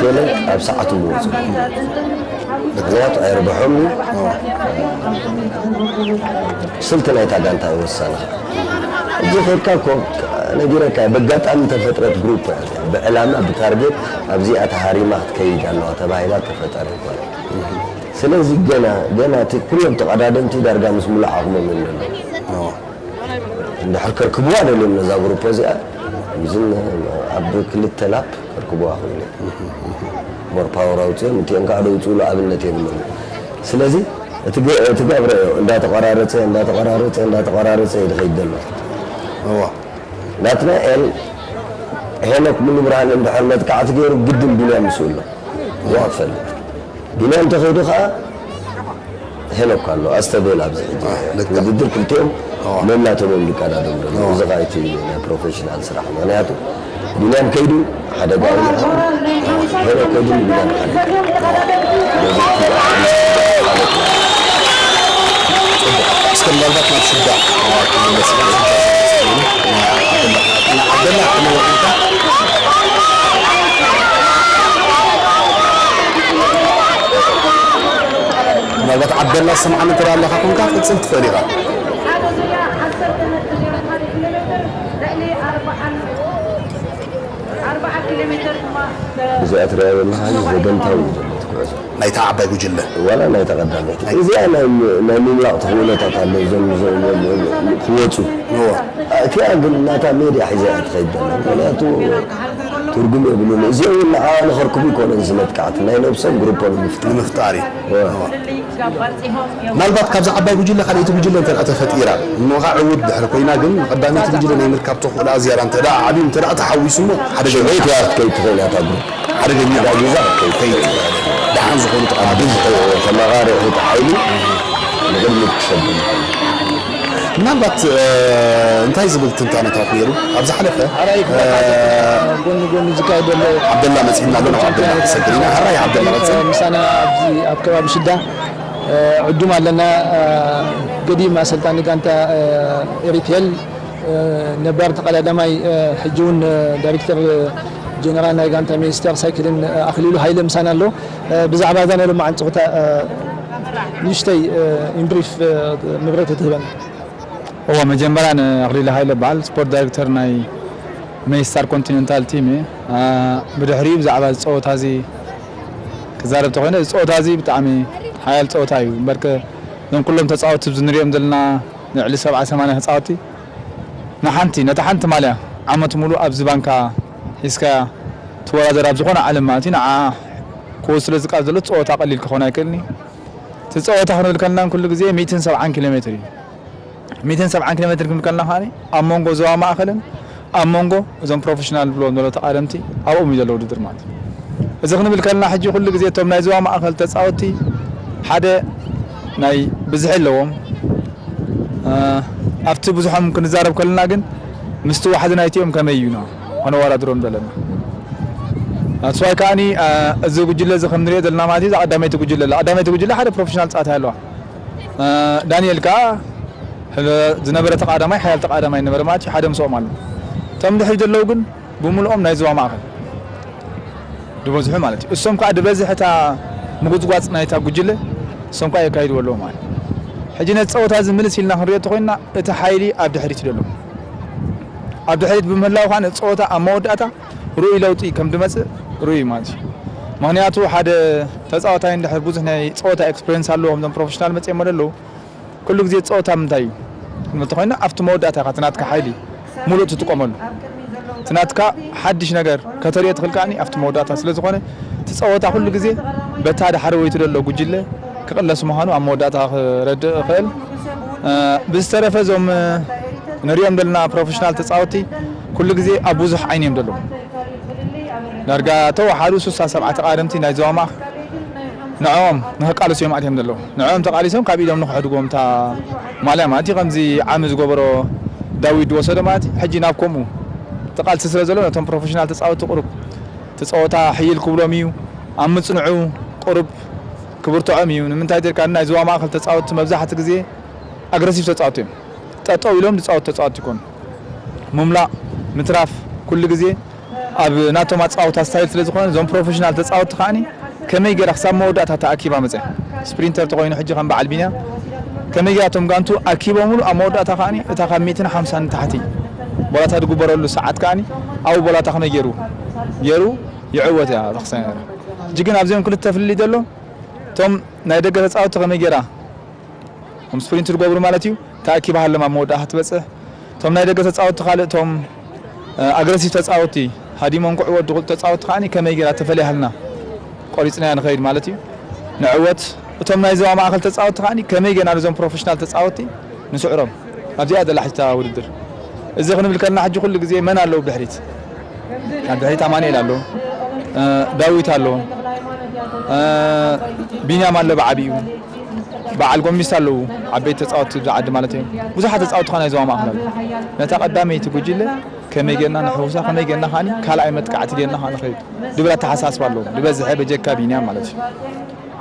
ቴሌ ኣብ ሰዓቱ ምወጹ። ምኽንያቱ ኣይርብሖምን እዩ። ስልቲ ናይታ ጋንታ ይወሰና። ሕጂ ኸድካ እኮ ነጊረካ፣ ብኣጋጣሚ ተፈጥረት ግሩፕ እያ። ብዕላማ፣ ብታርጌት ኣብዚኣ ተሃሪማ ክትከይድ ኣለዋ ተባሂላ ተፈጠረ ይኮነ። ስለዚ ገና፣ ገና እቲ ኩሎም ተቐዳደምቲ ዳርጋ ምስ ሙሉእ ዓቕሞም እዮም ዘለዉ። ኦ። እንድሕር ከርክብዋ ደልዮም ነዛ ግሩፕ እዚኣ፣ እዚን ኣብ ክልተ ላፕ ከርክብዋ ክእሉ እዮም። ሞር ፓወር ኣውፅኦም፣ እቲኦም ከዓ ደውፅእሉ ኣብነት የብሎም። ስለዚ እቲ ገ-፣ እቲ ገብረ እንዳተቆራረፀ፣ እንዳተቆራረፀ፣ እንዳተቆራረፀ እዩ ዝኸይድ ዘሎ። እዋ። ናትናኤል ሄኖክ ሙሉብርሃን እንድሕር መጥቃዕቲ ገይሩ ግድን ቢንያም ምስኡ ኣሎ። እዋ ትፈልጥ። ቢንያም ተኸይዱ ከዓ ሄኖክ ኣሎ፣ ኣስተብህል ኣብዚ ሕጂ። ልክዕ። ውድድር ክልቲኦም ኣዋ። ነናቶም እዮም ዝቀዳደሙ ዘለዉ። ኣዋ። እዚ ኸዓ እቲ ናይ ፕሮፌሽናል ስራሕ። ምኽንያቱ ቢንያም ከይዱ ሓደጋ እዩ። ሄኖክ ከይዱ ቢንያም ሓደጋ። በዚ እቲ ማለት እዩ። እስከ ምናልባት ናብ ሽዳ ክመለስ። ዓብደላ፣ ዓብደላ፣ ምናልባት ዓብደላ ዝሰምዓኒ እንተ ኣለኻ ኮንካ ክትቅጽል ትኽእል ኢኻ። እዚኣ ትረኣ ዘለኻ እዩ፣ ዘገምታዊ እዩ ዘሎ እቲ ጉዕዞ። ናይታ ዓባይ ጉጅለ። ዋላ ናይታ ቀዳመይቲ። እዚኣ ናይ፣ ናይ ምምላቕ ተኽእሎታት ኣሎ፣ እዞም፣ እዞም፣ እዞም ክወጹ። እዎ። እቲኣ ግን ናታ ሜድያ ሒዛ እያ ትኸይድ ዘላ። ምኽንያቱ ትርጉም የብሉን። እዚኦም እውን ንዓኣ ንኸርክቡ ይኮነን እዚ መጥቃዕቲ፣ ናይ ነብሶም ግሩፖም ንምፍጣር። ንምፍጣር እዩ። እዎ። እዎ። ምናልባት ካብዛ ዓባይ ጉጅለ ካልኣይቲ ጉጅለ እንተ ደኣ ተፈጢራ፣ እሞ ኸዓ ዕውት ድሕሪ ኮይና፣ ግን ንቐዳመይቲ ጉጅለ ናይ ምርካብ ተኽእሎኣ ዝያዳ እንተ ደኣ ዓብዩ፣ እንተ ደኣ ተሓዊሱ እሞ ሓደገኛ። ሽዑ እያ ክትከይድ ትኽእል እያ እታ ግሩፕ። ሓደገኛ። ዳጊዛ ክትከይድ ትኽእል እያ። ደሓን ዝኾኑ ኣብ ተቓወምቲ ብዙሕ ተመቓርሒ ሓይሊ ንቕድሚት ክሰዱ። ምናልባት፣ እ፣ እንታይ ዝብል ትንታነታት ነይሩ? ኣብ ዝሓለፈ፣ ሕራይ ክመጣ እ፣ ጎኒ ጎኒ ዝካየድ ዘሎ ዓብደላ መጺእና ኣሎ፣ ናብ ዓብደላ ክሰግር ኢና። ሕራይ ዓብደላ መጽእ። ምሳና ኣብዚ ኣብ ከባቢ ሽዳ፣ እ፣ ዕዱም ኣለና፣ እ፣ ገዲም ኣሰልጣኒ ጋንታ ኤሪቴል፣ ነባር ተቐዳዳማይ፣ ሕጂ እውን ዳይሬክተር ጀነራል ናይ ጋንታ ሚኒስተር ሳይክልን ኣኽሊሉ ሃይለ ምሳና ኣሎ። ብዛዕባ እዛ ናይ ሎማዓንቲ ፀወታ ንእሽተይ ኢንብሪፍ መብረቲ ትህበና። እዎ፣ መጀመርያ ንኣኽሊሉ ሃይለ በዓል ስፖርት ዳይሬክተር ናይ ሜይስታር ኮንቲኔንታል ቲም እየ። ብድሕሪኡ ብዛዕባ እዚ ፀወታ እዚ ክዛረብ ተኮይነ፣ እዚ ፀወታ እዚ ብጣዕሚ ሓያል ፀወታ እዩ። እምበርከ እዞም ኩሎም ተፃወትቲ ኣብዚ ንሪኦም ዘለና ልዕሊ ሰብዓ ሰማንያ ተፃወትቲ ንሓንቲ ነታ ሓንቲ ማልያ ዓመት ሙሉ ኣብዚ ባንካ ሒዝካ ትወዳደር ኣብ ዝኾነ ዓለም ማለት እዩ። ንዓ ክወስሎ ዝቃብ ዘሎ ፀወታ ቀሊል ክኾን ኣይክእልን እዩ። እቲ ፀወታ ክንብል ከለና ኩሉ ግዜ ሚእትን ሰብዓን ኪሎ ሜትር እዩ። ሚእትን ሰብዓን ኪሎ ሜትር ክንብል ከለና ከኣ ኣብ መንጎ ዞባ ማእኸልን ኣብ መንጎ እዞም ፕሮፌሽናል ብሎ ዘሎ ተቓደምቲ ኣብኦም እዩ ዘሎ ውድድር ማለት እዩ። እዚ ክንብል ከለና ሕጂ ኩሉ ግዜ እቶም ናይ ዞባ ማእኸል ተፃወትቲ ሓደ ናይ ብዝሒ ኣለዎም። ኣብቲ ብዙሖም ክንዛረብ ከለና ግን ምስቲ ዋሕዲ ናይቲኦም ከመይ እዩና ከነወዳድሮም ዘለና። ኣስዋይ ከዓኒ እዚ ጉጅለ እዚ ከም ንሪኦ ዘለና ማለት እዩ። እዛ ቀዳመይቲ ጉጅለ ኣላ። ቀዳመይቲ ጉጅለ ሓደ ፕሮፌሽናል ፀዋታይ ኣለዋ። ዳንኤል ከዓ ዝነበረ ተቃዳማይ ሓያል ተቃዳማይ ነበረ ማለት እዩ። ሓደ ምስኦም ኣሎ። እቶም ድሕሪ ዘለዉ ግን ብምልኦም ናይ ዞባ ማእኸል ዝበዝሑ ማለት እዩ። እሶም ከዓ ድበዝሕ እታ ምጉፅጓፅ ናይታ ጉጅለ እሶም ከዓ የካይድዎ ኣለዉ ማለት እዩ። ሕጂ ነቲ ፀወታ እዚ ምልስ ኢልና ክንሪኦ እንተኮይንና እቲ ሓይሊ ኣብ ድሕሪት እዩ ዘሎ። ኣብ ድሕሪት ብምህላው ከዓ ነቲ ፀወታ ኣብ መወዳእታ ርኡይ ለውጢ ከም ድመፅእ ርኡይ ማለት እዩ። ምክንያቱ ሓደ ተፃዋታይ እንድሕር ብዙሕ ናይ ፀወታ ኤክስፔሪንስ ኣለዎ ከምዞም ፕሮፌሽናል መፅኦም ኣለዉ ኩሉ ግዜ ጸወታ ምንታይ እዩ ክንብል ተኾይና ኣብቲ መወዳእታ ኢኻ እቲ ናትካ ሓይሊ ሙሉእ ትጥቀመሉ። እቲ ናትካ ሓድሽ ነገር ከተርእዮ ትኽእል ከኣኒ ኣብቲ መወዳእታ ስለ ዝኾነ እቲ ጸወታ ኩሉ ግዜ በታ ድሓር ወይቱ ዘሎ ጉጅለ ክቕለስ ምዃኑ ኣብ መወዳእታ ክረድእ እኽእል። ብዝተረፈ እዞም ንሪኦም ዘለና ፕሮፌሽናል ተጻወትቲ ኩሉ ግዜ ኣብ ብዙሕ ዓይኒ እዮም ዘለዉ። ዳርጋ ተወሓዱ ሱሳ ሰብዓ ተቓደምቲ ናይ ዞባ ማእኸል ንዕኦም ንኽቃለሱ እዮም ኣትዮም ዘለዉ። ንዕኦም ተቓሊሶም ካብ ኢዶም ንኽሕድግዎም እታ ማልያ ማለት እዩ። ከምዚ ዓሚ ዝገበሮ ዳዊት ዝወሰዶ ማለት እዩ። ሕጂ ናብ ከምኡ እቲ ቃልሲ ስለ ዘሎ ነቶም ፕሮፌሽናል ተጻወትቲ ቁሩብ እቲ ጸወታ ሕይል ክብሎም እዩ። ኣብ ምጽንዑ ቁሩብ ክብርትዖም እዩ። ንምንታይ ተልካ ናይ ዞባ ማእኸል ተጻወትቲ መብዛሕትኡ ግዜ ኣግረሲቭ ተጻወትቲ እዮም። ጠጠው ኢሎም ዝጻወቱ ተጻወትቲ ይኮኑ። ምምላእ ምትራፍ ኩሉ ግዜ ኣብ ናቶም ኣጻውታ ስታይል ስለ ዝኾነ እዞም ፕሮፌሽናል ተጻወትቲ ከዓኒ ከመይ ገይራ ክሳብ መወዳእታ ተኣኪባ መጸ ስፕሪንተር ተኾይኑ ሕጂ ከም በዓል ቢንያም ከመይ ገይራ እቶም ጋንቱ ኣኪቦምሉ ኣብ መወዳእታ ከዓኒ እታ ካብ ሚእትን ሓምሳን ንታሕቲ ቦላታ ዝግበረሉ ሰዓት ከዓኒ ኣብኡ ቦላታ ከመይ ገይሩ ገይሩ ይዕወት እያ ተኽሳይ ነራ። ሕጂ ግን ኣብዚኦም ክልተ ፍልልይ ዘሎ እቶም ናይ ደገ ተጻወትቲ ከመይ ገይራ እቶም ስፕሪንት ዝገብሩ ማለት እዩ ተኣኪባ ሃለማ መወዳእታ ትበጽሕ። እቶም ናይ ደገ ተጻወትቲ ካልእ እቶም ኣግረሲቭ ተጻወትቲ ሃዲሞም ክዕወት ዝኽእሉ ተጻወትቲ ከዓኒ ከመይ ገይራ ተፈልያ ሃልና ቆሪጽናያ ንኸይድ ማለት እዩ። ንዕወት እቶም ናይ ዞባ ማእኸል ተጻወትቲ ከዓኒ ከመይ ገይርና ነዞም ፕሮፌሽናል ተጻወትቲ ንስዕሮም ኣብዚኣ ዘላ ሕጅታ ውድድር እዚ ክንብል ከለና ሕጂ ኩሉ ግዜ መን ኣለዉ ብድሕሪት ኣብ ድሕሪት ኣማኑኤል ኣሎ፣ ዳዊት ኣሎ፣ ቢንያም ኣሎ ብዓቢኡ፣ በዓል ጎሚስታ ኣለዉ፣ ዓበይቲ ተጻወትቲ እዛ ዓዲ ማለት እዮም። ብዙሓት ተጻወትቲ ኸኣ ናይ ዞባ ማእኸል ኣለዉ። ነታ ቀዳመይቲ ጉጅለ ከመይ ጌርና ንሕውሳ፣ ከመይ ጌርና ኸኣኒ ካልኣይ መጥቃዕቲ ጌርና ኸኣ ንኸይድ ድብል ኣተሓሳስባ ኣለዎም። ዝበዝሐ በጀካ ቢንያም ማለት እዩ።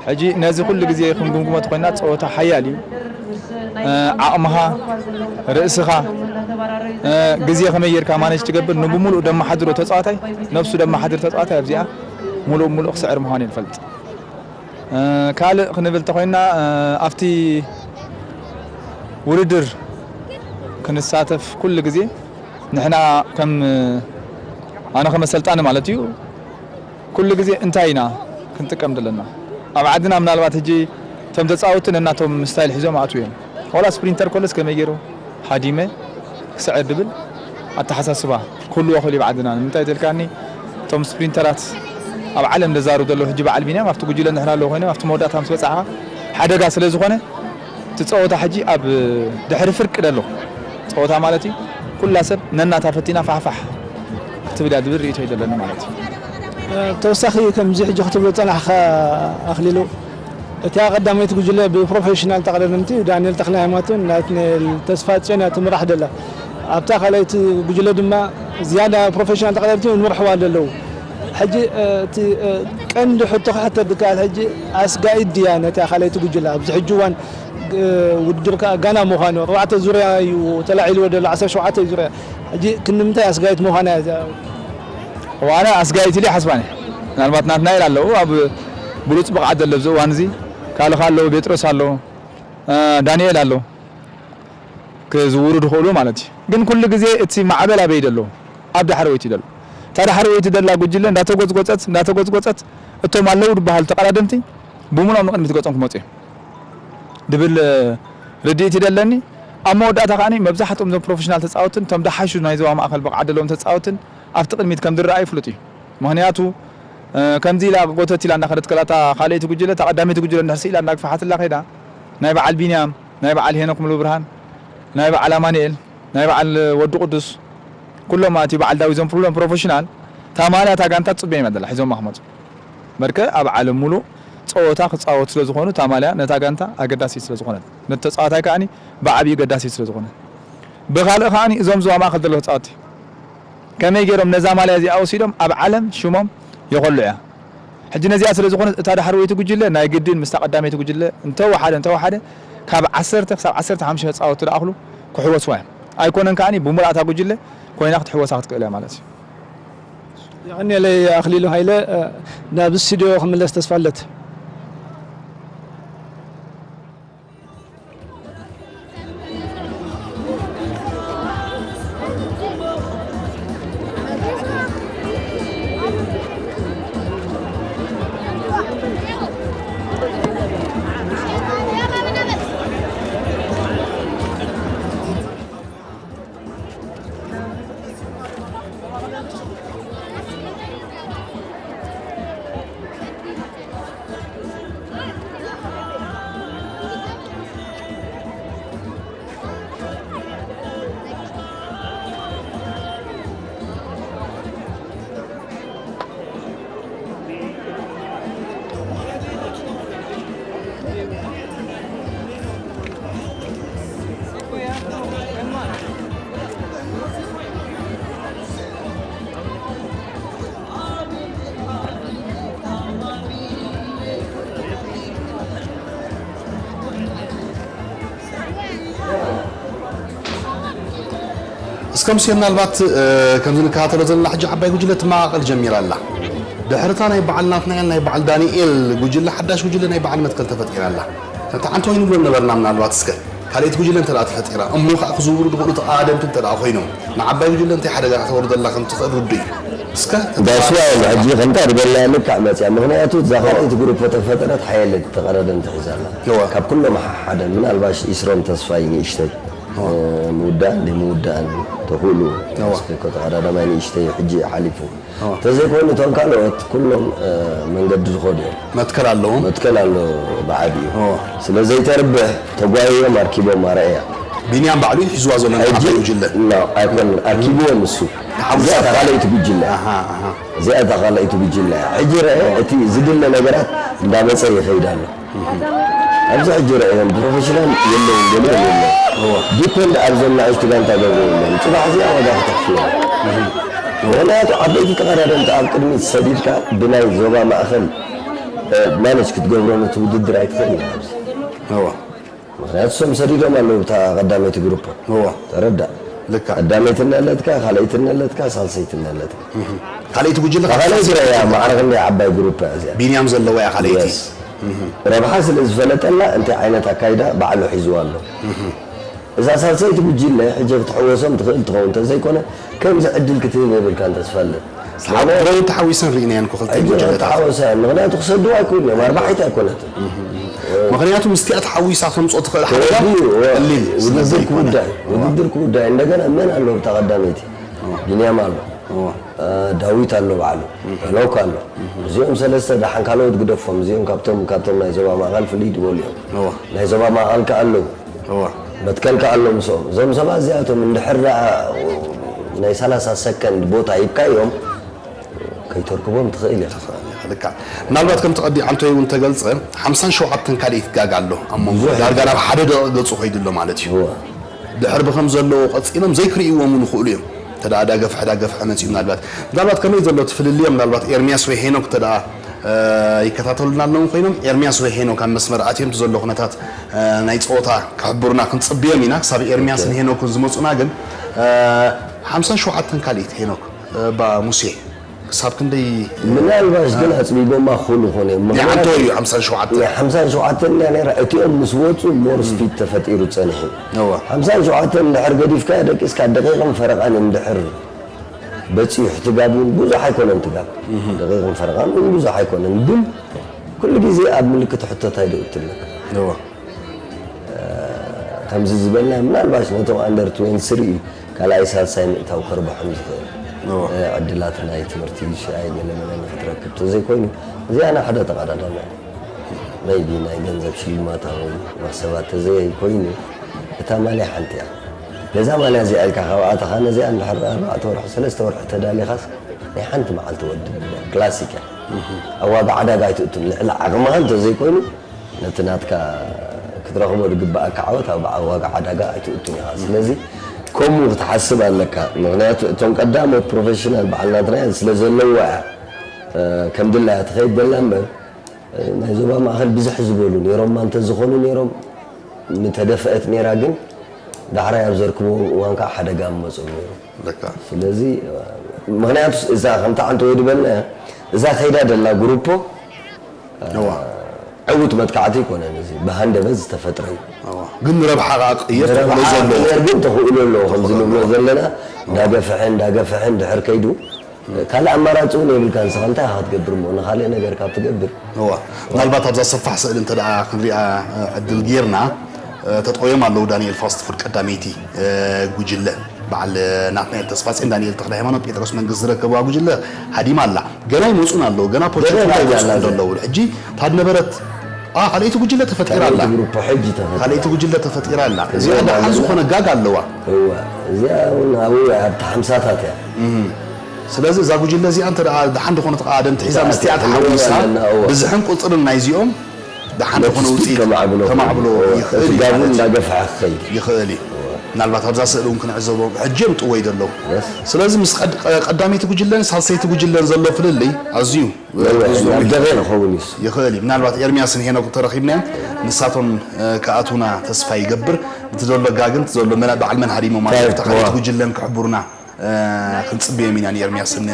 ሕጂ ነዚ ኩሉ ግዜ ክንግምግሞ ተኾይና ጸወታ ሓያል እዩ። ዓቕምኻ፣ ርእስኻ፣ ግዜ ከመይ ጌርካ ማነጅ ትገብር ንብምሉእ ደመሓድሮ ተጻዋታይ ነብሱ ደመሓድር ተጻዋታይ ኣብዚኣ ሙሉእ ሙሉእ ክስዕር ምዃኑ እዩ ንፈልጥ። ካልእ ክንብል ተኾይና ኣብቲ ውድድር ክንሳተፍ ኩሉ ግዜ ንሕና ከም ኣነ ከም ኣሰልጣኒ ማለት እዩ ኩሉ ግዜ እንታይ ኢና ክንጥቀም ዘለና? ኣብ ዓድና ምናልባት ሕጂ እቶም ተጻወትቲ ነናቶም ስታይል ሒዞም ኣትው እዮም። ዋላ ስፕሪንተር ኮለስ ከመይ ገይሩ ሃዲመ ክስዕር ድብል ኣተሓሳስባ ክህልዎ ክእል እዩ ኣብ ዓድና። ንምንታይ ተልካኒ እቶም ስፕሪንተራት ኣብ ዓለም ዘዛርቡ ዘለዉ ሕጂ በዓል ቢንያም ኣብቲ ጉጅለ ንሕና ኣለዉ ኮይኖም ኣብቲ መወዳእታ ምስ በጻሕኻ ሓደጋ ስለ ዝኾነ እቲ ጸወታ ሕጂ ኣብ ድሕሪ ፍርቂ ደሎ ጸወታ ማለት እዩ። ኩላ ሰብ ነናታ ፈቲና ፋሕፋሕ ክትብል እያ ዝብል ርእይቶ እዩ ዘለኒ ማለት እዩ። ተወሳኺ ከምዚ ሕጂ ክትብሎ ዝጸናሕካ ኣኽሊሉ፣ እቲኣ ቀዳመይቲ ጉጅለ ብፕሮፌሽናል ተቐዳደምቲ ዳንኤል ተኽለሃይማኖትን ናትናኤል ተስፋጽዮን እያ ትምራሕ ደላ። ኣብታ ካልኣይቲ ጉጅለ ድማ ዝያዳ ፕሮፌሽናል ተቐዳደምቲ ይመርሕዋ ዘለዉ። ሕጂ እቲ ቀንዲ ሕቶ ክሕተት ዝከኣል፣ ሕጂ ኣስጋኢት ድያ ነታ ካልኣይቲ ጉጅለ? ኣብዚ ሕጂ እዋን ውድድር ከኣ ጋና ምዃኑ፣ ኣርባዕተ ዙርያ እዩ ተላዒልዎ ዘሎ፣ ዓሰርተ ሸውዓተ ዙርያ። ሕጂ ክንዲ ምንታይ ኣስጋኢት ምዃና እያ እዚኣ? ዋና ኣስጋኢት ኢለ ይሓስባን እየ። ምናልባት ናትናኤል ኣለዉ ኣብ ብሉፅ ብቕዓት ዘሎ ኣብዚ እዋን እዚ፣ ካልኻ ኣለዉ፣ ቤጥሮስ ኣለዉ፣ ዳንኤል ኣለዉ። ክዝውሩ ዝኽእሉ ማለት እዩ። ግን ኩሉ ግዜ እቲ ማዕበል ኣበይ ደሎ? ኣብ ዳሕረወይቲ ደሎ። እታ ዳሕረወይቲ ደላ ጉጅለ እንዳተጎዝጎፀት እንዳተጎዝጎፀት እቶም ኣለዉ ዝበሃሉ ተቐዳደምቲ ብምሉኦም ንቕድሚት ገፆም ክመፁ እዮም ድብል ርድኢት ይደለኒ። ኣብ መወዳእታ ከዓኒ መብዛሕትኦም እዞም ፕሮፌሽናል ተፃወትን እቶም ደሓሹ ናይ ዞባ ማእኸል ብቕዓት ዘለዎም ተፃወትን ኣብቲ ቅድሚት ከም ዝረኣዩ ፍሉጥ እዩ። ምኽንያቱ ከምዚ ኢላ ጎተት ኢላ እንዳኸደት ከላታ ካልኣይቲ ጉጅለ እታ ቀዳመይቲ ጉጅለ እንድሕር ስኢላ እንዳግፋሓትላ ከይዳ ናይ በዓል ቢንያም ናይ በዓል ሄኖክ ሙሉብርሃን፣ ናይ በዓል ኣማኑኤል፣ ናይ በዓል ወዲ ቅዱስ፣ ኩሎም ማለት እዩ በዓል ዳዊት፣ እዞም ኩሎም ፕሮፌሽናል፣ እታ ማልያ እታ ጋንታ ትፅበዮም እያ ዘላ ሒዞማ ክመፁ። በርከ ኣብ ዓለም ሙሉእ ፀወታ ክፃወቱ ስለዝኾኑ እታ ማልያ ነታ ጋንታ ኣገዳሲት ስለዝኾነት፣ ነቲ ተፃዋታይ ከዓኒ ብዓብዩ ኣገዳሲት ስለዝኾነት፣ ብኻልእ ከዓኒ እዞም ዞባ ማእኸል ዘለዉ ተፃወትቲ ከመይ ገይሮም ነዛ ማልያ እዚኣ ወሲዶም ኣብ ዓለም ሽሞም የኾሉ እያ። ሕጂ ነዚኣ ስለ ዝኾነት እታ ዳሕረወይቲ ጉጅለ ናይ ግድን ምስታ ቀዳመይቲ ጉጅለ እንተወሓደ እንተወሓደ ካብ ዓሰርተ ክሳብ ዓሰርተ ሓሙሽተ ተፃወትቲ ዝኣኽሉ ክሕወስዋ እዮም። ኣይኮነን ከዓኒ ብምሉኣታ ጉጅለ ኮይና ክትሕወሳ ክትክእል እያ ማለት እዩ። የቐንየለይ ኣኽሊሉ ሃይለ። ናብ ስቱድዮ ክምለስ ተስፋ ኣለት። እስከ ሙሴ፣ ምናልባት ከምዚ ንከታተሎ ዘለና ሕጂ ዓባይ ጉጅለ ትመቓቐል ጀሚራ ኣላ። ድሕርታ ናይ በዓል ናትናኤል ናይ በዓል ዳንኤል ጉጅለ ሓዳሽ ጉጅለ ናይ በዓል መትከል ተፈጢራ ኣላ። ከምቲ ዓንተ ኮይኑ ንብሎ ነበርና ምናልባት እስከ ካልኣይቲ ጉጅለ እንተ ተፈጢራ እሞ ከዓ ክዝውሩ ዝኽእሉ ተቓደምቲ እንተ ኮይኖም ንዓባይ ጉጅለ እንታይ ሓደጋ ከተወርደላ ከም ትኽእል ርዱእ እዩ። እስከ ዳስዋ ሕጂ ከምታ ዝበልና ልክዕ መፅያ። ምኽንያቱ እዛ ካልኣይቲ ግሩፕ ተፈጠረት ሓየለ ተቐዳደምቲ ሒዛ ኣላ። ካብ ኩሎም ሓደ ምናልባሽ ኢስሮም ተስፋይ ንእሽተይ ምውዳእ እንደ ምውዳእን ተኽእሉ ስፔኮ ተቐዳዳማይ ንእሽተይ ሕጂ ሓሊፉ ተዘይኮይኑ እቶም ካልኦት ኩሎም መንገዲ ዝኸዱ እዮም። መትከል ኣለዎም። መትከል ኣሎ ብዓብዩ። ስለ ዘይተርብሕ ተጓይዮም ኣርኪቦም ኣርኣያ። ቢንያም ባዕሉ እዩ ሒዝዋ ዘሎ ናይ ዓባይ ጉጅለ። ኣይኮን ኣርኪብዎም እሱ። እዚኣ እታ ካልኣይቲ ጉጅለ። እዚኣ እታ ካልኣይቲ ጉጅለ እያ። ሕጂ ረአ እቲ ዝድለ ነገራት እንዳመፀ ይኸይድ ኣሎ። ኣብዚ ሕጂ ረአዮም ፕሮፌሽናል የለውን ገሊኦም የለውን ዲፐንድ ኣብዞም ንኣሽቱ ጋንታ ገብሩ የለን ፅባሕ እዚኣ ዋጋ ክተኽፍሎም ምኽንያቱ ዓበይቲ ተቐዳደምቲ ኣብ ቅድሚት ሰዲድካ ብናይ ዞባ ማእኸል ማነጅ ክትገብሮ ነቲ ውድድር ኣይትኽእል ኢና ኣብዚ ምኽንያቱ እሶም ሰዲዶም ኣለዉ ብታ ቀዳመይቲ ግሩፕ ተረዳእ ቀዳመይቲ እናለትካ ካልኣይቲ እናለትካ ሳልሰይቲ እናለትካ ካልኣይቲ ጉጅለ ካልኣይቲ እያ ማዕረ ክንደይ ዓባይ ግሩፕ እያ እዚኣ ቢንያም ዘለዋ እያ ካልኣይቲ ረብሓ ስለ ዝፈለጠላ እንታይ ዓይነት ኣካይዳ ባዕሉ ሒዝዋ ኣሎ እዛ ሳልሰይቲ ጉጅለ ሕጂ ክትሕወሶም ትኽእል ትኸውን እንተዘይኮነ ከምዚ ዕድል ክትህብ የብልካን ተስፋ ኣለን ሰሓብሮም ተሓዊሰን ርኢናየን እኮ ክልተ ጉጅለታት ተሓወሰ ምኽንያቱ ክሰድዋ ኣይኮኑ እዮም ኣርባሒት ኣይኮነትን ምኽንያቱ ምስቲኣ ተሓዊሳ ከምፅኦ ትኽእል ሓደጋ ቀሊል ውድድር ክውዳእ ውድድር ክውዳእ እንደገና መን ኣሎ ብታ ቀዳመይቲ ቢንያም ኣሎ ዳዊት ኣሎ ባዕሉ ሄኖክ ኣሎ እዚኦም ሰለስተ ደሓን ካልኦት ግደፎም እዚኦም ካብቶም ካብቶም ናይ ዞባ ማእኸል ፍልይ ዝበሉ እዮም ናይ ዞባ ማእኸል ከ ኣለዉ መትከል ከ ኣሎ ምስኦም እዞም ሰባት እዚኣቶም እንድሕር ደኣ ናይ ሰላሳ ሰከንድ ቦታ ሂብካዮም ከይተርክቦም ትኽእል ኢኻ። ልክዕ። ምናልባት ከምቲ ቀዲ ዓንቶይ እውን ተገልጸ ሓምሳን ሸውዓተን ካልኢት ጋግ ኣሎ ኣብ መንጎ ዳርጋ ናብ ሓደ ደቂቕ ገጹ ከይዱ ኣሎ ማለት እዩ። ድሕር ብኸም ዘለዎ ቀጺሎም ዘይክርእይዎም እውን ይኽእሉ እዮም። ተደኣ ዳገፍሐ ዳገፍሐ መጺኡ። ምናልባት ምናልባት ከመይ ዘሎ እቲ ፍልልዮም፣ ምናልባት ኤርሚያስ ወይ ሄኖክ ተደኣ ይከታተሉና ኣለዉ ኮይኖም፣ ኤርሚያስ ወይ ሄኖክ ኣብ መስመር ኣትዮም ዘሎ ኩነታት ናይ ጸወታ ክሕብሩና ክንጽብዮም ኢና። ክሳብ ኤርሚያስን ሄኖክን ዝመጹና ግን ሓምሳን ሸውዓተን ካልኢት ሄኖክ፣ ባ ሙሴ፣ ክሳብ ክንደይ? ምናልባሽ ግን ኣጽቢቦማ ክኽእሉ ይኾኑ እዮም። ምኽንያቱ ይዓንተው እዩ ሓምሳን ሸውዓተን። ሓምሳን ሸውዓተን እያ ነይራ። እቲኦም ምስ ወጹ ሞር ስፒድ ተፈጢሩ ጸኒሑ። እዋ። ሓምሳን ሸውዓተን እንድሕር ገዲፍካ ደቂስካ ደቂቕን ፈረቓን እንድሕር በጺሑ ትጋብ እውን ብዙሕ ኣይኮነን ትጋብ። ደቂቕን ፈረቓን እውን ብዙሕ ኣይኮነን። ግን ኩሉ ግዜ ኣብ ምልክት ሕቶታ ይደውትለካ። እዋ። ከምዚ ዝበልና ምናልባሽ ነቶም ኣንደር ትዌንቲ ስሪ እዩ ካልኣይ ሳልሳይ ምእታው ከርብሖም ዝኽእል። እዋ። ዕድላት ናይ ትምህርቲ ሽኣይ ገለመለ ንክትረክብ ተዘይኮይኑ እዚኣ ናይ ሓደ ተቐዳዳማይ maybe ናይ ገንዘብ ሽልማታ ወይ መኽሰባት ተዘይኮይኑ እታ ማልያ ሓንቲ እያ። ነዛ ማልያ እዚኣ ኢልካ ካብ ኣተኻ ነዚኣ እንድሕር ኣርባዕተ ወርሒ ሰለስተ ወርሒ ተዳሊኻስ ናይ ሓንቲ መዓልቲ ወድብ ክላሲክ እያ። ኣብ ዋጋ ዕዳጋ ኣይትእቱን። ልዕሊ ዓቕምኻ እንተዘይኮይኑ ነቲ ናትካ ክትረኽቦ ዝግብኣካ ዓወት ኣብ ዋጋ ዕዳጋ ኣይትእቱን ኢኻ። ስለዚ ከምኡ ክትሓስብ ኣለካ። ምኽንያቱ እቶም ቀዳሞት ፕሮፌሽናል በዓል ናትናኤል ስለ ዘለዋ እያ ከም ድላያ ትኸይድ ዘላ እምበር ናይ ዞባ ማእኸል ብዝሕ ዝበሉ ነይሮማ እንተዝኾኑ ነይሮም ምተደፍአት ነይራ። ግን ዳሕራይ ኣብ ዘርክብዎም እዋን ከዓ ሓደጋ ምመፅኦም ነይሩ። ለካ ስለዚ ምኽንያቱ እዛ ከምቲ ዓንተ ወይ ድበልና እያ እዛ ከይዳ ደላ ግሩፖ እዋ ዕውት መጥቃዕቲ ኣይኮነን። እዚ ብሃንደበት ዝተፈጥረ እዩ። እዋ ግን ረብሓ ከዓ ቅየር ተኽእሎ ረብሓ ዘለዎ ክለር ግን ተኽእሎ ኣለዎ። ከምዚ ንብሎ ዘለና እንዳገፍሐ እንዳገፍሐ እንድሕር ከይዱ ካልእ ኣማራፂ እውን የብልካ። ንስኻ እንታይ ኢኻ ክትገብር እሞ ንኻልእ ነገር ካብ ትገብር እዋ ምናልባት ኣብዛ ሰፋሕ ስእሊ እንተ ደኣ ክንሪኣ ዕድል ጌርና ተጠውዮም ኣለዉ። ዳንኤል ፋስት ፉድ ቀዳመይቲ ጉጅለ በዓል ናትናኤል ተስፋጼን ዳንኤል ተክለ ሃይማኖት ጴጥሮስ መንግስት ዝረከብዋ ጉጅለ ሃዲማ ኣላ። ገና ይመፁን ኣለዉ። ገና ፖርቹጋል ገና ይመፁን ኣላ። ዘለዉ ሕጂ ታድ ነበረት ኣ ካልኣይቲ ጉጅለ ተፈጢራ ኣላ። ግሩፕ ሕጂ ተፈጢራ ካልኣይቲ ጉጅለ ተፈጢራ ኣላ። እዚኣ ደሓን ዝኾነ ጋግ ኣለዋ። እዋ እዚኣ እውን ኣብኡ ኣብቲ ሓምሳታት እያ። ስለዚ እዛ ጉጅለ እዚኣ እንተ ደኣ ደሓን ዝኾነ ተቐዳደምቲ ሒዛ ምስቲኣ ተሓዊሳ ኣለና፣ እዋ። ብዝሕን ቁፅርን ናይዚኦም ደሓን ዝኾነ ነቲ ስፒድ ውፅኢት ከማዕብሎ ከማዕብሎ እቲ ይኽእል እዩ ጋቡ ማለት እዩ። እንዳገፍሐ ክኸይድ እዩ። ይኽእል እዩ። ምናልባት ኣብዛ ስእሊ እውን ክንዕዘቦም ሕጂ እዮም ጥወይ ዘለዉ። ስለዚ ምስ ቀድ- ቀዳመይቲ ጉጅለን ሳልሰይቲ ጉጅለን ዘሎ ፍልልይ ኣዝዩ ነዊሕ ናብ ደገ ንኸውን እዩ። ይኽእል እዩ። ምናልባት ኤርሚያስን ሄኖክ ተረኺብናዮም ንሳቶም ክኣትዉና ተስፋ ይገብር። እቲ ዘሎ ጋግን እቲ ዘሎ መላ- በዓል መን ሃዲሞ ማለት እዩ። ታይፕ ተኻሊት ዋ። ጉጅለን ክሕብሩና ክንጽበዮም ኢና ንኤርሚያስን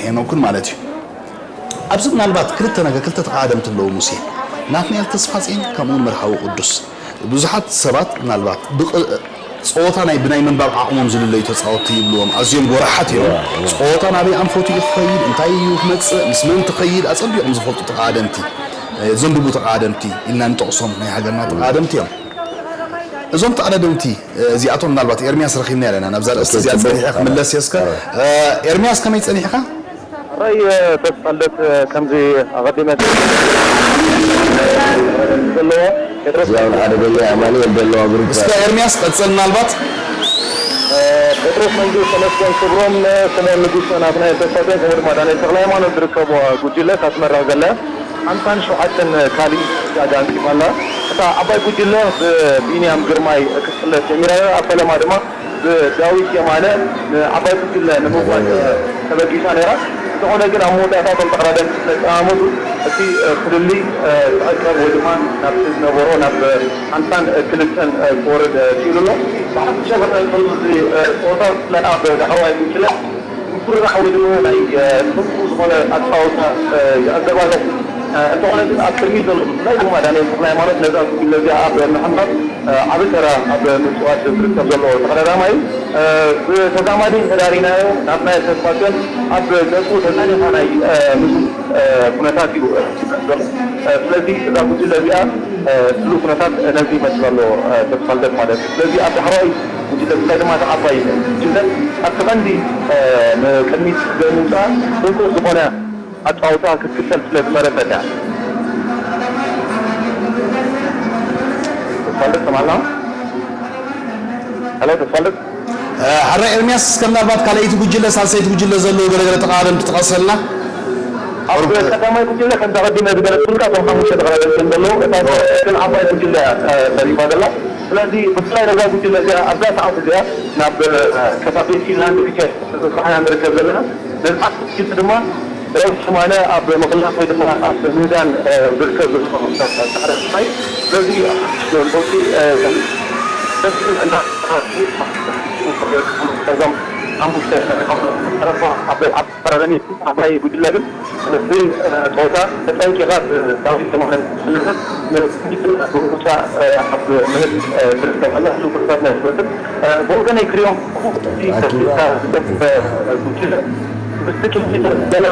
ሄኖክን ማለት እዩ። ኣብዚ ምናልባት ክልተ ነገር ክልተ ተቓደምቲ ኣለዉ ሙሴ ናትናኤል ተስፋጼን ከምኡውን መርሃዊ ቅዱስ። ብዙሓት ሰባት ምናልባት ብቕ- ጸወታ ናይ ብናይ ምንባብ ዓቕሞም ዝልለዩ ተጻወትቲ ይብልዎም። ኣዝዮም ጎራሓት እዮም። ጸወታ ናበይ ኣንፈቱ እዩ ክኸይድ፣ እንታይ እዩ ክመጽእ፣ ምስ መን ትኸይድ ኣጸቢቖም ዝፈልጡ ተቓደምቲ፣ ዘንብቡ ተቓደምቲ ኢልና ንጠቕሶም ናይ ሃገርና ተቓደምቲ እዮም። እዞም ተቓዳደምቲ እዚኣቶም ምናልባት ኤርሚያስ ረኺብና ኣለና ናብዛ ርእስቲ እዚኣ ጸኒሐ ክምለስ እየ እስከ። ኤርሚያስ ከመይ ጸኒሕካ? ራይ ተስፋልደት ከምዚ ኣቐዲመ ዘለዎ ጴጥሮስ እዚኣ እውን ሓደገኛ ኣማኑኤል ዘለዋ ግሩፕ እስከ ኤርሚያስ ቀጽል ምናልባት ጴጥሮስ መንግስት ተመስገን ክብሮም ስምኦን ንጉስ ናትናኤል ተስፋጽዮን ከምኡ ድማ ዳንኤል ተክለ ሃይማኖት ዝርከብዋ ጉጅለ እታ ትመርሕ ዘላ ሓምሳን ሸውዓተን ካሊ ጃጋ ኣንጺፋ ኣላ። እታ ዓባይ ጉጅለ ብቢንያም ግርማይ ክትፍለጥ ጀሚራ ነይራ። ኣብ ፈለማ ድማ ብዳዊት የማነ ንዓባይ ጉጅለ ንምጓዝ ተበጊሳ ነይራ። እንተኾነ ግን ኣብ መወዳእታ እቶም ተቐዳደምቲ ስለ ዝጠማመቱ እቲ ፍልልይ ክዕቀብ ወይ ድማ ናብቲ ዝነበሮ ናብ ሓምሳን ክልተን ክወርድ ክኢሉ ኣሎ። ብሓፈሻ መጠን እዚ ጸወታ ብፍላይ ኣብ ዳሕረዋይ ጉጅለ ምፍርራሕ ወይ ድማ ናይ ጽቡቕ ዝኾነ ኣጻወታ ይዕዘብ ኣለኹ። እንተኾነ ግን ኣብ ቅድሚት ዘሎ ብፍላይ ድማ ዳንኤል ተኽለሃይማኖት ነዛ ጉጅለ እዚኣ ኣብ ምሕንፋፍ ዓቢ ተራ ኣብ ምጽዋት ዝርከብ ዘሎ ተቐዳዳማይ እዩ። ብተዛማዲ እንተዳሪናዮ ናትናኤል ተስፋጽዮን ኣብ ገጹ ተጸኒኻ ናይ ምዝም ኩነታት እዩ ዘሎ። ስለዚ እዛ ጉጅለ እዚኣ ስሉእ ኩነታት ነዚ ይመስል ኣሎ ተስፋልደት ማለት እዩ። ስለዚ ኣብ ዳሕረዋይ ጉጅለ ብፍላይ ድማ እታ ዓባይ ጉጅለ ኣብቲ ቀንዲ ንቅድሚት ብምውፃእ ጥንቁቕ ዝኾነ ኣፃውታ ክትክተል ስለ ዝመረፀት እያ። ተስፋልደት ሰማዕና? ሄሎ ተስፋልደት? ሓራ ኤርሚያስ እስከ ምናልባት ካልኣይቲ ጉጅለ ሳልሰይቲ ጉጅለ ዘለዉ ገለገለ ተቃደም ትጥቀሰልና። ኣብ ቀዳማይ ጉጅለ ከምዛ ቀዲመ ዝገለፅኩልካ እቶም ሓሙሽተ ተቐዳደምቲ እዮም ዘለዉ። እታ ግን ዓባይ ጉጅለ እያ ተሪፋ ዘላ። ስለዚ ብፍላይ ነዛ ጉጅለ እዚኣ ኣብዛ ሰዓት እዚኣ ናብ፣ እ፣ ከባቢ ፊንላንድ ሪከርድ ተበጻሕና ንርከብ ዘለና። ነዚ ዓሰርተ ሽዱሽተ ድማ ደቡብ ሶማልያ ኣብ ምቕላስ ወይ ድማ ኣብ ምህዳን፣ እ፣ ዝርከብ ዘሎ ጻዕሪ ስርዓይ። ስለዚ፣ እ፣ በቲ፣ እ፣ እዞም ሓሙሽተ ኣብ፣ ኣብ ኣፈራረሚ ዓባይ ጉጅለ ግን፣ እቲ ጸወታ ተጠንቂቓ ብዳዊት ተማነ ዝፍለጥ፣ ንጉሳ ኣብ ምህድ ትርከብ ኣላ። ህሉው ኩነታት ናይ ዝፈጥር፣ ብወገነይ ክሪኦም እቲ ተስፋ ዝሰፍሐ ጉጅለ፣ ምስቲ ኪሎሜትር ገና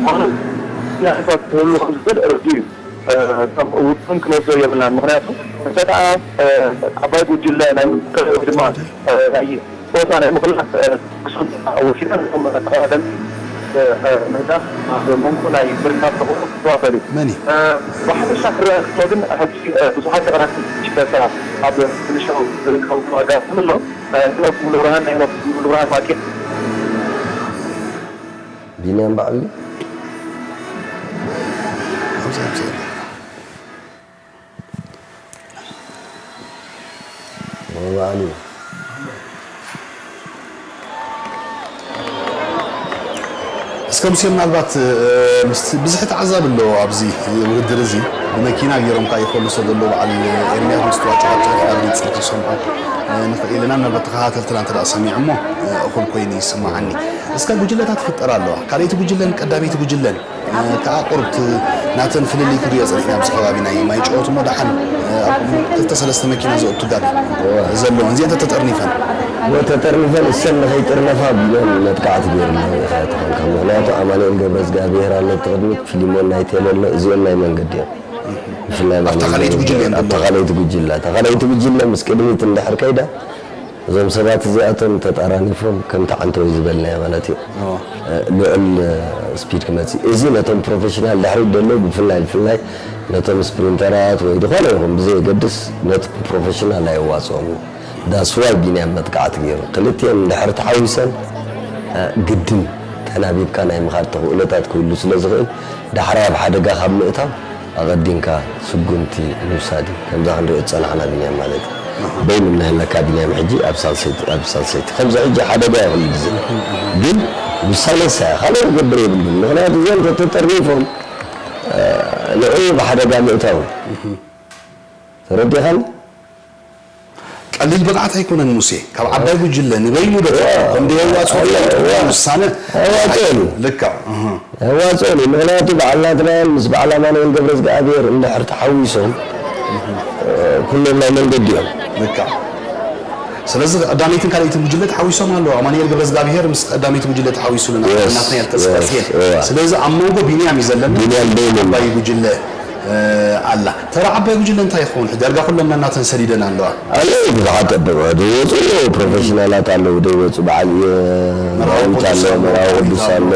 ምዃኑ፣ ናሕፋት ክህሉ ከም ዝኽእል ርዱእ እዩ። ውጥን ክንወስዶ የብልናን። ምኽንያቱ እንተ ደኣ ዓባይ ጉጅለ ናይ ምክልኻል ወይ ድማ ናይ ጾታ ናይ ምኽልኻል ክሱን ወሲዳ ነቶም ተቐዳደምቲ ምህዳን ኣብ መንጎ ናይ ምርካብ ተኽእሎ ክተዋፈር እዩ። መን እዩ? ብሓፈሻ ክረአ እንከሎ ግን፣ ሕጂ ብዙሓት ተቐዳደምቲ ሽፈታ ኣብ ፍንሻው ዝርከቡ ኣጋጣሚ ኣሎ። ሄኖክ ሙሉብርሃን፣ ሄኖክ ሙሉብርሃን ማኪ። ቢንያም በዓል ድዩ? ኣብዚ፣ ኣብዚ። በዓሉ። እስከ ሙሴ፣ ምናልባት፣ እ፣ ምስቲ ብዝሒ ተዓዛቢ ኣሎ ኣብዚ ውድድር እዚ። ብመኪና ገይሮም ከኣ ይኾልሶ ዘለዉ በዓል ኤርምያስ ምስ ተዋጭዋጭ ኣብ ድምፂ ክሰምዖ፣ እ፣ ንኽእል ኢና። ምናልባት ተኸታተልትና እንተ ደኣ ሰሚዖሞ፣ እ፣ እኹል ኮይኑ ይስምዓኒ። እስከ ጉጅለታት ይፍጠራ ኣለዋ። ካልኣይቲ ጉጅለን ቀዳመይቲ ጉጅለን ከኣ ቁሩብ እቲ ናተን ፍልልይ ክንሪኦ ጸኒሕና ኣብዚ ከባቢ ናይ ማይ ጨወት እሞ ደሓን ኣብ ክልተ ሰለስተ መኪና ዘእቱ ጋሪ ዘለወን እዚአን ተተጠርኒፈን። እወ ተጠርኒፈን እሰን ንኸይጥርነፋ ቢሎም መጥቃዕቲ ገይሩለን ኢኻ ተኾንካ። ምኽንያቱ ኣማኑኤል ገብረዝጋብሄር ኣሎ እቲ ቅድሚት፣ ፊሊሞን ናይ ቴሌ ኣሎ፣ እዚኦም ናይ መንገዲ እዮም። ብፍላይ ኣብታ ካልኣይቲ ጉጅለ እዮም ኣብታ ዘለዉ። ካልኣይቲ ጉጅለ፣ እታ ካልኣይቲ ጉጅለ ምስ ቅድሚት እንድሕር ከይዳ እዞም ሰባት እዚኣቶም ተጣራኒፎም ከምቲ ዓንተወይ ዝበልናዮ ማለት እዩ። ልዑል ስፒድ ክመጽእ። እዚ ነቶም ፕሮፌሽናል ድሕሪት ደሎ ብፍላይ ብፍላይ ነቶም ስፕሪንተራት ወይ ዝኾነ ይኹን ብዘየገድስ ነቲ ፕሮፌሽናል ኣየዋጽኦምን። ዳስዋይ ቢንያም መጥቃዕቲ ገይሩ። ክልቲኤን እንድሕር ተሓዊሰን ግድን ተናቢብካ ናይ ምኻድ ተኽእሎታት ክህሉ ስለ ዝኽእል ዳሕራይ ኣብ ሓደጋ ካብ ምእታው ኣቐዲምካ ስጉምቲ ምውሳድ እዩ። ከምዛ ክንሪኦ ዝጸናሕና ቢንያም ማለት እዩ። በይኑ እናሃለካ ቢንያም ሕጂ ኣብ ሳልሰይቲ፣ ኣብ ሳልሰይቲ። ከምዚ ሕጂ ሓደጋ እዩ ኩሉ ግዜ። ግን ውሳነ ንሳ እያ። ካልእ ክገብር የብሉን። ምኽንያቱ እዚኦም ተተጠርኒፎም፣ እ፣ ንዕኡ ብሓደጋ ምእታው እዩ። ተረዲኻኒ? ቀሊል ብቕዓት ኣይኮነን ሙሴ፣ ካብ ዓባይ ጉጅለ ንበይኑ ዶ ከም ደየዋፅኦ ውሳነ ኣዋፅኦን እዩ። ልክዕ። ኣዋፅኦን እዩ። ምኽንያቱ በዓል ናትናኤል ምስ በዓል ኣማኑኤል ገብረዝግኣብሔር እንድሕር ተሓዊሶም ኩሎም ናይ መንገዲ እዮም። ልክዕ። ስለዚ ቀዳመይትን ካልኣይትን ጉጅለ ተሓዊሶም ኣለዉ። ኣማኑኤል ገብረዝግኣብሔር ምስ ቀዳመይቲ ጉጅለ ተሓዊሱ ኣለና። Yes, ናትናኤል ተስፋጽዮን። Yes, እዋ። ስለዚ ኣብ መንጎ ቢንያም እዩ ዘለና። ቢንያም በይኑ። ዓባይ ጉጅለ ኣላ። ተራ ዓባይ ጉጅለ እንታይ ይኸውን? ሕጂ ዳርጋ ኩለን ናተን ሰዲደን ኣለዋ። ኣለዉ ብዙሓት ጠበቐ ደይወፁ ኣለዉ፣ ፕሮፌሽናላት ኣለዉ ደይወፁ፣ በዓል ዳዊት ኣሎ፣ መርሃዊ ቅዱስ ኣሎ፣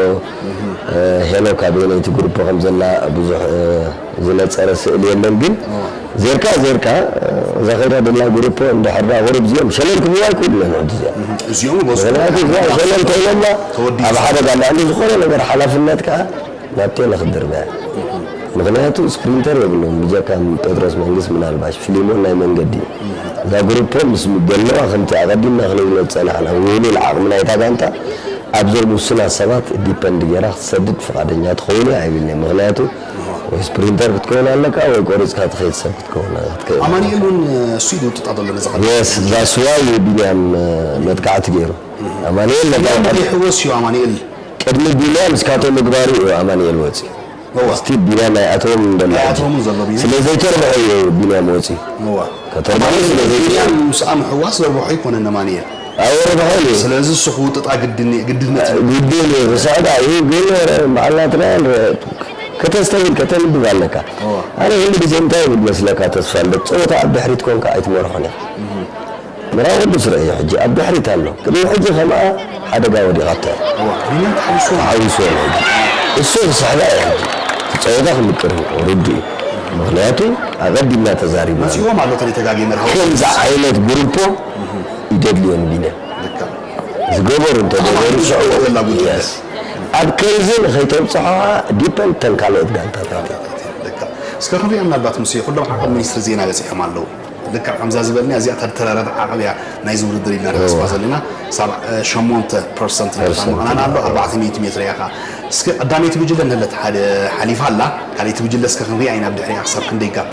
ሄኖክ ኣበየነይቲ ግሩፕ ከም ዘላ ብዙሕ ዝነፀረ ስእሊ የለን። ግን ዜርካ ዜርካ እዛ ከይዳ ደላ ግሩፕ እንድሕር ዳ ቁሩብ እዚኦም ሸለል ክብሉ ኣይክእሉን እዮም። ሕጂ እዚኣ እዚኦም ይበዝሑ። ምክንያቱ እዚኣ ሸለል ኮይኖማ ተወዲኡ ኣብ ሓደ ጋላ እንዲ ዝኾነ ነገር ሓላፍነት ከዓ ናብ ቴለ ክድርበ። ምኽንያቱ ስፕሪንተር የብሎም ብጀካ ጴጥሮስ መንግስ ምናልባሽ ፊሊሞን ናይ መንገዲ እዩ። እዛ ግሩፖ ምስ ዘለዋ ከምቲ ኣቐዲምና ክንብሎ ዝጸናሕና ውህሉል ዓቕሚ ናይታ ጋንታ ኣብዞም ውሱናት ሰባት ዲፐንድ ገይራ ክትሰድድ ፍቓደኛ ትኸውን እያ ኣይብልን። ምኽንያቱ ወይ ስፕሪንተር ክትከውን ኣለካ ወይ ቆሪጽካ ትኸይድ ሰብ ክትከውን ክትከውን ኣለካ። ኣማኑኤል እውን እሱ እዩ ዝውጥጣ ዘሎ ነዚ ቐ Yes that's why ቢንያም መጥቃዕቲ ገይሩ ኣማኑኤል ነታ ቢንያም ዘይሕወስ እዩ ኣማኑኤል ቅድሚ ቢንያም እስካቶ ምግባሩ እዩ ኣማኑኤል ወፂ እዋ። ስቲል ቢንያም ኣይኣተዎም እንደሎ ሕጂ። ኣይኣተዎምን ዘሎ ቢንያም። ስለ ዘይተርብሖ እዩ ቢንያም ወፂ። እዋ። ከተርብሖ ስለ ዘይተርብሖ። ቢንያም ምስኣ ምሕዋስ ዘርብሖ ኣይኮነን ነማንኤል። ኣየርብሖን እዩ። ስለዚ እሱ ክውጥጣ ግድን ግድነት እዩ። ግድን እዩ። ክስዕዳ እዩ። ግን በዓል ናትናኤል ከተስተውል ከተንብብ ኣለካ። እዋ። ኣነ ኩሉ ግዜ እንታይ ይብል መስለካ ተስፋ ልደት? ፀወታ ኣብ ድሕሪት ኮንካ ኣይትመርሖን ኢኻ። ምራቕ ቅዱስ ርእዮ ሕጂ ኣብ ድሕሪት ኣሎ። ቅድሚ ሕጂ ከምኣ ሓደጋ ወዲቓቶ እያ። እዋ፣ ቢንያም ተሓዊስዎ። ተሓዊስዎ ኣሎ ሕጂ። እሱ ክስሕባ እያ ሕጂ። እቲ ጸወታ ክምቅር እዩ። ርዱእ እዩ። ምኽንያቱ ኣቐዲምና ተዛሪብና። መጺእዎም ኣሎ ተለይ ተጋግየ መርሃዊ። ከምዚ ዓይነት ግሩፖ ይደድልዮ ንቢንያም። ልክዕ። ዝገበሩ እንተገበሩ ኣማኑኤል ሽዑ ዘላ ጉዳይ። የስ። ኣብ ከምዚ ንኸይተብጽሖ ዲፐንድ ተን ካልኦት ጋንታታት። ልክዕ። እስከ ክንሪኦ ምናልባት ሙሴ፣ ኩሎም ዓቐብ ሚኒስትሪ ዜና በጺሖም ኣለዉ። ልክዕ ከምዛ ዝበልናያ እዚኣ እታ ዝተረረተ ዓቐብ እያ ናይዚ ውድድር ኢልና ንሓስባ ዘለና። ሳብ ሸሞንተ ፐርሰንት ናይታ ምቕናን ኣሎ፣ ኣርባዕተ ሚእቲ ሜትር እያ ኸዓ። እስኪ ቀዳመይቲ ጉጅለ እንሀለት ሓደ ሓሊፋ ኣላ፣ ካልኣይቲ ጉጅለ እስከ ክንሪኣ ኢና ብድሕሪኣ ክሳብ ክንደይ ጋፕ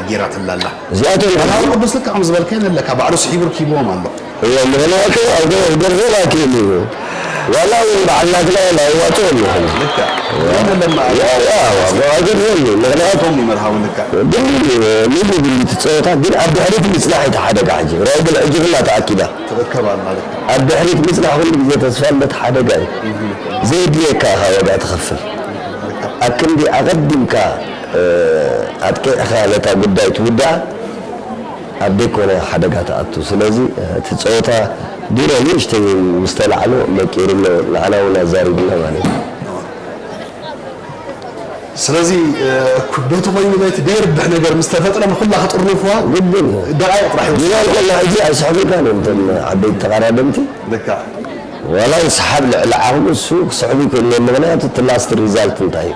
ጌራትላ ኣላ። እዚኣቶም መርሃዊ ቅዱስ ልክዕ ከም ዝበልካዮ ኣለካ፣ ባዕሉ ስሒቡ ርኪብዎም ኣሎ። እወ፣ ምኽንያቱ ኣብ ገ-፣ ገርዘብ ኣይክእል እዩ። ዋላ እውን በዓል ናትና ዋላ ይዋፅኦ ኣለኹም። ልክዕ። ያ፣ ያ፣ ያ፣ ዋጋ ገርዘብ እዩ። ምኽንያቱ ኣቶም ይመርሃቡ ልክዕ። ድልድል እዩ፣ ልቡ ድልድል ትፀወታ፣ ግን ኣብ ድሕሪት ምፅናሕ እቲ ሓደጋ ሕጂ። ራይብል ሕጂ ኩላ ተኣኪባ። ትእከብ ኣላ ልክዕ። ኣብ ድሕሪት ምፅናሕ ኩሉ ግዜ ተስፋ ልደት ሓደጋ እዩ። እህ። ዘየድልየካ ኢኻ ዋጋ ትኸፍል። ልክዕ። ኣብ ክንዲ ኣቐዲምካ፣ እ፣ ኣጥቂዕካ ነታ ጉዳይ ትውድኣ፣ ኣብ ዘይኮነ ሓደጋ ትኣቱ። ስለዚ፣ እቲ ጸወታ ድሮ ንእሽተይ ምስ ተላዕሎ መቂሩ ኣሎ፣ ንዓና እውን ኣዛሪቡና ማለት እዩ። ስለዚ፣ እ፣ በቲ ኮይኑ በቲ ደይርብሕ ነገር ምስ ተፈጥረ ንኹላ ክጥርንፉዋ ግድን እዩ። ደቓይቕ ጥራሕ ይወስድ። ዲና እንኮና ሕጂ ኣይስሕቡካን እዮም እቶም ዓበይቲ ተቐዳደምቲ። ልክዕ። ዋላ ይስሓብ ልዕሊ ዓቕሙ እሱ ክስሕቡ ይክእሉ እዮም። ምኽንያቱ እቲ ላስት ሪዛልት እንታይ እዩ?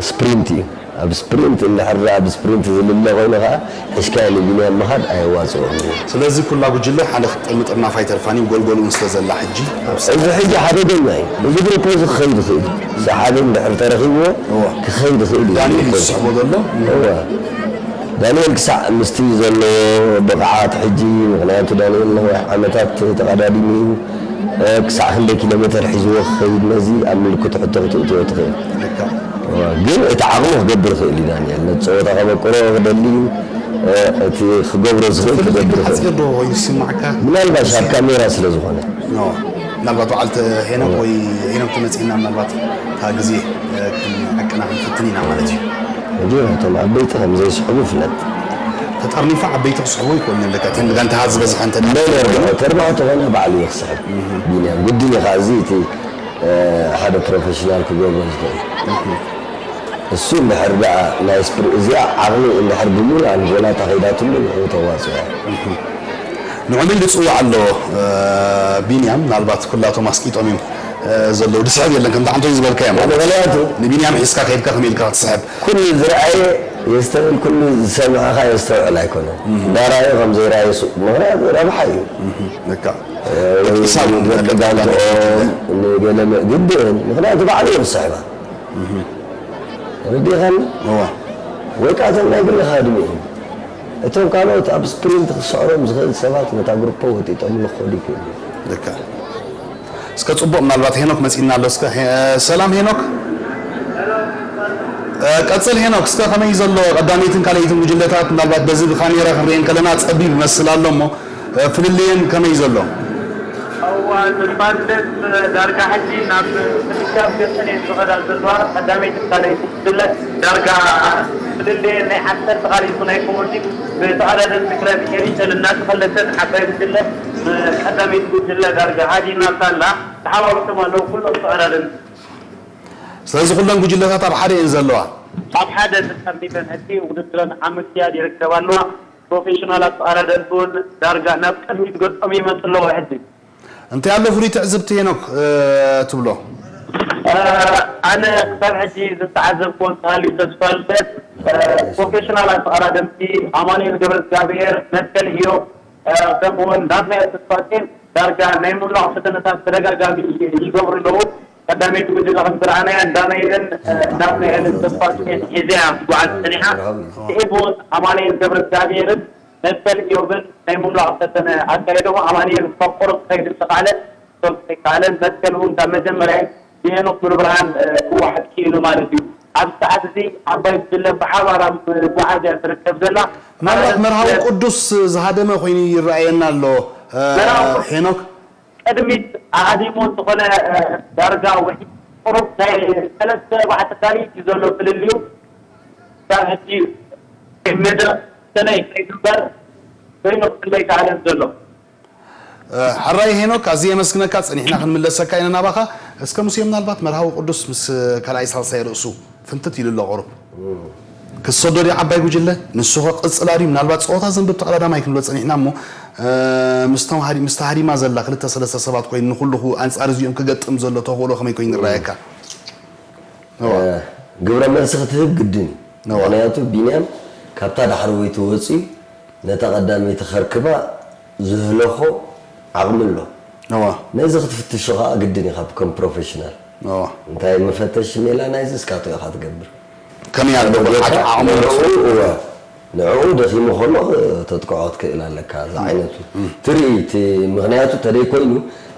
ስፕሪንት እዩ። ኣብ ስፕሪንት እንድሕር ደኣ ብስፕሪንት ዝልለ ኮይኑ ኸዓ፣ ሒዝካዮ ንቢንያም ምኻድ ኣየዋጽኦን እዩ። ስለዚ ኩላ ጉጅለ ሓደ ክትጥርንፍ ኣይተርፋን እዩ፣ ጎልጎል እውን ስለ ዘላ ሕጂ ኣብ እዚ ሕጂ ሓደገኛ እዩ። እዚ ግሩፕ እዚ ክኸይድ ይኽእል እዩ። ሰሓቢ እንድሕር ተረኺብዎ እወ። ክኸይድ ይኽእል እዩ። ዳንኤል እዩ ዝስሕቦ ዘሎ። እወ። ዳንኤል ክሳዕ ምስቲ ዘለዎ ብቕዓት ሕጂ፣ ምኽንያቱ ዳንኤል ነዊሕ ዓመታት ተቐዳዲሙ እዩ። እ፣ ክሳዕ ክንደይ ኪሎ ሜተር ሒዝዎ ክኸይድ ነዚ ኣብ ምልክት ሕቶ ክትእትዎ ትኽእል። ልክዕ። እወ፣ ግን እቲ ዓቕሙ ክገብር ይኽእል እዩ ዳንኤል። ነቲ ጸወታ ከመቅሮ ክደሊ እዩ። እ፣ እቲ ክገብሮ ዝኽእል ፍልልይ ክገብር ግን ይኽእል። ሓጺር ዶ ኮይኑ ይስማዓካ? ምናልባሽ ኣብ ካሜራ ስለ ዝኾነ። ኖ። ምናልባት በዓልቲ ሄኖክ ወይ ሄኖክ ተመጺእና ምናልባት እታ ግዜ፣ እ፣ ክንዕቅና ክንፍትን ኢና ማለት እዩ። እንዲዩ፣ እቶም ዓበይቲ ከም ዘይስሕቡ ፍለጥ። ተጠርኒፋ ዓበይቲ ክስሕቡ ይኮኑ ኣለካ። እተን ጋንታታት ዝበዝሐ እንተ ደኣ ኖ፣ ኖ፣ ኖ፣ ተርባዕተ ኾነ ባዕሉ ይኽስሕብ። እህ። ቢንያም፣ ግድን እዩ ኸዓ እዚ እቲ፣ እ፣ ሓደ ፕሮፌሽናል ክገብሮ ዝኽእል። እህ። እሱ እንድሕር ደኣ ናይ ስፕሪ-፣ እዚኣ ዓቕሚ እንድሕር ብምሉእ ኣንጎላ ተኸይዳትሉ ንዕኡ ተዋፅኦ እያ። ንዑ ሚል ዝፅዋዕ ኣሎ፣ እ፣ ቢንያም፣ ምናልባት ኩላቶም ኣስቂጦም እዮም፣ እ፣ ዘለዉ። ዝስሕብ የለን፣ ከምቲ ዓንቶይ ዝበልካዮ ማለት። ምኽንያቱ ንቢንያም ሒዝካ ከይድካ ከመይ ኢልካ ክትስሕብ? ኩሉ ዝረኣየ የስተውዕል፣ ኩሉ ዝሰምዐኻ የስተውዕል ኣይኮነን። እም። እንዳረኣየ ከም ዘይረኣየ ሱቕ። ምኽንያቱ ረብሓ እዩ። እም፣ ልክዕ። እ፣ ወይ ደቂ ሳብ ደቂ ጋንትኦም፣ ንገለ መ-፣ ግድን። ምኽንያቱ ባዕሉ እዩ ክስሕባ። እም። ተረዲእካኒ? እወ። ወይ ከኣ እቶም ናይ ግልኻ ዕድመ እዮም። እቶም ካልኦት ኣብ ስፕሪንት ክስዕሮም ዝኽእል ሰባት ነታ ግሩፖ ወጢጦምሉ ክኸዱ ይክእሉ እዮም። ልክዕ። እስከ ጽቡቕ፣ ምናልባት ሄኖክ መጺእና ኣሎ። እስከ ሄ-፣ ሰላም ሄኖክ። እ፣ ቀጽል ሄኖክ፣ እስከ ከመይ እዩ ዘሎ ቀዳመይትን ካልኣይትን ጉጅለታት? ምናልባት በዚ ብካሜራ ክንሪኤን ከለና ጸቢብ ይመስል ኣሎ እሞ፣ እ፣ ፍልልየን ከመይ እዩ ዘሎ? እዋ፣ ተስፋ ልደት ዳርጋ ሕጂ ናብ ፍንሻብ ገጸን እየን ዝኸዳ ዘለዋ። ቀዳመይትን ካልኣይትን ጉጅለ ዳርጋ ፍልልየን ናይ ዓሰርተ ካልኣይቲ ናይ ኮሞዲን ብተቐዳደምቲ ክለብ ኤሪተል እናተኸለሰት ዓባይ ጉጅለ ቀዳመይቲ ጉጅለ ዳርጋ ሃዲማ ኣላ። ተሓዋዊሶም ኣለዉ ኩሎም ተቐዳደምቲ። ስለዚ ኩለን ጉጅለታት ኣብ ሓደ እየን ዘለዋ። ኣብ ሓደ ተጠርኒፈን ሕጂ ውድድረን ኣብ ምክያድ ይርከባ ኣለዋ። ፕሮፌሽናላት ተቐዳደምቲ እውን ዳርጋ ናብ ቅድሚት ገጾም ይመጹ ኣለዉ ሕጂ። እንታይ ኣሎ ፍሉይ ትዕዝብቲ ሄኖክ፣ እ፣ ትብሎ? እ፣ ኣነ ክሳብ ሕጂ ዝተዓዘብኩዎ እንተሃልዩ ተስፋ ልደት፣ እ፣ ፕሮፌሽናላት ተቐዳደምቲ ኣማኑኤል ገብረእግዚኣብሔር፣ መትከል ኢዮብ፣ እ፣ ከምኡውን ናትናኤል ተስፋጽዮን ዳርጋ ናይ ምብላዕ ፈተነታት ተደጋጋሚ ይገብሩ ኣለዉ። ቀዳመይቲ ጉጅለ ከም ዝረኣናያ እንዳናይልን፣ እ፣ ናትናኤልን ተስፋጽዮን ሒዛ እያ ትጓዓዝ ጸኒሓ። ስዒቡ እውን ኣማኑኤል ገብረእግዚኣብሔርን መትከል ኢዮብን ናይ ምብላዕ ፈተነ ኣካይዶም። ኣማኑኤል ካብ ቁሩብ ክኸይድ እንተኸኣለ፣ ክኸይድ ከይከኣለ፣ መትከል እውን ካብ መጀመርያ ብሄኖክ ሙሉብርሃን፣ እ፣ ክወሓጥ ክኢሉ ማለት እዩ። ኣብዚ ሰዓት እዚ ዓባይ ጉጅለ ብሓባር ኣብ ምጉዓዝ እያ ትርከብ ዘላ። ምናልባት መርሃዊ ቅዱስ ዝሃደመ ኮይኑ ይረኣየና ኣሎ፣ እ፣ መርሃዊ ሄኖክ። ቅድሚት ኣሃዲሙ እንተኾነ፣ እ፣ ዳርጋ ውሕድ ቁሩብ ናይ ሰለስተ ኣርባዕተ ካልኢት እዩ ዘሎ ፍልልዩ። ክሳብ ሕጂ መድረኽ ሰነይ ከይግበር ኮይኑ ክፍለይ ከኣለን ዘሎ። እ፣ ሕራይ ሄኖክ፣ ኣዝየ የመስግነካ። ጸኒሕና ክንምለሰካ ኢና ናባኻ። እስከ ሙሴ፣ ምናልባት መርሃዊ ቅዱስ ምስ ካልኣይ ሳልሳይ ርእሱ ፍንትት ኢሉ ኣሎ ቁሩብ። ክሰዶ ድዩ ዓባይ ጉጅለ? ንሱ ከ ቅጽላ ድዩ? ምናልባት ጸወታ ዘንብብ ተቐዳዳማይ ክንብሎ ጸኒሕና እሞ፣ እ፣ ምስቶም ሃዲ-፣ ምስታ ሃዲማ ዘላ ክልተ ሰለስተ ሰባት ኮይኑ ንኹሉ ክው-፣ ኣንጻር እዚኦም ክገጥም ዘሎ ተኽእሎ ከመይ ኮይኑ ይረኣየካ? እዋ። እ፣ ግብረ መልሲ ክትህብ ግድን እዩ። እዋ። ምኽንያቱ ቢንያም ካብታ ዳሕረወይቲ ወጺኡ ነታ ቀዳመይቲ ከርክባ ዝህለኾ ዓቕሚ ኣሎ። እዋ ነዚ ክትፍትሾ ከዓ ግድን ኢኻ ከም ፕሮፌሽናል። እዋ እንታይ መፈተሽ ሜላ ናይዚ እስካቶ ኢኻ ትገብር። ከመይ ኣሎ ብቕዓቱ ዓቕሙ ንዕኡ እወ ንዕኡ ደኺሙ ከሎ ተጥቅዖ ክትክእል ኣለካ። እዚ ዓይነቱ ትርኢ እቲ ምኽንያቱ ተደይ ኮይኑ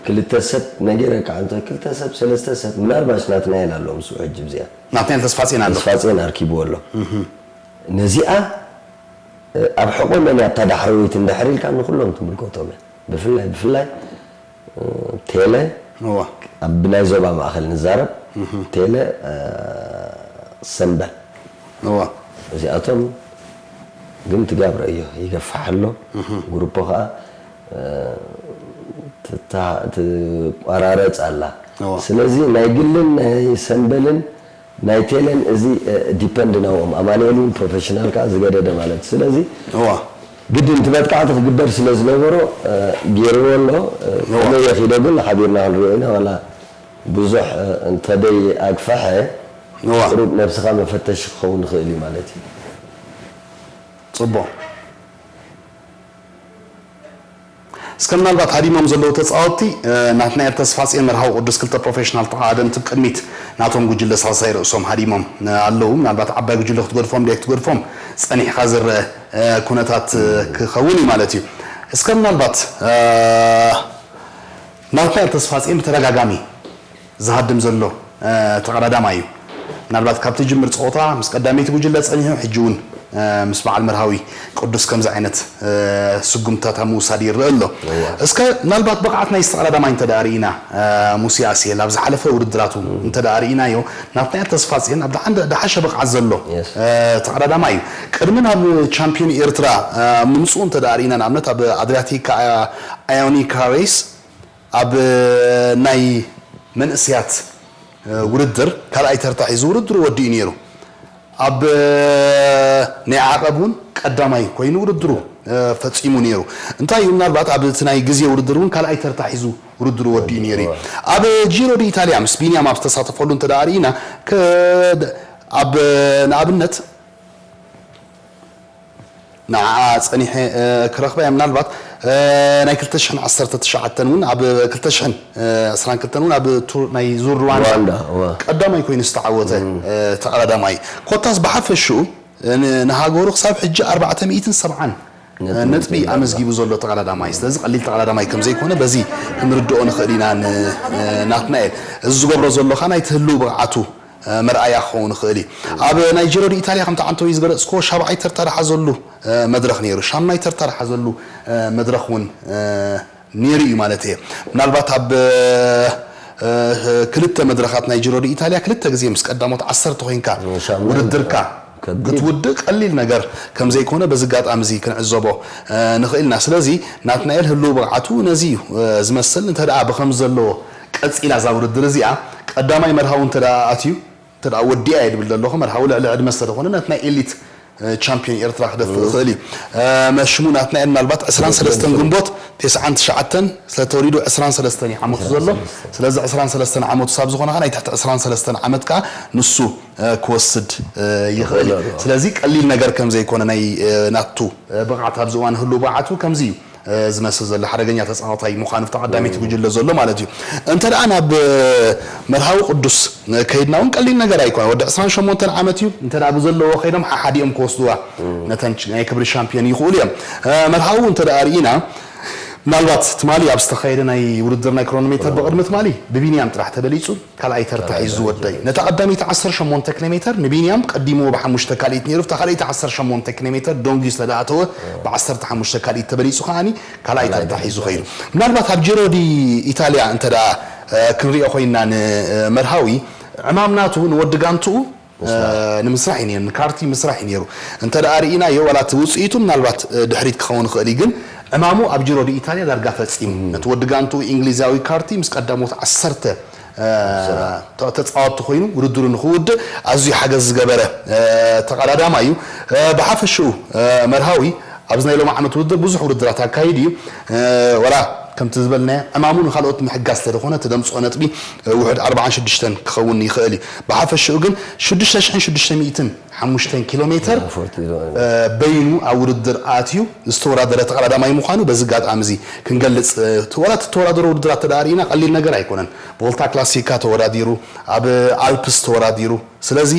ክልተ ሰብ ነጊረካ እንተ ክልተ ሰብ ሰለስተ ሰብ ምናልባሽ ናትናኤል ኣሎ ምስኡ ሕጂ ብዚኣ ናትናኤል ተስፋጽዮን ኣሎ ተስፋጽዮን ኣርኪብዎ ኣሎ። ነዚኣ ኣብ ሕቖ መን እያ እታ ዳሕረወይቲ እንድሕር ኢልካ ንኩሎም ትምልከቶም እያ። ብፍላይ ብፍላይ ቴለ እዋ ኣብ ናይ ዞባ ማእኸል ንዛረብ ቴለ ሰምበል እዋ እዚኣቶም ግን ትጋብረ እዮ ይገፋሕ ኣሎ። ግሩፖ ከዓ ትታ- ትቋራረፅ ኣላ። እዋ ስለዚ ናይ ግልን ናይ ሰምበልን ናይ ቴለን እዚ ዲፐንድ ናዎም ኣማኑኤል እውን ፕሮፌሽናል ከዓ ዝገደደ ማለት እዩ። ስለዚ እዋ ግድን እቲ መጥቃዕቲ ክግበር ስለ ዝነበሮ ገይርዎ ኣሎ። ከመይ የኺዶ ግን ሓቢርና ክንሪኦ ኢና። ዋላ ብዙሕ እንተደይ ኣግፈሐ እዋ ቁሩብ ነብስኻ መፈተሽ ክኸውን ይኽእል እዩ ማለት እዩ። ጽቡቕ እስከ ምናልባት ሃዲሞም ዘለዉ ተጻወትቲ ናትናኤል ተስፋጽዮን መርሃዊ ቅዱስ ክልተ ፕሮፌሽናል ተቓደምቲ ቅድሚት ናቶም ጉጅለ ሳልሳይ ርእሶም ሃዲሞም ኣለዉ። ምናልባት ዓባይ ጉጅለ ክትገድፎም ደይ ክትገድፎም ጸኒሕካ ዝረአ ኩነታት ክኸውን እዩ ማለት እዩ። እስከ ምናልባት ናትናኤል ተስፋጽዮን ብተደጋጋሚ ዝሃድም ዘሎ ተቐዳዳማይ እዩ። ምናልባት ካብ ትጅምር ፀወታ ምስ ቀዳመይቲ ጉጅለ ፀኒሑ ሕጂ እውን ምስ በዓል መርሃዊ ቅዱስ ከምዚ ዓይነት ስጉምትታት ኣብ ምውሳድ ይረአ ኣሎ። እስከ ምናልባት ብቕዓት ናይ ዝተቐዳዳማይ እንተ ደኣ ርኢና ሙሴ ኣስኤል ኣብ ዝሓለፈ ውድድራቱ እንተ ደኣ ርኢናዮ ናትናኤል ተስፋጽዮን ኣብ ደሓን ደሓሸ ብቕዓት ዘሎ ተቐዳዳማይ እዩ። ቅድሚ ናብ ቻምፒዮን ኤርትራ ምምፅኡ እንተ ደኣ ርኢና ንኣብነት ኣብ ኣድሪያቲካ ኣዮኒካ ሬስ ኣብ ናይ መንእስያት ውድድር ካልኣይ ተርታ ሒዙ ውድድሩ ወዲኡ ነይሩ። ኣብ ናይ ዓቐብ እውን ቀዳማይ ኮይኑ ውድድሩ ፈፂሙ ነይሩ። እንታይ እዩ ምናልባት ኣብ እቲ ናይ ግዜ ውድድር እውን ካልኣይ ተርታ ሒዙ ውድድሩ ወዲኡ ነይሩ እዩ። ኣብ ጂሮ ዲ ኢታሊያ ምስ ቢንያም ኣብ ዝተሳተፈሉ እንተ ደኣ ርኢና ከ- ኣብ ንኣብነት ንዓኣ ጸኒሐ ክረኽባ እየ። ምናልባት ናይ ክልተ ሽሕን ዓሰርተ ትሽዓተን እውን ኣብ ክልተ ሽሕን ዕስራን ክልተን እውን ኣብ ቱር ናይ ዙር ሩዋንዳ ሩዋንዳ፣ እወ። ቀዳማይ ኮይኑ ዝተዓወተ ተቐዳዳማይ። ኮታስ ብሓፈሽኡ ን- ንሃገሩ ክሳብ ሕጂ ኣርባዕተ ሚእትን ሰብዓን ነጥቢ ነጥቢ ኣመዝጊቡ ዘሎ ተቐዳዳማይ። ስለዚ ቀሊል ተቐዳዳማይ ከም ዘይኮነ በዚ ክንርድኦ ንኽእል ኢና ን- ናትናኤል። እዚ ዝገብሮ ዘሎ ኸኣ ናይቲ ህልው ብቕዓቱ መርኣያ ክኸውን ይኽእል እዩ። ኣብ ናይ ጂሮ ዲ ኢታልያ ከምቲ ዓንተወይ ዝገለጽክዎ ሻብዓይ ተርታ ዝሓዘሉ መድረኽ ነይሩ፣ ሻምናይ ተርታ ዝሓዘሉ መድረኽ እውን ነይሩ እዩ ማለት እየ። ምናልባት ኣብ ክልተ መድረኻት ናይ ጂሮ ዲ ኢታልያ ክልተ ግዜ ምስ ቀዳሞት ዓሰርተ ኮይንካ ሻምናይ ውድድርካ ከቢድ። ክትውድእ ቀሊል ነገር ከም ዘይኮነ በዚ ኣጋጣሚ እዚ ክንዕዘቦ ንኽእል ኢና። ስለዚ ናትናኤል ህልው ብቕዓቱ ነዚ እዩ ዝመስል። እንተ ደኣ ብኸም ዘለዎ ቀጺላ እዛ ውድድር እዚኣ ቀዳማይ መርሃዊ እንተ ደኣ ኣትዩ እንተ ደኣ ወዲኣ እየ ድብል ዘለኹ። መርሃዊ ልዕሊ ዕድመ ስለ ዝኾነ ነቲ ናይ ኤሊት ቻምፒዮን ኤርትራ ክደፍእ ይኽእል እዩ። መሽሙ ናትናኤል ምናልባት ዕስራን ሰለስተን ግንቦት ተስዓን ትሽዓተን ስለ ተወሊዱ ዕስራን ሰለስተን እዩ ዓመቱ ዘሎ። ስለዚ ዕስራን ሰለስተን ዓመቱ ሳብ ዝኾነ ኸዓ ናይ ትሕቲ ዕስራን ሰለስተን ዓመት ከኣ ንሱ ክወስድ ይኽእል እዩ። ስለዚ ቀሊል ነገር ከም ዘይኮነ ናይ ናቱ ብቕዓት ኣብዚ እዋን ህሉ ብቕዓቱ ከምዚ እዩ። ዝመስል ዘሎ ሓደገኛ ተጻዋታይ ምዃኑ ኣብቲ ቀዳመይቲ ጉጅለ ዘሎ ማለት እዩ። እንተ ደኣ ናብ መርሃዊ ቅዱስ ከይድና እውን ቀሊል ነገር ኣይኮነ። ወዲ ዕስራን ሸሞንተን ዓመት እዩ። እንተ ደኣ ብዘለዎ ከይዶም ሓሓዲኦም ክወስድዋ ነተን ናይ ክብሪ ሻምፒዮን ይኽእሉ እዮም። መርሃዊ እንተ ደኣ ርኢና ምናልባት ትማሊ ኣብ ዝተኻየደ ናይ ውድድር ናይ ክሮኖሜተር ብቕድሚ ትማሊ ብቢንያም ጥራሕ ተበሊጹ ካልኣይ ተርታ ሒዙ ዝወደይ ነታ ቀዳመይቲ ዓሰርተ ሸሞንተ ኪሎ ሜተር ንቢንያም ቀዲምዎ ብሓሙሽተ ካልኢት ነይሩ። ኣብታ ካልኣይቲ ዓሰርተ ሸሞንተ ኪሎ ሜተር ዶንጊ ስለ ዝኣተወ ብዓሰርተ ሓሙሽተ ካልኢት ተበሊጹ ከኣኒ ካልኣይ ተርታ ሒዙ ኸይዱ። ምናልባት ኣብ ጂሮ ዲ ኢታልያ እንተ ደኣ ክንሪኦ ኮይንና ንመርሃዊ ዕማም ናቱ ንወዲ ጋንትኡ ንምስራሕ እዩ ነይሩ፣ ንካርቲ ምስራሕ እዩ ነይሩ። እንተ ደኣ ርኢናዮ ዋላ እቲ ውጽኢቱ ምናልባት ድሕሪት ክኸውን ይኽእል እዩ፣ ግን ዕማሙ ኣብ ጂሮ ዲ ኢታልያ ዳርጋ ፈጺሙ። ነቲ ወዲ ጋንትኡ እንግሊዛዊ ካርቲ ምስ ቀዳሞት ዓሰርተ ተጻወትቲ ኮይኑ ውድድሩ ንኽውድእ ኣዝዩ ሓገዝ ዝገበረ ተቐዳዳማይ እዩ። ብሓፈሽኡ መርሃዊ ኣብዚ ናይ ሎሚ ዓመት ውድድር ብዙሕ ውድድራት ኣካይዱ እዩ። ወላ ከምቲ ዝበልናዮ ዕማሙ ንኻልኦት ምሕጋዝ ስለዝኾነ እቲ ደምፅኦ ነጥቢ ውሕድ ኣርባዓን ሽዱሽተን ክኸውን ይኽእል እዩ። ብሓፈሽኡ ግን ሽዱሽተ ሽሕን ሽዱሽተ ሚእትን ሓሙሽተን ኪሎ ሜትር በይኑ ኣብ ውድድር ኣትዩ ዝተወዳደረ ተቐዳዳማይ ምዃኑ በዚ ኣጋጣሚ እዚ ክንገልፅ። ዋላ እቲ ተወዳደሮ ውድድራት ተዳሪእና ቀሊል ነገር ኣይኮነን። ቮልታ ክላሲካ ተወዳዲሩ፣ ኣብ ኣልፕስ ተወዳዲሩ። ስለዚ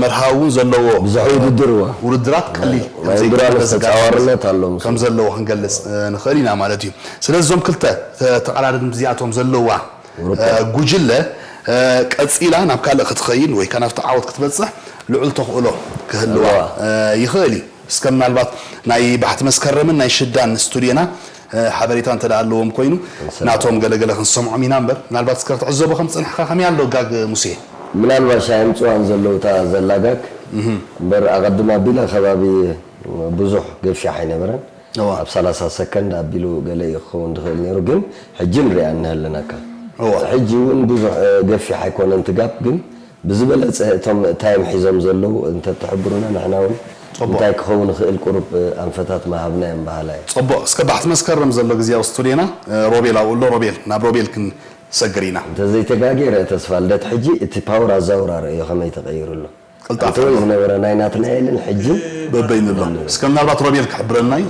መርሃዊ እውን ዘለዎ ብዙሕ ውድድር እዋ ውድድራት ቀሊል ናይ ከምዘይኮነ እምብራለስ በዚ ኣጋጣሚ ተጻዋርነት ኣሎ ምስ ከም ዘለዎ ክንገልጽ ንኽእል ኢና ማለት እዩ። ስለዚ እዞም ክልተ ተቐዳደምቲ እዚኣቶም ዘለዋ ጉጅለ ቀጺላ ናብ ካልእ ክትኸይድ ወይ ከኣ ናብቲ ዓወት ክትበጽሕ ልዑል ተኽእሎ ክህልዋ እዋ ይኽእል እዩ። እስከ ምናልባት ናይ ባሕቲ መስከረምን ናይ ሽዳን ስቱድዮና ሓበሬታ እንተ ደኣ ኣለዎም ኮይኑ ናቶም ገለገለ ክንሰምዖም ኢና እምበር፣ ምናልባት እስከ ክትዕዘቦ ከም ዝጸናሕካ ከመይ ኣሎ ጋግ ሙሴ? ምናልባሽ ኣየምጽዋን ዘለዉ እታ ዘላ ጋግ እምበር፣ ኣቐድም ኣቢላ ከባቢ ብዙሕ ገፊሕ ኣይነበረን። እዋ። ኣብ ሰላሳ ሰከንድ ኣቢሉ ገለ እዩ ክኸውን ዝኽእል ነይሩ፣ ግን ሕጂ ንሪኣ እኒሀለናካ። እዋ። ሕጂ እውን ብዙሕ ገፊሕ ኣይኮነን እቲ ጋፕ፣ ግን ብዝበለጸ እቶም ታይም ሒዞም ዘለዉ እንተትሕብሩና ንሕና እውን ጽቡቕ። እንታይ ክኸውን ይኽእል ቁሩብ ኣንፈታት ምሃብና እዮም በሃላይ። ጽቡቕ። እስከ ባሕቲ መስከረም ዘሎ ግዜ ኣብ ስቱድዮና ሮቤል ኣብኡ ኣሎ። ሮቤል፣ ናብ ሮቤል ክንሰግር ኢና። እንተዘይተጋግየ ተስፋ ልደት ሕጂ እቲ ፓወር ኣዛውራር እዩ ከመይ ተቐይሩ ኣሎ። ቅልጣፈ ኣንተ ወይ ኣሎ። ዝነበረ ናይ ናትናኤልን ሕጂ በበይኑ ኣሎ። እስከ ምናልባት ሮቤል ክሕብረና እዩ።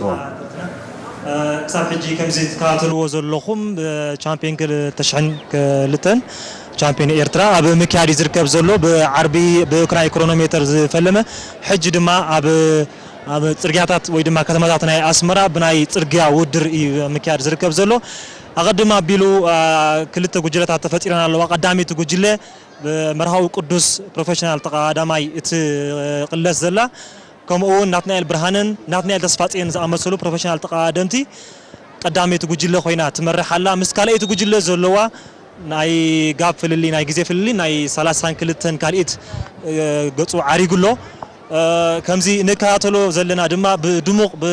ክሳብ ሕጂ ከምዚ ትከታተልዎ ዘለኹም ቻምፒዮን ክልተ ሽሕን ክልተን ቻምፒዮን ኤርትራ ኣብ ምክያድ እዩ ዝርከብ ዘሎ። ብዓርቢ ብናይ ክሮኖሜተር ዝፈለመ ሕጂ ድማ ኣብ ኣብ ጽርግያታት ወይ ድማ ከተማታት ናይ ኣስመራ ብናይ ጽርግያ ውድድር እዩ ምክያድ ዝርከብ ዘሎ። ኣቐድም ኣቢሉ ክልተ ጉጅለታት ተፈጢረን ኣለዋ። ቀዳመይቲ ጉጅለ ብመርሃዊ ቅዱስ ፕሮፌሽናል ተቐዳማይ እትቕለስ ዘላ፣ ከምኡ እውን ናትናኤል ብርሃነን ናትናኤል ተስፋጽዮን ዝኣመሰሉ ፕሮፌሽናል ተቐዳደምቲ ቀዳመይቲ ጉጅለ ኮይና ትመርሕ ኣላ። ምስ ካልኣይቲ ጉጅለ ዘለዋ ናይ ጋብ ፍልልይ፣ ናይ ግዜ ፍልልይ ናይ ሰላሳን ክልተን ካልኢት ገጹ ዓሪጉ ኣሎ። ከምዚ ንከታተሎ ዘለና ድማ ብድሙቕ ብ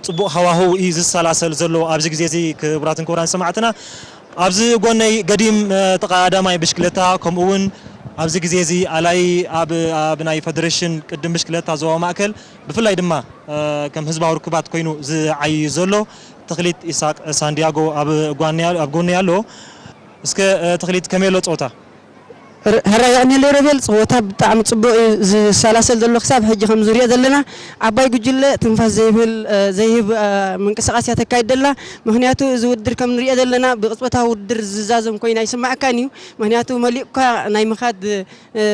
ጽቡቕ ሃዋህው እዩ ዝሰላሰል ዘሎ ኣብዚ ግዜ እዚ። ክቡራትን ክቡራን ሰማዕትና፣ ኣብዚ ጎነይ ገዲም ተቐዳዳማይ ብሽክለታ፣ ከምኡ እውን ኣብዚ ግዜ እዚ ኣላይ ኣብ ኣብ ናይ ፈደረሽን ቅድም ብሽክለታ ዞባ ማእከል ብፍላይ ድማ ከም ህዝባዊ ርክባት ኮይኑ ዝዓይ ዘሎ ተኽሊት ኢሳቅ ሳንዲያጎ ኣብ ጓነይ ኣብ ጎነይ ኣሎ። እስከ ተኽሊት ከመይ ኣሎ ጸወታ? ር- ሕራይ የቐንየለይ ሮቤል፣ ፀወታ ብጣዕሚ ፅቡቕ እዩ ዝሰላሰል ዘሎ ክሳብ ሕጂ ከም ዝሪኦ ዘለና። ዓባይ ጉጅለ ትንፋስ ዘይብል እ፣ ዘይህብ እ፣ ምንቅስቃስ እያ ተካይድ ዘላ። ምክንያቱ እዚ ውድድር ከም ንሪኦ ዘለና ብቅፅበታዊ ውድድር ዝዛዘም ኮይኑ ኣይስማዕካን እዩ። ምክንያቱ መሊኡካ ናይ ምኻድ እ፣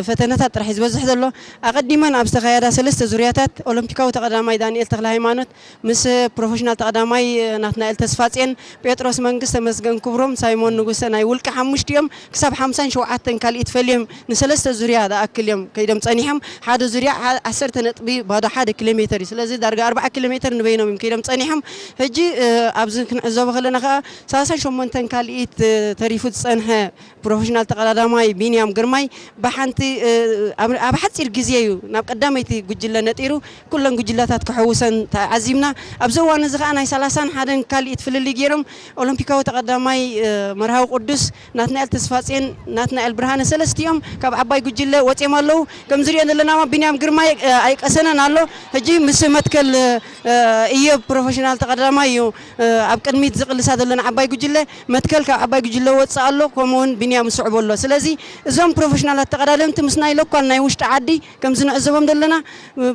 ፈተነታት ጥራሕ እዩ ዝበዝሕ ዘሎ። ኣቐዲመን ኣብ ዝተኻየዳ ሰለስተ ዙርያታት ኦሎምፒካዊ ተቐዳማይ ዳንኤል ተክለ ሃይማኖት ምስ ፕሮፌሽናል ተቐዳማይ ናትናኤል ተስፋጽዮን፣ ጴጥሮስ መንግስ፣ ተመስገን ክብሮም፣ ሳይሞን ንጉሰ ናይ ውልቂ ሓሙሽቲኦም ክሳብ ሓምሳን ሸውዓተን ካልኢት ፈልዮም ንሰለስተ ዙርያ ዝኣክል እዮም ከይዶም ጸኒሖም። ሓደ ዙርያ ዓ-፣ ዓሰርተ ነጥቢ ባዶ ሓደ ኪሎ ሜተር እዩ። ስለዚ ዳርጋ ኣርብዓ ኪሎ ሜተር ንበይኖም እዮም ከይዶም ጸኒሖም። ሕጂ፣ እ፣ ኣብዚ ክንዕዘቦ ከለና ከኣ ሰላሳን ሸሞንተን ካልኢት፣ እ፣ ተሪፉ ዝጸንሐ ፕሮፌሽናል ተቐዳዳማይ ቢንያም ግርማይ ብሓንቲ፣ እ፣ ኣብ፣ ኣብ ሓጺር ግዜ እዩ ናብ ቀዳመይቲ ጉጅለ ነጢሩ። ኩለን ጉጅለታት ክሕውሰን ተዓዚብና። ኣብዚ እዋን እዚ ከኣ ናይ ሰላሳን ሓደን ካልኢት ፍልልይ ገይሮም ኦሎምፒካዊ ተቐዳማይ፣ እ፣ መርሃዊ ቅዱስ፣ ናትናኤል ተስፋጽዮን፣ ናትናኤል ብርሃነ ሰለስቲኦም ካብ ዓባይ ጉጅለ ወጺኦም ኣለዉ። ከም ዝሪኦ ዘለና ቢንያም ግርማይ፣ እ፣ ኣይቀሰነን ኣሎ። ሕጂ ምስ መትከል፣ እ፣ እዮብ ፕሮፌሽናል ተቐዳዳማይ እዩ፣ እ፣ ኣብ ቅድሚት ዝቕልሳ ዘሎ ንዓባይ ጉጅለ። መትከል ካብ ዓባይ ጉጅለ ወጽእ ኣሎ፣ ከምኡ እውን ቢንያም ይስዕቦ ኣሎ። ስለዚ እዞም ፕሮፌሽናላት ተቐዳደምቲ ምስ ናይ ሎካል ናይ ውሽጢ ዓዲ ከም ዝንዕዘቦም ዘለና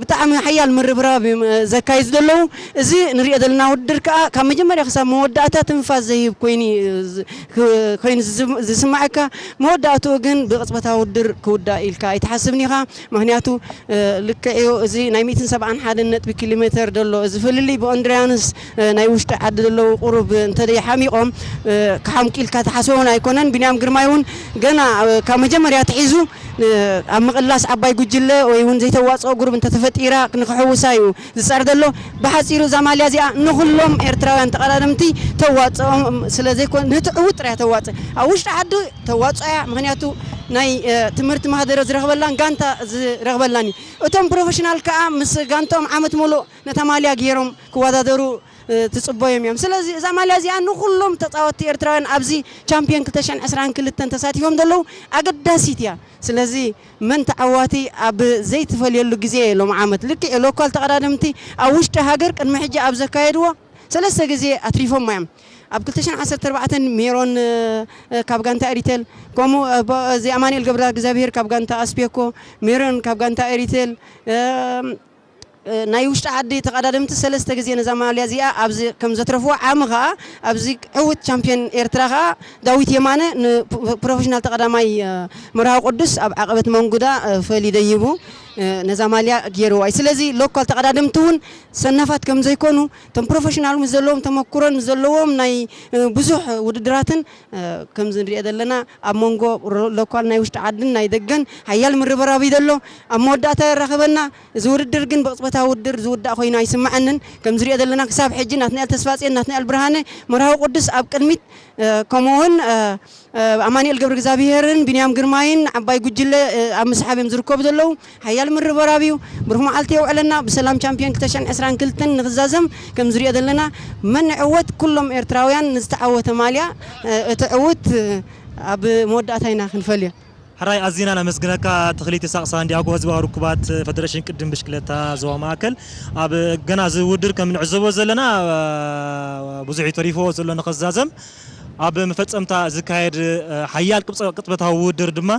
ብጣዕሚ ሓያል ምርብራብ እዮም ዘካይዱ ዘለዉ። እዚ ንሪኦ ዘለና ውድድር ከኣ ካብ መጀመርያ ክሳብ መወዳእታ ትንፋስ ዘይህብ ኮይኑ እዩ ዝ-፣ ክ-፣ ኮይኑ ዝስም-፣ ዝስማዓካ። መወዳእትኡ ግን ብቕጽበታዊ ውድድር ክውዳእ ኢልካ ኣይትሓስብን ኢኻ። ምኽንያቱ፣ እ፣ ልክዕ እዩ፣ እዚ ናይ ሚእትን ሰብዓን ሓደን ነጥቢ ኪሎ ሜተር ዘሎ እዚ ፍልልይ ብኦንድሪያንስ፣ እ፣ ናይ ውሽጢ ዓዲ ዘለዉ ቁሩብ እንተደይ ሓሚቖም፣ እ፣ ክሓምቁ ኢልካ ትሓስቦ እውን ኣይኮነን። ቢንያም ግርማይ እውን ገና፣ እ፣ ካብ መጀመርያ ኣትሒዙ ን-፣ ኣብ ምቕላስ ዓባይ ጉጅለ ወይ እውን ዘይተዋጽኦ ጉሩብ እንተተፈጢራ ንክሕውሳ እዩ ዝጸር ዘሎ። ብሓጺሩ እዛ ማልያ እዚኣ ንኹሎም ኤርትራውያን ተቐዳደምቲ ተዋጽኦም ስለ ዘይኮነ፣ ነቲ ዕዉት ጥራይ ተዋጽእ። ኣብ ውሽጢ ዓዲ ተዋጽኦ እያ፣ ምኽንያቱ ናይ፣ እ፣ ትምህርቲ ማህደረ ዝረኽበላን ጋንታ ዝረኽበላን እዩ። እቶም ፕሮፌሽናል ከኣ ምስ ጋንትኦም ዓመት ሙሉእ ነታ ማልያ ገይሮም ክወዳደሩ፣ እ፣ ትጽበዮም እዮም። ስለዚ እዛ ማልያ እዚኣ ንኹሎም ተጻወትቲ ኤርትራውያን ኣብዚ ቻምፒዮን ክልተ ሽሕን ዕስራን ክልተን ተሳቲፎም ዘለዉ ኣገዳሲት እያ። ስለዚ መን ተዓዋቲ ኣብ ዘይትፈልየሉ ግዜ እየ ሎም ዓመት። ልክዕ ሎካል ተቐዳደምቲ ኣብ ውሽጢ ሃገር ቅድሚ ሕጂ ኣብ ዘካየድዎ ሰለስተ ግዜ ኣትሪፎማ እዮም። ኣብ ክልተ ሽሕን ዓሰርተ ኣርባዕተን ሜሮን እ፣ ካብ ጋንታ ኤሪቴል፣ ከምኡ እ፣ ብ- እዚ ኣማኑኤል ገብረ እግዚኣብሄር ካብ ጋንታ ኣስፔኮ፣ ሜሮን ካብ ጋንታ ኤሪቴል እ፣ እ፣ ናይ ውሽጢ ዓዲ ተቐዳደምቲ ሰለስተ ግዜ ነዛ ማልያ እዚኣ ኣብዚ ከም ዘትረፍዋ ዓሚ ኸኣ ኣብዚ ዕውት ቻምፒዮን ኤርትራ ኸኣ ዳዊት የማነ ንፕሮፌሽናል ተቐዳማይ እ፣ መርሃዊ ቅዱስ ኣብ ዓቐበት መንጉዳ እ፣ ፈሊ ደይቡ እ፣ ነዛ ማልያ ገይርዋ እዩ። ስለዚ ሎካል ተቐዳደምቲ እውን ሰናፋት ከም ዘይኮኑ እቶም ፕሮፌሽናል ምስ ዘለዎም ተመኩሮን ምስ ዘለዎም ናይ እ፣ ብዙሕ ውድድራትን እ፣ ከምዚ ንሪኦ ዘለና ኣብ መንጎ ሮ- ሎካል ናይ ውሽጢ ዓድን ናይ ደገን ሓያል ምርብራብ እዩ ዘሎ። ኣብ መወዳእታ የራኽበና። እዚ ውድድር ግን ብቕጽበታዊ ውድድር ዝውዳእ ኮይኑ ኣይስምዓንን። ከም ዝሪኦ ዘለና ክሳብ ሕጂ ናትናኤል ተስፋጽዮን፣ ናትናኤል ብርሃነ፣ መርሃዊ ቅዱስ ኣብ ቅድሚት እ፣ ከምኡ እውን እ፣ እ፣ ኣማኑኤል ገብረ እግዚኣብሄርን ቢንያም ግርማይን ዓባይ ጉጅለ እ፣ ኣብ ምስሓብ እዮም ዝርከቡ ዘለዉ። ሓያል ምርብራብ እዩ። ብሩኽ መዓልቲ የውዕለና። ብሰላም ቻምፒዮን ክልተ ሽሕን ዕስራን ክልተን ንኽዛዘም ከም ዝሪኦ ዘለና መን ዕወት ኩሎም ኤርትራውያን ንዝተዓወተ ማልያ እ፣ እቲ ዕውት እ፣ ኣብ መወዳእታ ኢና ክንፈልዮ። ሕራይ ኣዚና ነመስግነካ። ተኽሊት ይስሐቅ ሳንዲያጎ ህዝባዊ ርክባት ፈደረሽን ቅድም ብሽክለታ ዞባ ማእከል ኣብ ገና እዚ ውድድር ከም ንዕዘቦ ዘለና ብዙሕ እዩ ተሪፍዎ ዘሎ ንኸዛዘም ኣብ መፈጸምታ ዝካየድ ሓያል ቅብጸ- ቅጽበታዊ ውድድር ድማ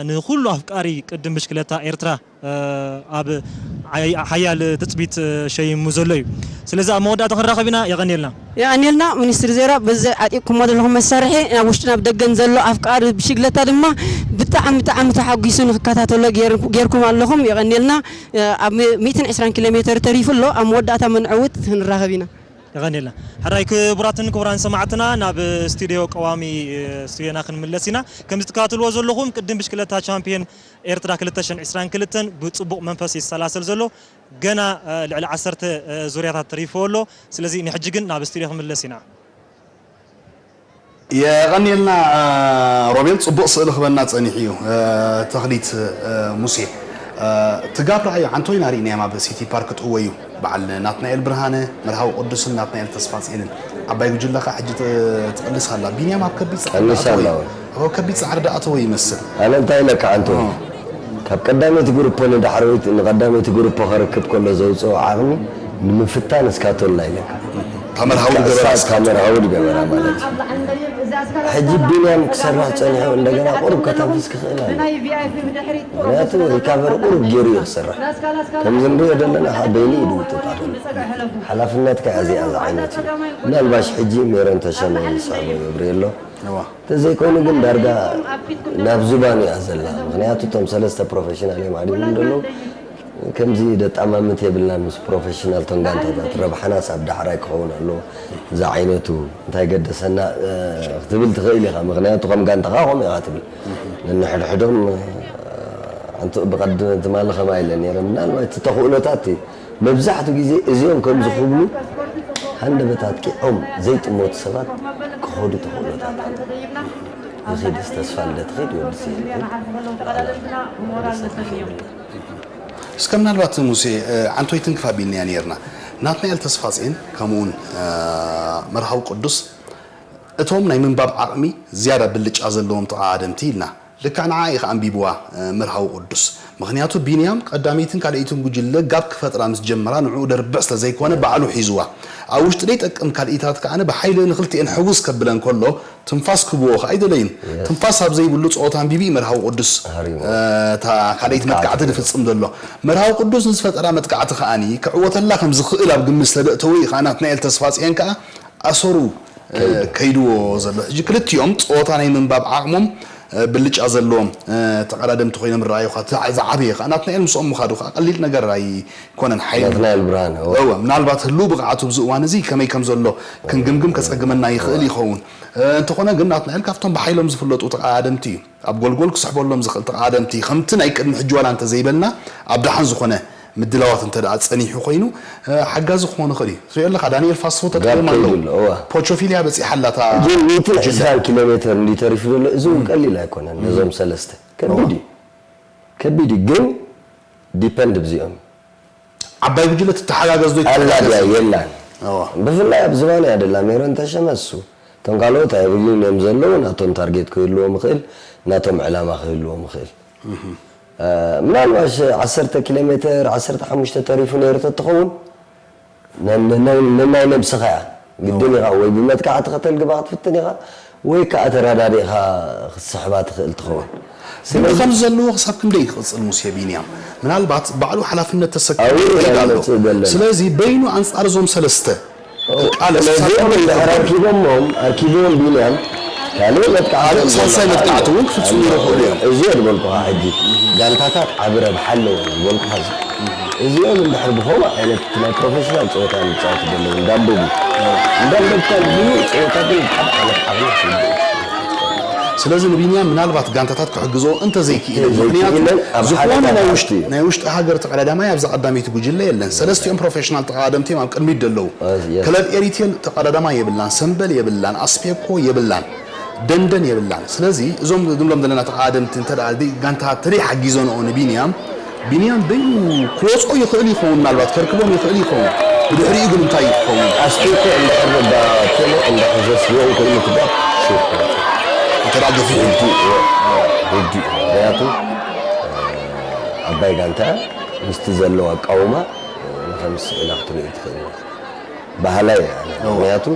ንኹሉ ኣፍቃሪ ቅድም ብሽክለታ ኤርትራ ኣብ ሓያል ትጽቢት ሸይሙ ዘሎ እዩ። ስለዚ ኣብ መወዳእታ ክንራኸብ ኢና። የቐንየልና። የቐንየልና ሚኒስትር ዜራ፣ በዚ ዓጢቕኩሞ ዘለኹም መሳርሒ ናብ ውሽጢ ናብ ደገን ዘሎ ኣፍቃሪ ብሽግለታ ድማ ብጣዕሚ ብጣዕሚ ተሓጒሱ ንክከታተሎ ጌር- ጌርኩም ኣለኹም። የቐንየልና። ኣብ ሚእትን ዕስራን ኪሎ ሜትር ተሪፉ ኣሎ። ኣብ መወዳእታ መንዕውት ክንራኸብ ኢና። የቐንየልና። ሕራይ ክቡራትን ክቡራን ሰማዕትና ናብ ስቱዲዮ ቀዋሚ ስቱዲዮና ክንምለስ ኢና። ከም ዝትከታተልዎ ዘለኹም ቅድም ብሽክለታ ቻምፒዮን ኤርትራ ክልተ ሽሕን ዕስራን ክልተን ብጽቡቕ መንፈስ ይሰላሰል ዘሎ። ገና ልዕሊ ዓሰርተ ዙርያታት ተሪፍዎ ኣሎ። ስለዚ ንሕጂ ግን ናብ ስቱዲዮ ክንምለስ ኢና። የቐንየልና ሮቤል፣ ጽቡቕ ስእሊ ክበና ጸኒሑ እዩ። ተኽሊት ሙሴ፣ ትጋብ ረኣዩ ዓንቶይና ርኢናዮም ኣብ ሲቲ ፓርክ ጥወዩ። በዓል ናትናኤል ብርሃነ፣ መርሃዊ ቅዱስን ናትናኤል ተስፋጽዮንን። ዓባይ ጉጅለ ኸኣ ሕጂ ትቕልስ ኣላ። ቢንያም ኣብ ከቢድ ጻዕሪ ቀኒሳ ደኣ ኣላ። ኣተወ። ኣብ ከቢድ ጻዕሪ ደኣ ኣተወ ይመስል። ኣነ እንታይ ኢለካ ዓንቶ? እ። ካብ ቀዳመይቲ ግሩፖ ንዳሕረወይቲ፣ ንቐዳመይቲ ግሩፖ ከርክብ ከሎ ዘውጽኦ ዓቕሚ ንምፍታን እስካቶላ ኢለካ። እታ መርሃዊ ዝገበራ እታ እስካቶ። መርሃዊ ዝገበራ ማለት እዩ። ሕጂ ቢንያም ክሰርሕ ጸኒሑ እንደገና ቁሩብ ከተንፍስ ክኽእል ኣለዎ። ምኽንያቱ ሪካቨሪ ቁሩብ ገይሩ እዩ ክሰርሕ። ከምዚ ንሪኦ ዘለና ከዓ በይኑ እዩ ዝውጥጣ ዘሎ። ሓላፍነትካ እዚኣ ዝዓይነቱ እዩ። ምናልባሽ ሕጂ ሜሮን ተሸመ ዝስዕቦ ይገብር ኣሎ። እዋ። እንተዘይኮይኑ ግን ዳርጋ ናብ ዝባኑ እያ ዘላ። ምኽንያቱ እቶም ሰለስተ ፕሮፌሽናል እዮም ዓዲሞም ዘለዉ። ከምዚ ደጣማምት የብልናን ምስ ፕሮፌሽናል ቶም ጋንታታት። ረብሓናስ ኣብ ዳሕራይ ክኸውን ኣለዎ። ዝዓይነቱ እንታይ ገደሰና ክትብል ትኽእል ኢኻ። ምኽንያቱ ከም ጋንታኻ ከምኡ ኢኻ ትብል። ነንሕድሕዶም ኣንቱ ብቐድም ትማሊ ከማይ ኢለ ነይረ። ምናልባት እቲ ተኽእሎታት እዩ። መብዛሕትኡ ግዜ እዚኦም ከምዚ ክብሉ ሃንደበት ኣጥቂዖም ዘይጥመቱ ሰባት ክኸዱ ተኽእሎታት ኣሎ። ይኺድስ ተስፋ ልደት ኺድ ወዲ ስሄል ግን ዋላ ሰልፍ የብልና። እስከ ምናልባት ሙሴ ዓንቶይ ትንክፍ ኣቢልናያ ነይርና። ናትናኤል ተስፋጼን ከምኡውን መርሃዊ ቅዱስ እቶም ናይ ምንባብ ዓቕሚ ዝያዳ ብልጫ ዘለዎም ተቓደምቲ ኢልና። ልክዕ ንዓ ኢኻ ኣንቢብዋ መርሃዊ ቅዱስ። ምኽንያቱ ቢንያም ቀዳመይትን ካልኣይትን ጉጅለ ጋብ ክፈጥራ ምስ ጀመራ ንዕኡ ደርብዕ ስለ ዘይኮነ ባዕሉ ሒዝዋ። ኣብ ውሽጢ ደይጠቅም ካልኢታት ከኣ ብሓይሊ ንኽልቲኤን ሕውስ ከብለን ከሎ ትንፋስ ክህብዎ ከኣ ኣይደለይን። ትንፋስ ኣብ ዘይብሉ ጸወታ ኣንቢቡ እዩ መርሃዊ ቅዱስ እታ ካልኣይት መጥቃዕቲ ዝፍጽም ዘሎ። መርሃዊ ቅዱስ ንዝፈጠራ መጥቃዕቲ ከኣ ክዕወተላ ከም ዝኽእል ኣብ ግምት ስለ ዘእተወ እዩ ከኣ ናትናኤል ተስፋጽዮን ከኣ ኣሰሩ ከይድዎ ዘሎ። ሕጂ ክልቲኦም ጸወታ ናይ ምንባብ ዓቕሞም ብልጫ ዘለዎም ተቐዳደምቲ ኮይኖም ይረኣዩ። ዝዓበየ ከኣ ናትናኤል ምስኦም ምኻዱ ከኣ ቀሊል ነገር ኣይኮነን። ሓይሊ ናትናኤል ብርሃነ፣ እወ። እወ፣ ምናልባት ህሉው ብቕዓቱ ኣብዚ እዋን እዚ ከመይ ከም ዘሎ ክንግምግም ከጸግመና ይኽእል ይኸውን። እንተኾነ ግን ናትናኤል ካብቶም ብሓይሎም ዝፍለጡ ተቐዳደምቲ እዩ። ኣብ ጎልጎል ክስሕበሎም ዝኽእል ተቐዳደምቲ ከምቲ ናይ ቅድሚ ሕጂ ዋላ እንተዘይበልና ኣብ ደሓን ዝኾነ ምድላዋት እንተ ደኣ ጸኒሑ ኮይኑ ሓጋዚ ክኾን ይኽእል እዩ። ትሪኦ ኣለኻ ዳንኤል ፋስፎ ተጠቒሞም ኣለዉ። ፖቾፊልያ በጺሓ ኣላ እታ ግን ሚእትን ዕስራን ኪሎ ሜትር እንዲ ተሪፉ ዘሎ እዚ እውን ቀሊል ኣይኮነን። ነዞም ሰለስተ ከቢድ እዩ። ከቢድ እዩ ግን ዲፐንድ ብዚኦም ዓባይ ጉጅለ ትተሓጋገዝ ዶ ኣላ ድያ ኣይትተሓጋገዝ? የላን። ብፍላይ ኣብ ዝባን እያ ደላ ሜሮን ተሸመ እሱ እቶም ካልኦት ኣይብሉን እዮም ዘለዉ ናቶም ታርጌት ክህልዎም ይኽእል ናቶም ዕላማ ክህልዎም ይኽእል። ምናልባሽ ዓሰርተ ኪሎ ሜትር ዓሰርተ ሓሙሽተ ተሪፉ ነይሩ ተትኸውን ነናይ ነብስኻ እያ ግድን ኢኻ ወይ ብመጥቃዕቲ ከተልግባ ክትፍትን ኢኻ ወይ ከዓ ተረዳዲእኻ ክትስሕባ ትኽእል ትኸውን። ስለዚ ከም ዘለዎ ክሳብ ክንደይ ክቕጽል ሙሴ ቢንያም ምናልባት ባዕሉ ሓላፍነት ተሰኪሙ ይኸይድ ኣሎ። ስለዚ በይኑ ኣንጻር እዞም ሰለስተ ክቃለስ ክሳብ ክንደይ ክቕጽል? ኣርኪቦሞም ኣርኪቦም ቢንያም ካልእ መጥቃዕቲ ሳልሳይ መጥቃዕቲ እውን ክፍጽሙ ይኽእሉ እዮም። እዚ ዝበልኩኻ ሕጂ ጋንታታት ዓቢ ረብሓ ኣለዎ ዝበልኩኻ እዚ እዚኦም እንድሕር ብኸምኡ ዓይነት ናይ ፕሮፌሽናል ፀወታ ንፃወቱ ዘለዉ እንዳንበቡ እንዳንበብካ ዝብሉ ፀወታ ግን ካብ ዓመት ዓቕሚ ክስግኡ ስለዚ ንቢንያም ምናልባት ጋንታታት ክሕግዞ እንተዘይክኢለን ምክንያቱ ዝኾነ ናይ ውሽጢ ናይ ውሽጢ ሃገር ተቐዳዳማይ ኣብዛ ቀዳመይቲ ጉጅለ የለን። ሰለስቲኦም ፕሮፌሽናል ተቐዳደምቲ እዮም ኣብ ቅድሚት ዘለዉ። ክለብ ኤሪቴል ተቐዳዳማይ የብላን፣ ሰምበል የብላን፣ ኣስፔኮ የብላን። ደንደን የብላን። ስለዚ እዞም ንብሎም ዘለና ተቓደምቲ እንተ ደኣ ብጋንታ ተደይ ሓጊዞንኦ ንቢንያም ቢንያም በይኑ ክወፅኦ ይኽእል ይኸውን፣ ምናልባት ከርክቦም ይኽእል ይኸውን። ብድሕሪኡ ግን እንታይ እዩ ክኸውን? ኣስቴኮ እንድሕር ባቴሎ እንድሕር ዘስልዎም ኮይኑ ትባል ሽር እንተ ደኣ ገፊሑ ርዲ ርዲ ምክንያቱ ዓባይ ጋንታ ምስቲ ዘለዎ ኣቃውማ ንኸምስ ኢላ ክትርኢ ትኽእል ባህላይ ምክንያቱ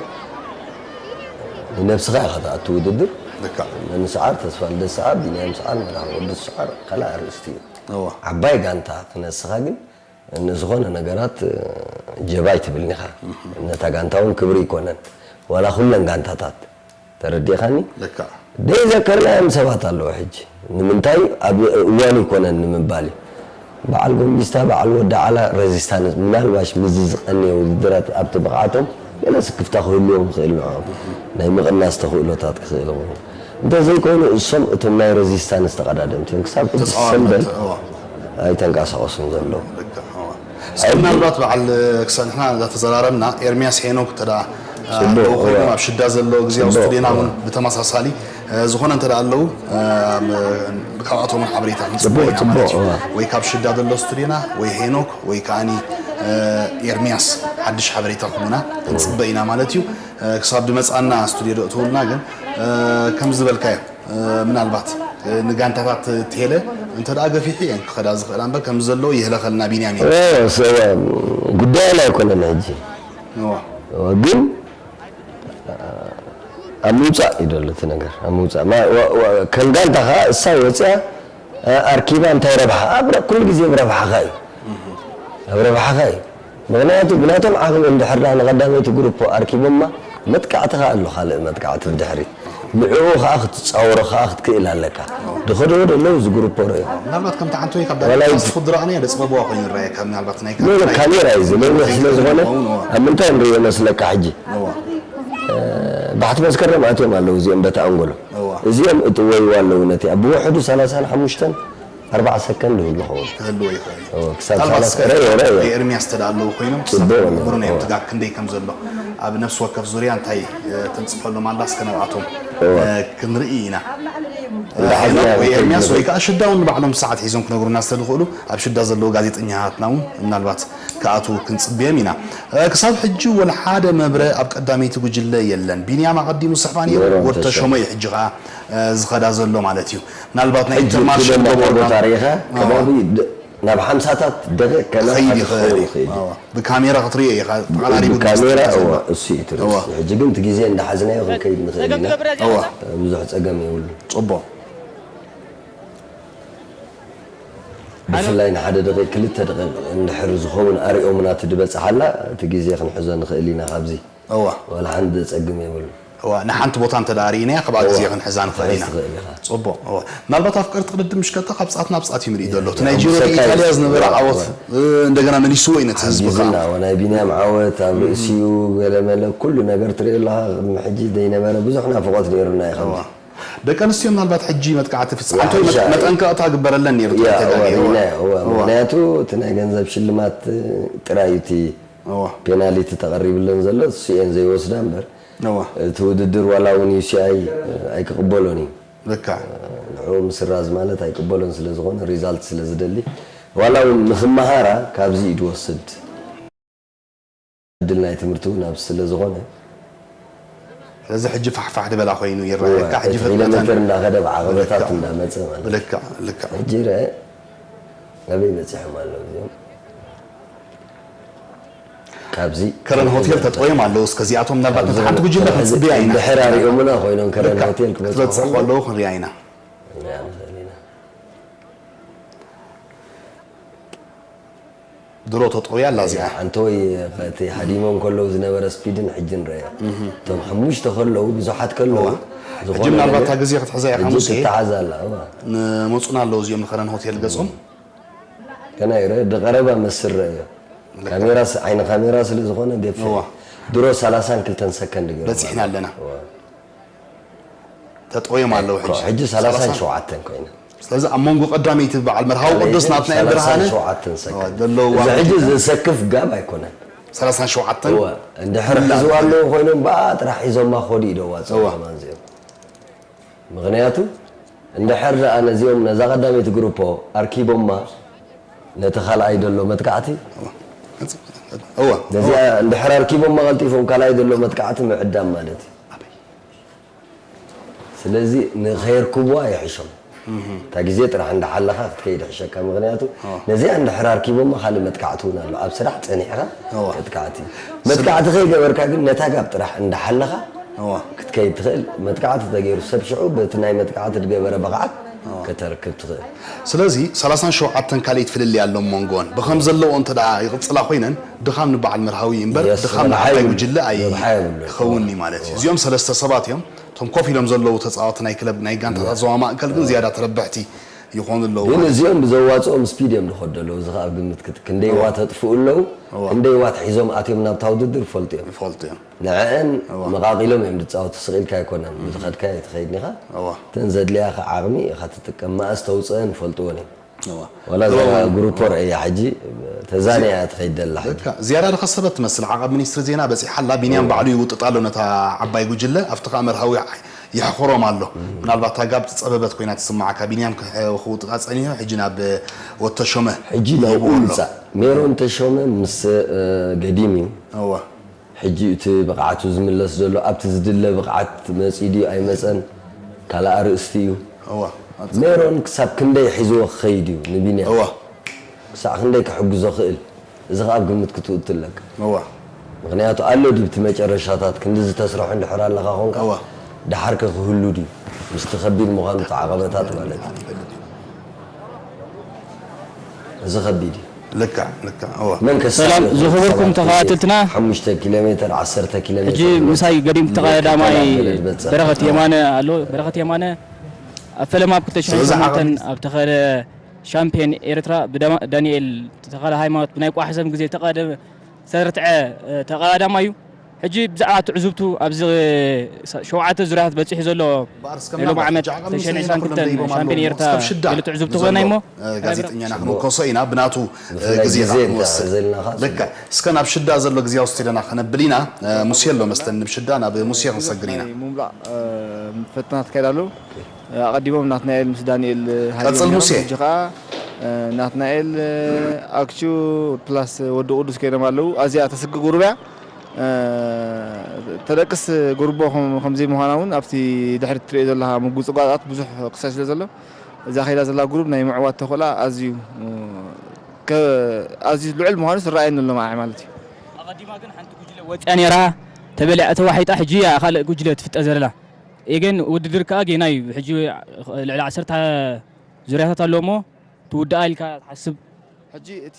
ንነብስኻ ኢኻ ትኣቱ ውድድር። ልክዕ። መን ሰዓር፣ ተስፋ ልደት ሰዓር፣ ቢንያም ሰዓር፣ መልኣከ ቅዱስ ሰዓር ካልእ ኣርእስቲ እዩ። እዋ። ዓባይ ጋንታ ክነስኻ ግን ንዝኾነ ነገራት ጀባ ኣይትብልን ኢኻ። ነታ ጋንታ እውን ክብሪ ኣይኮነን። ዋላ ኩለን ጋንታታት ተረዲእኻኒ? ልክዕ። ደይዘከርናዮም ሰባት ኣለዉ ሕጂ። ንምንታይ ኣብ እዋኑ ኣይኮነን ንምባል እዩ። በዓል ጎንጊስታ በዓል ወዲ ዓላ ረዚስታንስ ምናልባሽ ምስዚ ዝቐነየ ውድድራት ኣብቲ ብቕዓቶም ገለ ስክፍታ ክህልዎም ይኽእል ንዕኦም ናይ ምቕናስ ተኽእሎታት ክኽእል ይኽእል እንተዘይኮይኑ እሶም እቶም ናይ ረዚስታንስ ተቐዳደምቲ እዮም ክሳብ ሕጂ ሰንበል ኣይተንቀሳቐሱን ዘለዉ እስኪ ምናልባት በዓል ክሳብ ንሕና እንዳተዘራረብና ኤርሚያስ ሄኖክ ተዳ ኣለዉ ኮይኖም ኣብ ሽዳ ዘሎ ግዜ ኣብ ስቱዲዮና እውን ብተመሳሳሊ ዝኾነ እንተ ኣለዉ ካብኣቶም ሓበሬታ ክንፅበ ኢና ማለት እዩ። ወይ ካብ ሽዳ ዘሎ ስቱዲዮና ወይ ሄኖክ ወይ ከዓኒ ኤርሚያስ ሓድሽ ሓበሬታ ክህቡና ክንፅበ ኢና ማለት እዩ። ክሳብ ድመፃና ስቱዲዮ ደእትውልና ግን ከም ዝበልካዮ ምናልባት ንጋንታታት ቴለ እንተ ደኣ ገፊሑ እየን ክኸዳ ዝኽእላ እምበር ከም ዘለዎ ይህለኸልና ቢንያሚን። ጉዳይና ኣይኮነን ሕጂ ግን ኣብ ምውፃእ እዩ ዘሎ እቲ ነገር ኣብ ምውፃእ ከም ጋንታ ከዓ እሳ ወፅያ ኣርኪባ እንታይ ረብሓ ኣብ ኩሉ ግዜ ረብሓኻ እዩ ኣብ ረብሓኻ እዩ ምኽንያቱ ብናቶም ዓቕሚ እንድሕር ደኣ ንቐዳመይቲ ግሩፖ ኣርኪቦማ መጥቃዕቲ ከዓ ኣሎ ካልእ መጥቃዕቲ ብድሕሪት ንዕኡ ከዓ ክትፃወሮ ከዓ ክትክእል ኣለካ ድኸደዎ ደለዉ እዚ ግሩፖ ረእዮ ምናልባት ከምቲ ሓንቲ ወይ ካብ ዳግም ተስፉ ድረኣነ እያ ደፅበብዋ ኮይኑ ይረኣየካ ምናልባት ናይ ኖ ኖ፣ ካሜራ እዩ ዝለምዕ ስለ ዝኾነ እዋ ኣብ ምንታይ ንሪኦ መስለካ ሕጂ እዋ ባሕቲ መስከረም ኣትዮም ኣለዉ እዚኦም በቲ ኣንጎሎ እዋ እዚኦም እጥወይዋ ኣለዉ ነቲ ኣብ ብውሕዱ ሰላሳን ሓሙሽተን ኣርባዓ ሰከንድ ይህሉ ኸውን ክህልዎ ይኽእል እዎ፣ ክሳብ ምናልባት ሰላሳ እስከ ረዮ ረዮ ናይ ኤርሚያስ ተዳ ኣለዉ ኮይኖም ክሳብ ጽቡቕ ነው። ንብሩን እዮም እዎ። ትጋክ ክንደይ ከም ዘሎ ኣብ ነፍሲ ወከፍ ዙርያ እንታይ እ፣ ተንጽፈሎም ኣላ እስከ ናብኣቶም እዎ። እ፣ ክንርኢ ኢና እንዳሓዝና ሄኖክ ወይ ኤርሚያስ ወይ ከዓ ሽዳውን ንባዕሎም ሰዓት ሒዞም ክነግሩና ስለ ዝኽእሉ ኣብ ሽዳ ዘለዉ ጋዜጠኛታትና እውን ምናልባት ክኣትዉ ክንጽብዮም ኢና። እ፣ ክሳብ ሕጂ ወላ ሓደ መብረ ኣብ ቀዳመይቲ ጉጅለ የለን። ቢንያም ኣቐዲሙ ስሕባ ነይሩ፣ ወድ ተሾመ እዩ ሕጂ ከዓ እ፣ ዝኸዳ ዘሎ ማለት እዩ። ምናልባት ናይ ኢንተርማርሻል ጎቦ ርኢኻ ከባቢ ናብ ሓምሳታት ደቂቕ ከመይ ክኸይድ ይኽእል እዩ። ብካሜራ ክትሪኦ ኢኻ ተቐራሪቡ ብካሜራ እሱ እዩ ትርስ ሕጂ ግን እቲ ግዜ እንዳሓዝናዮ ክንከይድ ንኽእል ኢና ብዙሕ ፀገም የብሉ ፅቡቕ ብፍላይ ንሓደ ደቂቕ ክልተ ደቂቕ እንድሕር ዝኸውን ኣሪኦምና እቲ ዝበፅሓላ እቲ ግዜ ክንሕዞ ንኽእል ኢና ካብዚ እዋ ዋላ ሓንቲ ዘፀግም የብሉ እዋ ንሓንቲ ቦታ እንተ ደኣ ርኢናያ ካብ ግዜ ክንሕዛ ንኽእል ኢና ትኽእል ኢኻ ፅቡቕ እዋ ምናልባት ኣፍቀርቲ ቅድድም ምሽከታ ካብ ፃት ናብ ፃት እዩ ምርኢት ዘሎ እቲ ናይ ጂሮ ኢታልያ ዝነበረ ዓወት እንደገና መሊስዎ እዩ ነቲ ህዝቢ ከዓ ሓጊዝና እዋ ናይ ቢንያም ዓወት ኣብ ርእሲኡ ገለመለ ኩሉ ነገር ትርኢ ኣለኻ ቅድሚ ሕጂ ዘይነበረ ብዙሕ ናፍቖት ነይሩና እዩ ከምዚ ደቂ ኣንስትዮ ምናልባት ሕጂ መጥቃዕቲ ፍፅዓንቶ መጠንቀቕታ ግበረለን ነይሩ ተጋጊ ምክንያቱ እቲ ናይ ገንዘብ ሽልማት ጥራይ እዩ እቲ ፔናሊቲ ተቐሪብለን ዘሎ እሱ እየን ዘይወስዳ እምበር እቲ ውድድር ዋላ እውን ዩሲኣይ ኣይክቕበሎን እዩ ንዑ ምስራዝ ማለት ኣይቅበሎን ስለ ዝኾነ ሪዛልት ስለ ዝደሊ ዋላ እውን ንክመሃራ ካብዚ እዩ ድወስድ ዕድል ናይ ትምህርቲ እውን ኣብዚ ስለ ዝኾነ ስለዚ ሕጂ ፋሕፋሕ ድበላ ኮይኑ ይረኣየካ ሕጂ ፍጥነተን እንዳኸደ ብዓቐበታት እንዳመፀ ማለት ልክዕ ልክዕ ሕጂ ረአ ኣበይ በፂሖም ኣለዉ እዚኦም ኣብዚ ከረን ሆቴል ተጠውዮም ኣለዉ። እስከ እዚኣቶም ምናልባት ነቲ ሓንቲ ጉጅለ ክንጽብያ ኢና። እንድሕር ኣሪኦምና ኮይኖም ከረን ልክዕ። ሆቴል ክመጽኡ ክትበጽሕ ከለዉ ከለዉ ክንሪኣ ኢና። ክንሪኣ ንኽእል ኢና። ድሮ ተጠውያ ኣላ እዚኣ። ሓንተወይ እቲ ሃዲሞም ከለዉ ዝነበረ ስፒድን ሕጂ ንረዮ። እቶም ሓሙሽተ ከለዉ ብዙሓት ከለዉ እዋ። ዝኾነ ሕጂ ምናልባት ነገር እታ ግዜ ክትሕዛ ኢኻ ሕጂ ሙሴ። ትተሓዝ ኣላ። እዋ። ንመጹና ኣለዉ እዚኦም ንኸረን ሆቴል ገጾም። ከናይ ረ ድቐረባ መስር ረዮ። ካሜራ ስ- ዓይኒ ካሜራ ስለ ዝኾነ ገፊሕ። እዋ። ድሮ ሰላሳን ክልተን ሰከንድ ገይሩ። በጺሕና ኣለና። እዋ። ተጠውዮም ኣለዉ ሕጂ። ሕጂ ሰላሳን ሸውዓተን ኮይና። ስለዚ ኣብ መንጎ ቀዳመይቲ በዓል መርሃዊ ቅዱስ ናትናኤል ብርሃነ ሸውዓተን ሰከንድ። ዘለዉ እዚ ዋጋ ሕጂ ሒዛ። ዘሰክፍ ጋብ ኣይኮነን። ሰላሳን ሸውዓተን እወ፣ እንድሕር ሒዝዋ ኣለዉ ኮይኖም ብኣ ጥራሕ ሒዞማ ክኸዱ ይደዋ እወ። ጸወማ እዚኦም። ምኽንያቱ እንድሕር ደኣ ነዚኦም ነዛ ቀዳመይቲ ግሩፖ ኣርኪቦማ ነቲ ካልኣይ ዘሎ መጥቃዕቲ እወ ነዚኣ እንድሕር ኣርኪቦማ ቀልጢፎም ካልኣይ ዘሎ መጥቃዕቲ ምዕዳም ማለት እዩ። ስለዚ ንኸየርክብዋ ይሕሾም። እታ ግዜ ጥራሕ እንዳሓለኻ ክትከይድ ይሕሸካ። ምኽንያቱ ነዚኣ እንድሕር ኣርኪቦማ ካልእ መጥቃዕቲ እውን ኣሎ። ኣብ ስራሕ ጸኒሕካ እዋ። መጥቃዕቲ መጥቃዕቲ ከይገበርካ ግን ነታ ጋብ ጥራሕ እንዳሓለኻ እዋ። ክትከይድ ትኽእል። መጥቃዕቲ ተገይሩ ሰብ ሽዑ በቲ ናይ መጥቃዕቲ ዝገበረ ብቕዓት ከተርክብ ትኽእል። ስለዚ ሰላሳን ሸውዓተን ካልኢት ፍልልይ ኣሎ መንጎን ብከም ዘለዎ እንተ ደኣ ይቕጽላ ኮይነን ድኻም ንበዓል መርሃዊ እምበር የስ፣ ድኻም ረብሓ ንዓባይ የብሉ። ጉጅለ ኣይ ረብሓ የብሉ። ክኸውን እዩ ማለት እዩ። እዚኦም ሰለስተ ሰባት እዮም እቶም ኮፍ ኢሎም ዘለዉ ተጻወቲ ናይ ክለብ ናይ ጋንታታት ዞባ ማእከል ግን ዝያዳ ተረብሕቲ ይኾኑ ኣለዉ ማለት ግን እዚኦም ብዘዋፅኦም ስፒድ እዮም ዝኸዱ ኣለዉ። እዚ ከዓ ኣብ ግምት ክት- ክንደይ ዋት ኣጥፍኡ ኣለዉ እዋ። ክንደይ ዋት ሒዞም ኣትዮም ናብታ ውድድር ይፈልጡ እዮም። ይፈልጡ እዮም። ንዕአን እዋ። መቓቒሎም እዮም ዝፃወቱ። ስቕ ኢልካ ኣይኮነን ብዝኸድካዮ ትኸይድ ኒኻ። እዋ። እተን ዘድልያኻ ዓቕሚ ኢኻ ትጥቀም። መኣስ ተውፅአን ይፈልጥወን እዮም። እዋ። ወላ እዛ ግሩፖ ርእያ ሕጂ ተዛንያ እያ ትኸይድ ዘላ ሕጂ። ልካ ዝያዳ ዝኸሰበት ትመስል። ዓቐብ ሚኒስትሪ ዜና በፂሓ ኣላ። ቢንያም ባዕሉ ይውጥጥ ኣሎ ነታ ዓባይ ጉጅለ። ኣብቲ ከዓ መርሃዊ የሕኽሮም ኣሎ። ምናልባት እታ ጋብ ዝፀበበት ኮይና ትስምዓካ። ቢንያም ክውጥጣ ፀኒሑ ሕጂ ናብ ወተሾመ ሕጂ ናብኡ ይምጻእ። ሜሮን ተሾመ ምስ ገዲም እዩ። እዋ ሕጂ እቲ ብቕዓቱ ዝምለስ ዘሎ ኣብቲ ዝድለ ብቕዓት መጺኡ ድዩ ኣይመጸን ካልእ ኣርእስቲ እዩ። እዋ ሜሮን ክሳብ ክንደይ ሒዝዎ ክኸይድ እዩ ንቢንያም እዋ ክሳዕ ክንደይ ክሕግዞ ክእል እዚ ከዓ ኣብ ግምት ክትእቱ ኣለካ። እዋ ምክንያቱ ኣሎ ድዩ እቲ መጨረሻታት ክንዲ ዝተስርሑ እንድሕር ኣለካ ኮንካ እዋ ደሓርከ ክህሉ ድዩ ምስቲ ከቢድ ምዃኑ እቲ ዓቐበታት ማለት እዩ። እዚ ከቢድ እዩ። ልክዕ ልክዕ እዋ መን ከሳብ ሰላም ይኽእል? ዝኽበርኩም ሰባት ተኸታተልትና፣ ሓሙሽተ ኪሎ ሜትር ዓሰርተ ኪሎ ሜትር ሕጂ ምሳይ ገዲም እቲ ቀዳማይ ተላበለ ዝበፅሕ። በረኸት የማነ ኣሎ። በረኸት የማነ ኣብ ፈለማ ኣብ ክልተ ሽሕን ሸሞንተን ስለዚ ኣብ ተኸደ ሻምፒዮን ኤርትራ ብዳማ- ዳንኤል ተኸለ ሃይማኖት ብናይ ቋሕሰም ግዜ ተቐደመ ዝተርትዐ ተቐዳዳማይ እዩ። ሕጂ ብዛዕባ ትዕዝብቱ ኣብዚ ሸውዓተ ዙርያታት በፂሑ ዘሎ ናይ ሎሚ ዓመት ክልተ ሽሕን ዕስራን ክልተን ሻምፒዮን ኤርትራ ገለ ትዕዝብቲ ክኾና እሞ ጋዜጠኛና ክንውከሶ ኢና ብናቱ ብፍላይ ግዜ ግዜ ክንወስድ እንተዘይልና ኸዓ ልክዕ እስከ ናብ ሽዳ ዘሎ ግዜ ኣውስደና ከነብል ኢና። ሙሴ ኣሎ መስለኒ ብሽዳ ናብ ሙሴ ክንሰግር ኢና። ናይ ምምላእ ፈተና ትካየድ ኣሎ። ኣቐዲሞም ናትናኤል ምስ ዳንኤል ቀጽል ሙሴ። ሕጂ ከዓ ናትናኤል ኣክቹ ፕላስ ወዲ ቅዱስ ኮይኖም ኣለዉ። ኣዚኣ ተስግእ ጉሩብ እያ። ተደቅስ ጉርቦ ከም- ከምዘይ ምዃና እውን ኣብቲ ድሕሪ ትሪኦ ዘለኻ ምጉጽጓጣት ብዙሕ ክሳይ ስለ ዘሎ እዛ ከይዳ ዘላ ጉሩብ ናይ ምዕዋት ተኽእላ ኣዝዩ ከ- ኣዝዩ ልዑል ምዃኑ ዝረኣየኒ ኣሎ ንዓይ ማለት እዩ። ኣቐዲማ ግን ሓንቲ ጉጅለ ወፂኣ ነይራ ተበሊዓ ተዋሒጣ ሕጂ እያ ካልእ ጉጅለ ትፍጠር ዘላ። ኤገን ውድድር ከዓ ጌና እዩ። ሕጂ ልዕሊ ዓሰርተ ዙርያታት ኣለዎ እሞ ትውድኣ ኢልካ ትሓስብ? ሕጂ እቲ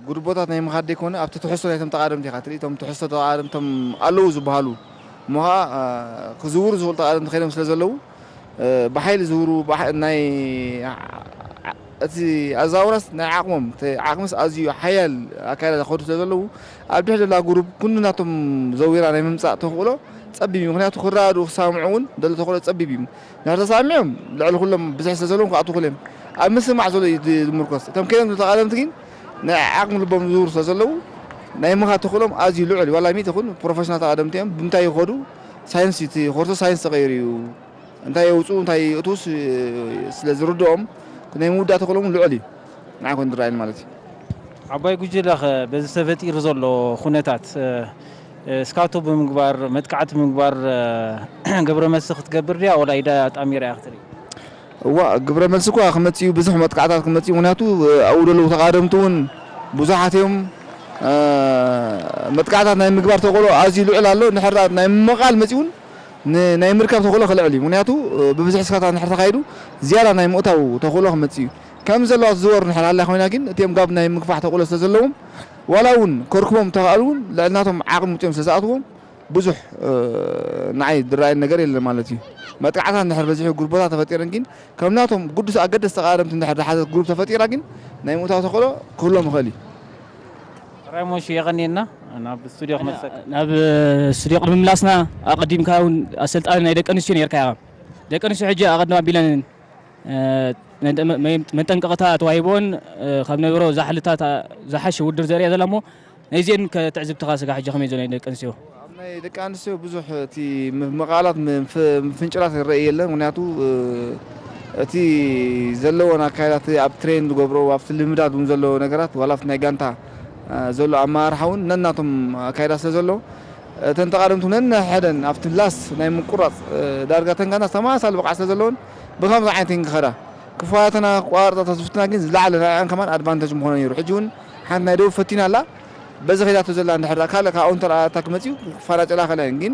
ጉርቦታት ናይ ምኻድ ዘይኮነ ኣብቲ ትሕዝቶ ናይቶም ተቓደምቲ ኢኻ ትርኢ። እቶም ትሕዝቶ ተቓደምቶም ኣለዉ ዝበሃሉ እሞ ኸዓ ክዝውሩ ዝኽእሉ ተቓደምቲ ከይዶም ስለ ዘለዉ ብሓይሊ ዝውሩ ናይ እቲ ኣዘዋውራስ ናይ ዓቕሞም እቲ ዓቕምስ ኣዝዩ ሓያል ኣካይዳ ዘኸዱ ስለ ዘለዉ ኣብ ድሕሪ ዘላ ጉሩብ ኩሉ ናቶም ዘዊራ ናይ ምምፃእ ተኽእሎ ፀቢብ እዩ። ምክንያቱ ክረዳድኡ ክሰማምዑ እውን ዘሎ ተኽእሎ ፀቢብ እዩ። እንድሕር ተሰማሚዖም ልዕሊ ኩሎም ብዝሒ ስለ ዘለዎም ክኣትዉ ክእሉ እዮም። ኣብ ምስምማዕ ዘሎ እዩ ዝምርኮስ። እቶም ከይዶም ተቐደምቲ ግን ናይ ዓቕሚ ልቦም ዝዝውሩ ስለ ዘለዉ ናይ ምኻድ ተኽእሎም ኣዝዩ ልዑል እዩ። ዋላ ሚእቲ ይኹን ፕሮፌሽናል ተቐደምቲ እዮም። ብምንታይ ይኸዱ? ሳይንስ እዩ እቲ ኮርሶ ሳይንስ ተቐይሩ እዩ። እንታይ የውፅኡ እንታይ የእትዉስ ስለ ዝርድኦም ናይ ምውዳእ ተኽእሎም እውን ልዑል እዩ። ንዓይ ኮን ዝረኣየኒ ማለት እዩ። ዓባይ ጉጅለኸ በዚ ተፈጢሩ ዘሎ ኩነታት እስካቶ ብምግባር መጥቃዕቲ ብምግባር ግብረ መልሲ ክትገብር ድያ ወላ ኢዳ ኣጣሚራ እያ ክትርኢ? እዋ ግብረ መልሲ እኳ ክመፅእ እዩ ብዙሕ መጥቃዕታት ክመፅእ እዩ ምክንያቱ ኣብኡ ዘለዉ ተቃደምቲ እውን ብዙሓት እዮም። መጥቃዕታት ናይ ምግባር ተኽእሎ ኣዝዩ ልዑል ኣሎ። እንድሕር ደኣ ናይ ምምቓል መጺኡ እውን ን-፣ ናይ ምርካብ ተኽእሎ ክልዕል እዩ። ምኽንያቱ ብብዝሒ ስካታት እንድሕር ተኻይዱ ዝያዳ ናይ ምእታው ተኽእሎ ክመጽእ እዩ። ከም ዘለዋ ትዝወር እንድሕር ሃልያ ኮይና ግን እቲኦም ጋብ ናይ ምግፋሕ ተኽእሎ ስለ ዘለዎም ዋላ እውን ከርክቦም እንተኽኣሉ እውን ልዕሊ ናቶም ዓቕሚ ውፅኦም ስለ ዝኣትዎም ብዙሕ ንዓይ ዝረኣየኒ ነገር የለን ማለት እዩ። መጥቃዕታት እንድሕር በዚሑ ግሩፓት ተፈጢረን ግን ከም ናቶም ግዱስ ኣገደስቲ ተቓደምቲ እንድሕር ዝሓዘት ግሩፕ ተፈጢራ ግን ናይ ምእታው ተኽእሎ ክህሎም ይኽእል እዩ። ራይሞሽ የቐንየና ናብ ስቱዲዮ ክመልሰካ ናብ ስቱዲዮ ቅድሚ ምላስና ኣቐዲምካ እውን ኣሰልጣኒ ናይ ደቂ ኣንስትዮ ነርካ ኢኻ። ደቂ ኣንስትዮ ሕጂ ኣቐድም ኣቢለን መጠንቀቕታ ተዋሂቦን ካብ ነበሮ ዛሕልታት ዝሓሸ ውድድር ዘርእያ ዘላ እሞ ናይዚአን ከ ትዕዝብትኻ ስጋ ሕጂ ከመይ ዘሎ ናይ ደቂ ኣንስትዮ? ኣብ ናይ ደቂ ኣንስትዮ ብዙሕ እቲ ምቕኣላት ምፍንጭላት ይረአ የለን። ምክንያቱ እቲ ዘለዎን ኣካይዳት ኣብ ትሬን ዝገብሮ ኣብቲ ልምዳት እውን ዘለዎ ነገራት ዋላ ኣብቲ ናይ ጋንታ ዘሎ ኣመራርሓ እውን ነናቶም ኣካይዳ ስለ ዘሎ እተን ተቓደምቲ ነንሕደን ኣብቲ ላስት ናይ ምቁራፅ ዳርጋ ተን ጋንታ ተመሳሳሊ ብቕዓት ስለ ዘለዎን ብከምዚ ዓይነት ክኸዳ ክፋተና ክቋርጣ ተዝፍትና ግን ዝለዓለ ናይኣን ከማን ኣድቫንተጅ ምኾነ ነይሩ። ሕጂ እውን ሓንቲ ናይ ደቡብ ፈቲና ኣላ በዚ ከይዳቶ ዘላ እንድሕር ካልእ ካውንተር ኣታክ መፂኡ ክፋናጨላ ከለአን ግን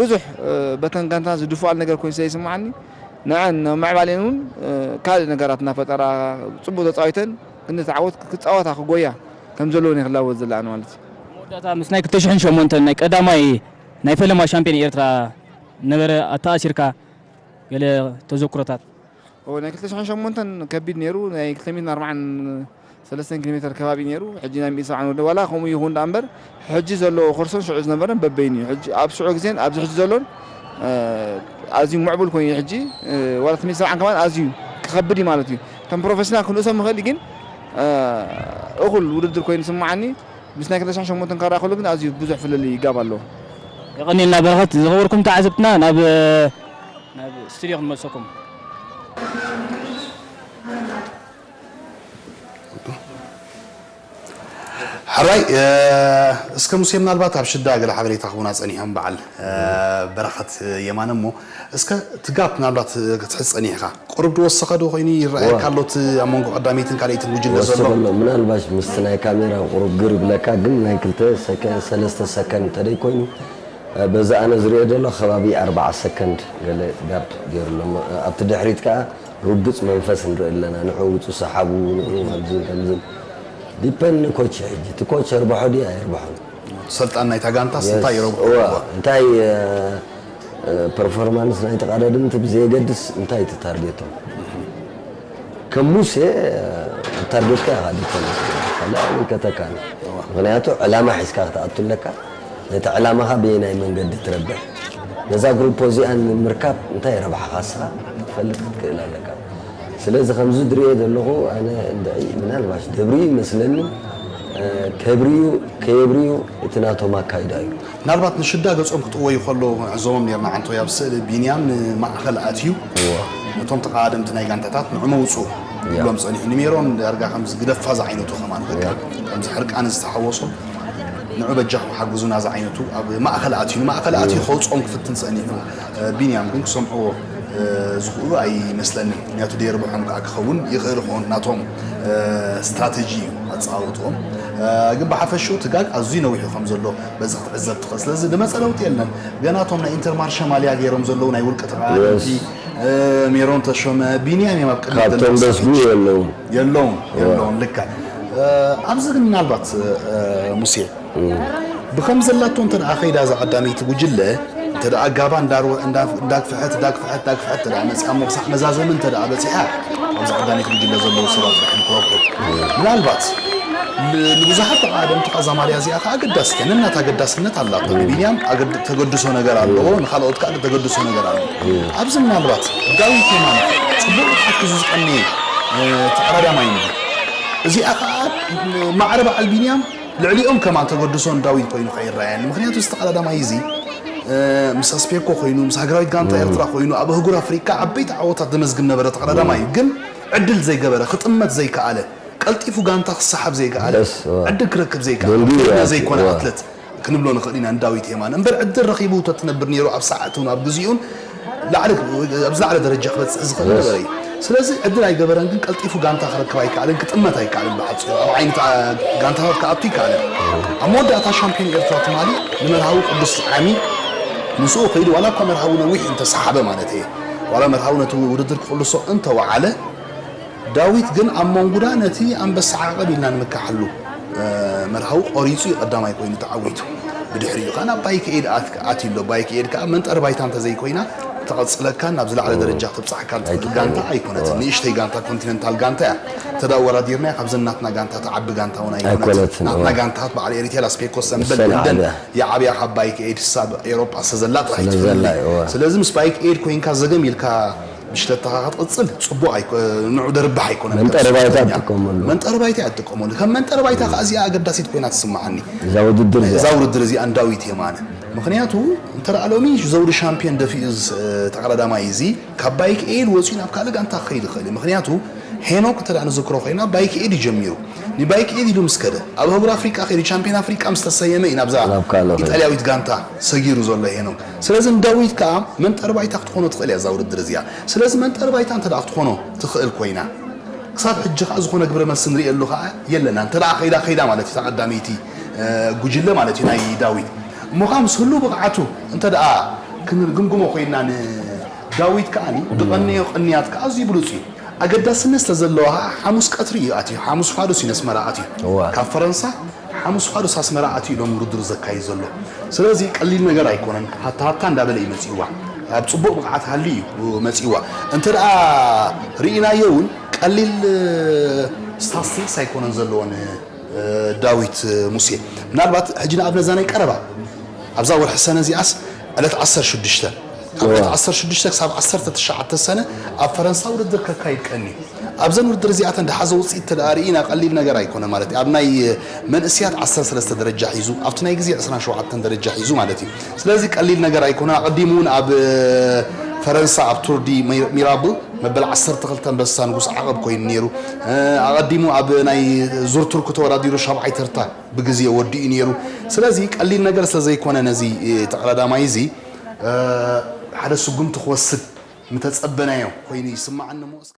ብዙሕ በተን ጋንታ ዝድፍኣል ነገር ኮይኑ ስለ ይስማዓኒ ንዐን ምዕባሌን እውን ካልእ ነገራት እናፈጠራ ፅቡቅ ተፃዊተን ክንዲ ተዓወት ክፃወታ ክጎያ ከም ዘለወን ክላወት ዘለኣን ማለት እዩ። መወዳእታ ምስ ናይ ክልተ ሽሕን ሸሞንተን ናይ ቀዳማይ ናይ ፈለማ ሻምፒዮን ኤርትራ ነበረ ኣተኣሲርካ ገለ ተዘክሮታት? ናይ ክልተ ሽሕን ሸሞንተን ከቢድ ነይሩ ናይ ክልተ ሚእትን ኣርባዓን ሰለስተን ኪሎ ሜተር ከባቢ ነይሩ። ሕጂ ናይ ሚእቲ ሰብዓን ወደ ዋላ ከምኡ ይኹን ደኣ እምበር ሕጂ ዘለዎ ኮርሶን ሽዑ ዝነበረን በበይኑ እዩ። ሕጂ ኣብ ሽዑ ግዜን ኣብዚ ሕጂ ዘሎን ኣዝዩ ምዕቡል ኮይኑ እዩ። ሕጂ ዋላ እቲ ሚእቲ ሰብዓን ከማን ኣዝዩ ክኸብድ እዩ ማለት እዩ። እቶም ፕሮፌሽናል ክንእሶም ንኽእል ግን እኹል ውድድር ኮይኑ ይስምዓኒ። ምስ ናይ ክልተ ሽሕን ሸሞንተን ከረኣ ከሎ ግን ኣዝዩ ብዙሕ ፍልልይ ጋብ ኣለዎ። የቐንየልና በረኸት። ዝኸበርኩም ተዓዘብትና ናብ ናብ ስቱድዮ ክንመልሰኩም። ሕራይ እስከ ሙሴ ምናልባት ኣብ ሽዳ ገለ ሓበሬታ ክቡና ጸኒሖም በዓል በረኸት የማነ እሞ እስከ እቲ ጋፕ ምናልባት ክትሕዝ ጸኒሕካ ቁሩብ ድወሰኸ ዶ ኮይኑ ይረኣየካ ኣሎ እቲ ኣብ መንጎ ቀዳመይትን ካልኣይትን ጉጅለ ዘሎ? ወሰኸ ኣሎ ምናልባሽ ምስቲ ናይ ካሜራ ቁሩብ ግር ይብለካ ግን ናይ ክልተ ሰከንድ ሰለስተ ሰከንድ እንተደይ ኮይኑ በዚ ኣነ ዝሪኦ ዘሎ ከባቢ ኣርባዓ ሰከንድ ገለ ጋፕ ገይሩ ኣሎ። ኣብቲ ድሕሪት ከኣ ርጉጽ መንፈስ ንርኢ ኣለና። ንዑ ውጹ ሰሓቡ፣ ንዑ ከምዝን ከምዝን። ዲፐንድ ንኮች ሕጂ። እቲ ኮች የርብሖ ድዩ ኣየርብሖን? ሰልጣን ናይታ ጋንታስ እንታይ ይረብሖ? እዋ፣ እንታይ ፐርፎርማንስ ናይ ተቐዳደምቲ ብዘየገድስ እንታይ እቲ ታርጌቶም? ከም ሙሴ ኣብ ታርጌትካ ኢኻ ዲፐንድ ትገብር። ካልእ ኣይምልከተካን። ምኽንያቱ ዕላማ ሒዝካ ክትኣቱ ኣለካ። ነቲ ዕላማኻ በየናይ መንገዲ ትረብሕ? ነዛ ግሩፕ እዚኣ ንምርካብ እንታይ ረብሓኻ ንስኻ ክትፈልጥ ክትክእል ኣለካ። ስለዚ ከምዚ ዝሪኦ ዘለኹ ኣነ እንድዒ ምናልባሽ ደብርዩ ይመስለኒ። ከብርዩ ከየብርዩ እቲ ናቶም ኣካይዳ እዩ። ምናልባት ንሽዳ ገጾም ክጥወዩ ከለዉ ክንዕዘቦም ኔርና። ዓንቶይ ኣብ ስእሊ ቢንያም ንማእኸል ኣትዩ ነቶም ተቐዳደምቲ ናይ ጋንታታት ንዑ መውጽኡ ይብሎም ጸኒሑ። ንሜሮን ዳርጋ ከምዚ ግደፋ ዝዓይነቱ ከማን በቃ ከምዚ ሕርቃን ዝተሓወሶ ንዑ በጃኹም ሓግዙና ዝዓይነቱ ኣብ ማእኸል ኣትዩ ንማእኸል ኣትዩ ከውጽኦም ክፍትን ጸኒሑ። ቢንያም ግን ክሰምዕዎ ዝኽእሉ ኣይመስለንን። ምክንያቱ ደየርብሖም ከኣ ክኸውን ይኽእል ይኸውን ናቶም ስትራተጂ እዩ ኣጸዋውትኦም። ግን ብሓፈሽኡ እቲ ጋግ ኣዝዩ ነዊሑ ከም ዘሎ በዚ ክትዕዘብ ትኽእል። ስለዚ ዝመጸ ለውጢ የለን። ገና እቶም ናይ ኢንተርማርሸ ማልያ ገይሮም ዘለዉ ናይ ውልቂ ተቐዳደምቲ ሜሮን ተሾመ፣ ቢንያም እዮም ኣብ ቅድሚት ዘለዉ። ካብቶም በስቡ የለውን። የለውን የለውን ልክዕ። ኣብዚ ግን ምናልባት ሙሴ ብኸም ዘላቶ እንተ ደኣ ኸይዳ እዛ ቀዳመይቲ ጉጅለ እንተ ደኣ ጋባ እንዳግፍሐት እንዳግፍሐት እንዳግፍሐት እንተ ደኣ መጺኣ እሞ ክሳዕ መዛዘሚ እንተ ደኣ በጺሓ ኣብዚ ቀዳመይቲ ጉጅለ ዘለዉ ሰባት ጥራሕ እዮም ክረብሑ። ምናልባት ንብዙሓት ተቓደምቲ ከኣ እዛ ማልያ እዚኣ ከኣ ኣገዳሲት እያ። ነናታ ኣገዳስነት ኣላታ። ንቢንያም ተገድሶ ነገር ኣለዎ፣ ንኻልኦት ከኣ ተገድሶ ነገር ኣለዎ። ኣብዚ ምናልባት ዳዊት የማነ ጽቡቕ ብቕዓት ሒዙ ዝቐነየ ተቐዳዳማይ እዩ። እዚኣ ከኣ ማዕረ በዓል ቢንያም ልዕሊኦም ከማን ተገድሶ ንዳዊት ኮይኑ ከይረኣየኒ። ምኽንያቱ እዚ ተቐዳዳማይ እዚ ምስ ኣስፔኮ ኮይኑ ምስ ሃገራዊት ጋንታ ኤርትራ ኮይኑ ኣብ ኣህጉር ኣፍሪቃ ዓበይቲ ዓወታት ዘመዝግብ ነበረ ተቐዳዳማይ እዩ። ግን ዕድል ዘይገበረ ክጥመት ዘይከኣለ ቀልጢፉ ጋንታ ክሰሓብ ዘይከኣለ ዕድል ክረክብ ዘይከኣለ ፍጥነ ዘይኮነ ኣትለት ክንብሎ ንኽእል ኢና ንዳዊት የማነ እምበር ዕድል ረኺቡ ተትነብር ነይሩ ኣብ ሰዓቱን ኣብ ግዜኡን ኣብ ዝለዓለ ደረጃ ክበፅሕ ዝኽእል ነበረ እዩ። ስለዚ ዕድል ኣይገበረን፣ ግን ቀልጢፉ ጋንታ ክረክብ ኣይከኣለን፣ ክጥመት ኣይከኣለን። ብሓፂሩ ኣብ ዓይኒ ጋንታታት ክኣቱ ኣይከኣለን። ኣብ መወዳእታ ሻምፒዮን ኤርትራ ትማሊ ንመርሃዊ ቅዱስ ዓሚ ምስኡ ከይዱ፣ ዋላ እኳ መርሃዊ ነዊሕ እንተሰሓበ ማለት እየ፣ ዋላ መርሃዊ ነቲ ውድድር ክቕልሶ እንተወዓለ፣ ዳዊት ግን ኣብ መንጉዳ ነቲ ኣንበሳ ዓቐብ ኢልና ንምካሓሉ መርሃዊ ቆሪፁ እዩ ቀዳማይ ኮይኑ ተዓዊቱ። ብድሕሪኡ ከዓ ናብ ባይክ ኤድ ኣትዩ ኣሎ። ባይክ ኤድ ከዓ መንጠር ባይታ እንተዘይኮይና ተቐፅለካን ናብ ዝለዓለ ደረጃ ተብፅሓካን ትኽእል ጋንታ ኣይኮነትን። ንእሽተይ ጋንታ ኮንቲነንታል ጋንታ እያ። እንተ ደኣ ኣወዳዲርናያ ካብዘን ናትና ጋንታ ትዓቢ ጋንታ እውን ኣይኮነትን። ናትና ጋንታት በዓል ኤሪቴል፣ ኣስፔኮ፣ ሰምበል፣ ደንደን ይዓብያ። ካብ ባይክ ኤድ ክሳብ ኤውሮጳ ዝተዘላ ጥራይ ትፍለ። ስለዚ ምስ ባይክ ኤድ ኮይንካ ዘገም ኢልካ ብሽለታኻ ክትቕፅል ፅቡቕ ኣይኮ-፣ ንዑ ደርብሕ ኣይኮነን። መንጠሪ ባይታ ትጥቀመሉ። መንጠሪ ባይታ እያ ትጥቀመሉ። ከም መንጠሪ ባይታ ከዓ እዚኣ ኣገዳሲት ኮይና ትስምዓኒ። እዛ ውድድር እዚኣ። እዛ ውድድር እዚኣ ንዳዊት የማነ። ምኽንያቱ እንተ ደኣ ሎሚ ዘውዲ ሻምፒዮን ደፊኡ ዝ-፣ ተቐዳዳማይ እዚ ካብ ባይክ ኤድ ወፂኡ ናብ ካልእ ጋንታ ክኸይድ ይኽእል እዩ። ምኽንያቱ ሄኖክ እንተ ደኣ ንዝክሮ ኮይና ባይክ ኤድ እዩ ጀሚሩ። ንባይክ ኤድ ኢሉ ምስ ከደ ኣብ ኣህጉር ኣፍሪቃ ከይዱ ቻምፒዮን ኣፍሪቃ ምስ ተሰየመ እዩ ናብዛ ናብ ካልእ ከይዱ። ኢጣልያዊት ጋንታ ሰጊሩ ዘሎ ሄኖክ። ስለዚ ንዳዊት ከዓ መንጠሪ ባይታ ክትኾኖ ትኽእል እያ እዛ ውድድር እዚኣ። ስለዚ መንጠሪ ባይታ እንተ ደኣ ክትኾኖ ትኽእል ኮይና፣ ክሳብ ሕጂ ከዓ ዝኾነ ግብረ መልሲ ንርእየሉ ከዓ የለና። እንተ ደኣ ከይዳ ከይዳ ማለት እዩ፣ እታ ቀዳመይቲ፣ እ፣ ጉጅለ ማለት እዩ ናይ ዳዊት። እሞ ከዓ ምስ ህሉው ብቕዓቱ እንተ ደኣ ክንግምግሞ ኮይና ንዳዊት ከዓኒ ብቐነዮ ቅንያት ከዓ ኣዝዩ ብሉጽ እዩ። ኣገዳስነት ስለዘለዎ ከዓ ሓሙስ ቀትሪ እዩ ኣትዩ። ሓሙስ ፋዱስ እዩ ነስመራ ኣትዩ። እዋ። ካብ ፈረንሳ ሓሙስ ፋዱስ ኣስመራ ኣትዩ ኢሎም ውድድሩ ዘካይድ ዘሎ። ስለዚ ቀሊል ነገር ኣይኮነን። ሃታ ሃታ እንዳበለ እዩ መጺእዋ። ኣብ ጽቡቕ ብቕዓት ሃልዩ እዩ መጺእዋ። እንተ ደኣ ርኢናዮ እውን ቀሊል፣ እ፣ ስታትስቲክስ ኣይኮነን ዘለዎን፣ እ፣ ዳዊት ሙሴ። ምናልባት ሕጂ ንኣብነት እዛ ናይ ቀረባ ኣብዛ ወርሒ ሰነ እዚኣስ ዕለት ዓሰርተ ሽዱሽተ፣ ካብ ዕለት እዋ። ዓሰርተ ሽዱሽተ ክሳብ ዓሰርተ ትሽዓተ ሰነ ኣብ ፈረንሳ ውድድር ከካይድ ቀንዩ። ኣብዘን ውድድር እዚኣተን ደሓዘ ውፅኢት እንተ ደኣ ርኢና ቀሊል ነገር ኣይኮነ ማለት እዩ። ኣብ ናይ መንእስያት ዓሰርተ ሰለስተ ደረጃ ሒዙ፣ ኣብቲ ናይ ግዜ ዕስራን ሸውዓተን ደረጃ ሒዙ ማለት እዩ። ስለዚ ቀሊል ነገር ኣይኮነ። ኣቐዲሙ እውን ኣብ ፈረንሳ ኣብ ቱር ዲ ሚራብል መበል ዓሰርተ ክልተ ኣንበሳ ንጉስ ዓቐብ ኮይኑ ነይሩ። ኣቐዲሙ ኣብ ናይ ዙር ቱርክ ተወዳዲሩ ሻብዓይ ተርታ ብግዜ ወዲኡ ነይሩ። ስለዚ ቀሊል ነገር ስለ ዘይኮነ ነዚ ተቐዳዳማይ እዚ ሓደ ስጉምቲ ክወስድ ምተጸበናዮ ኮይኑ ይስምዓኒ እሞ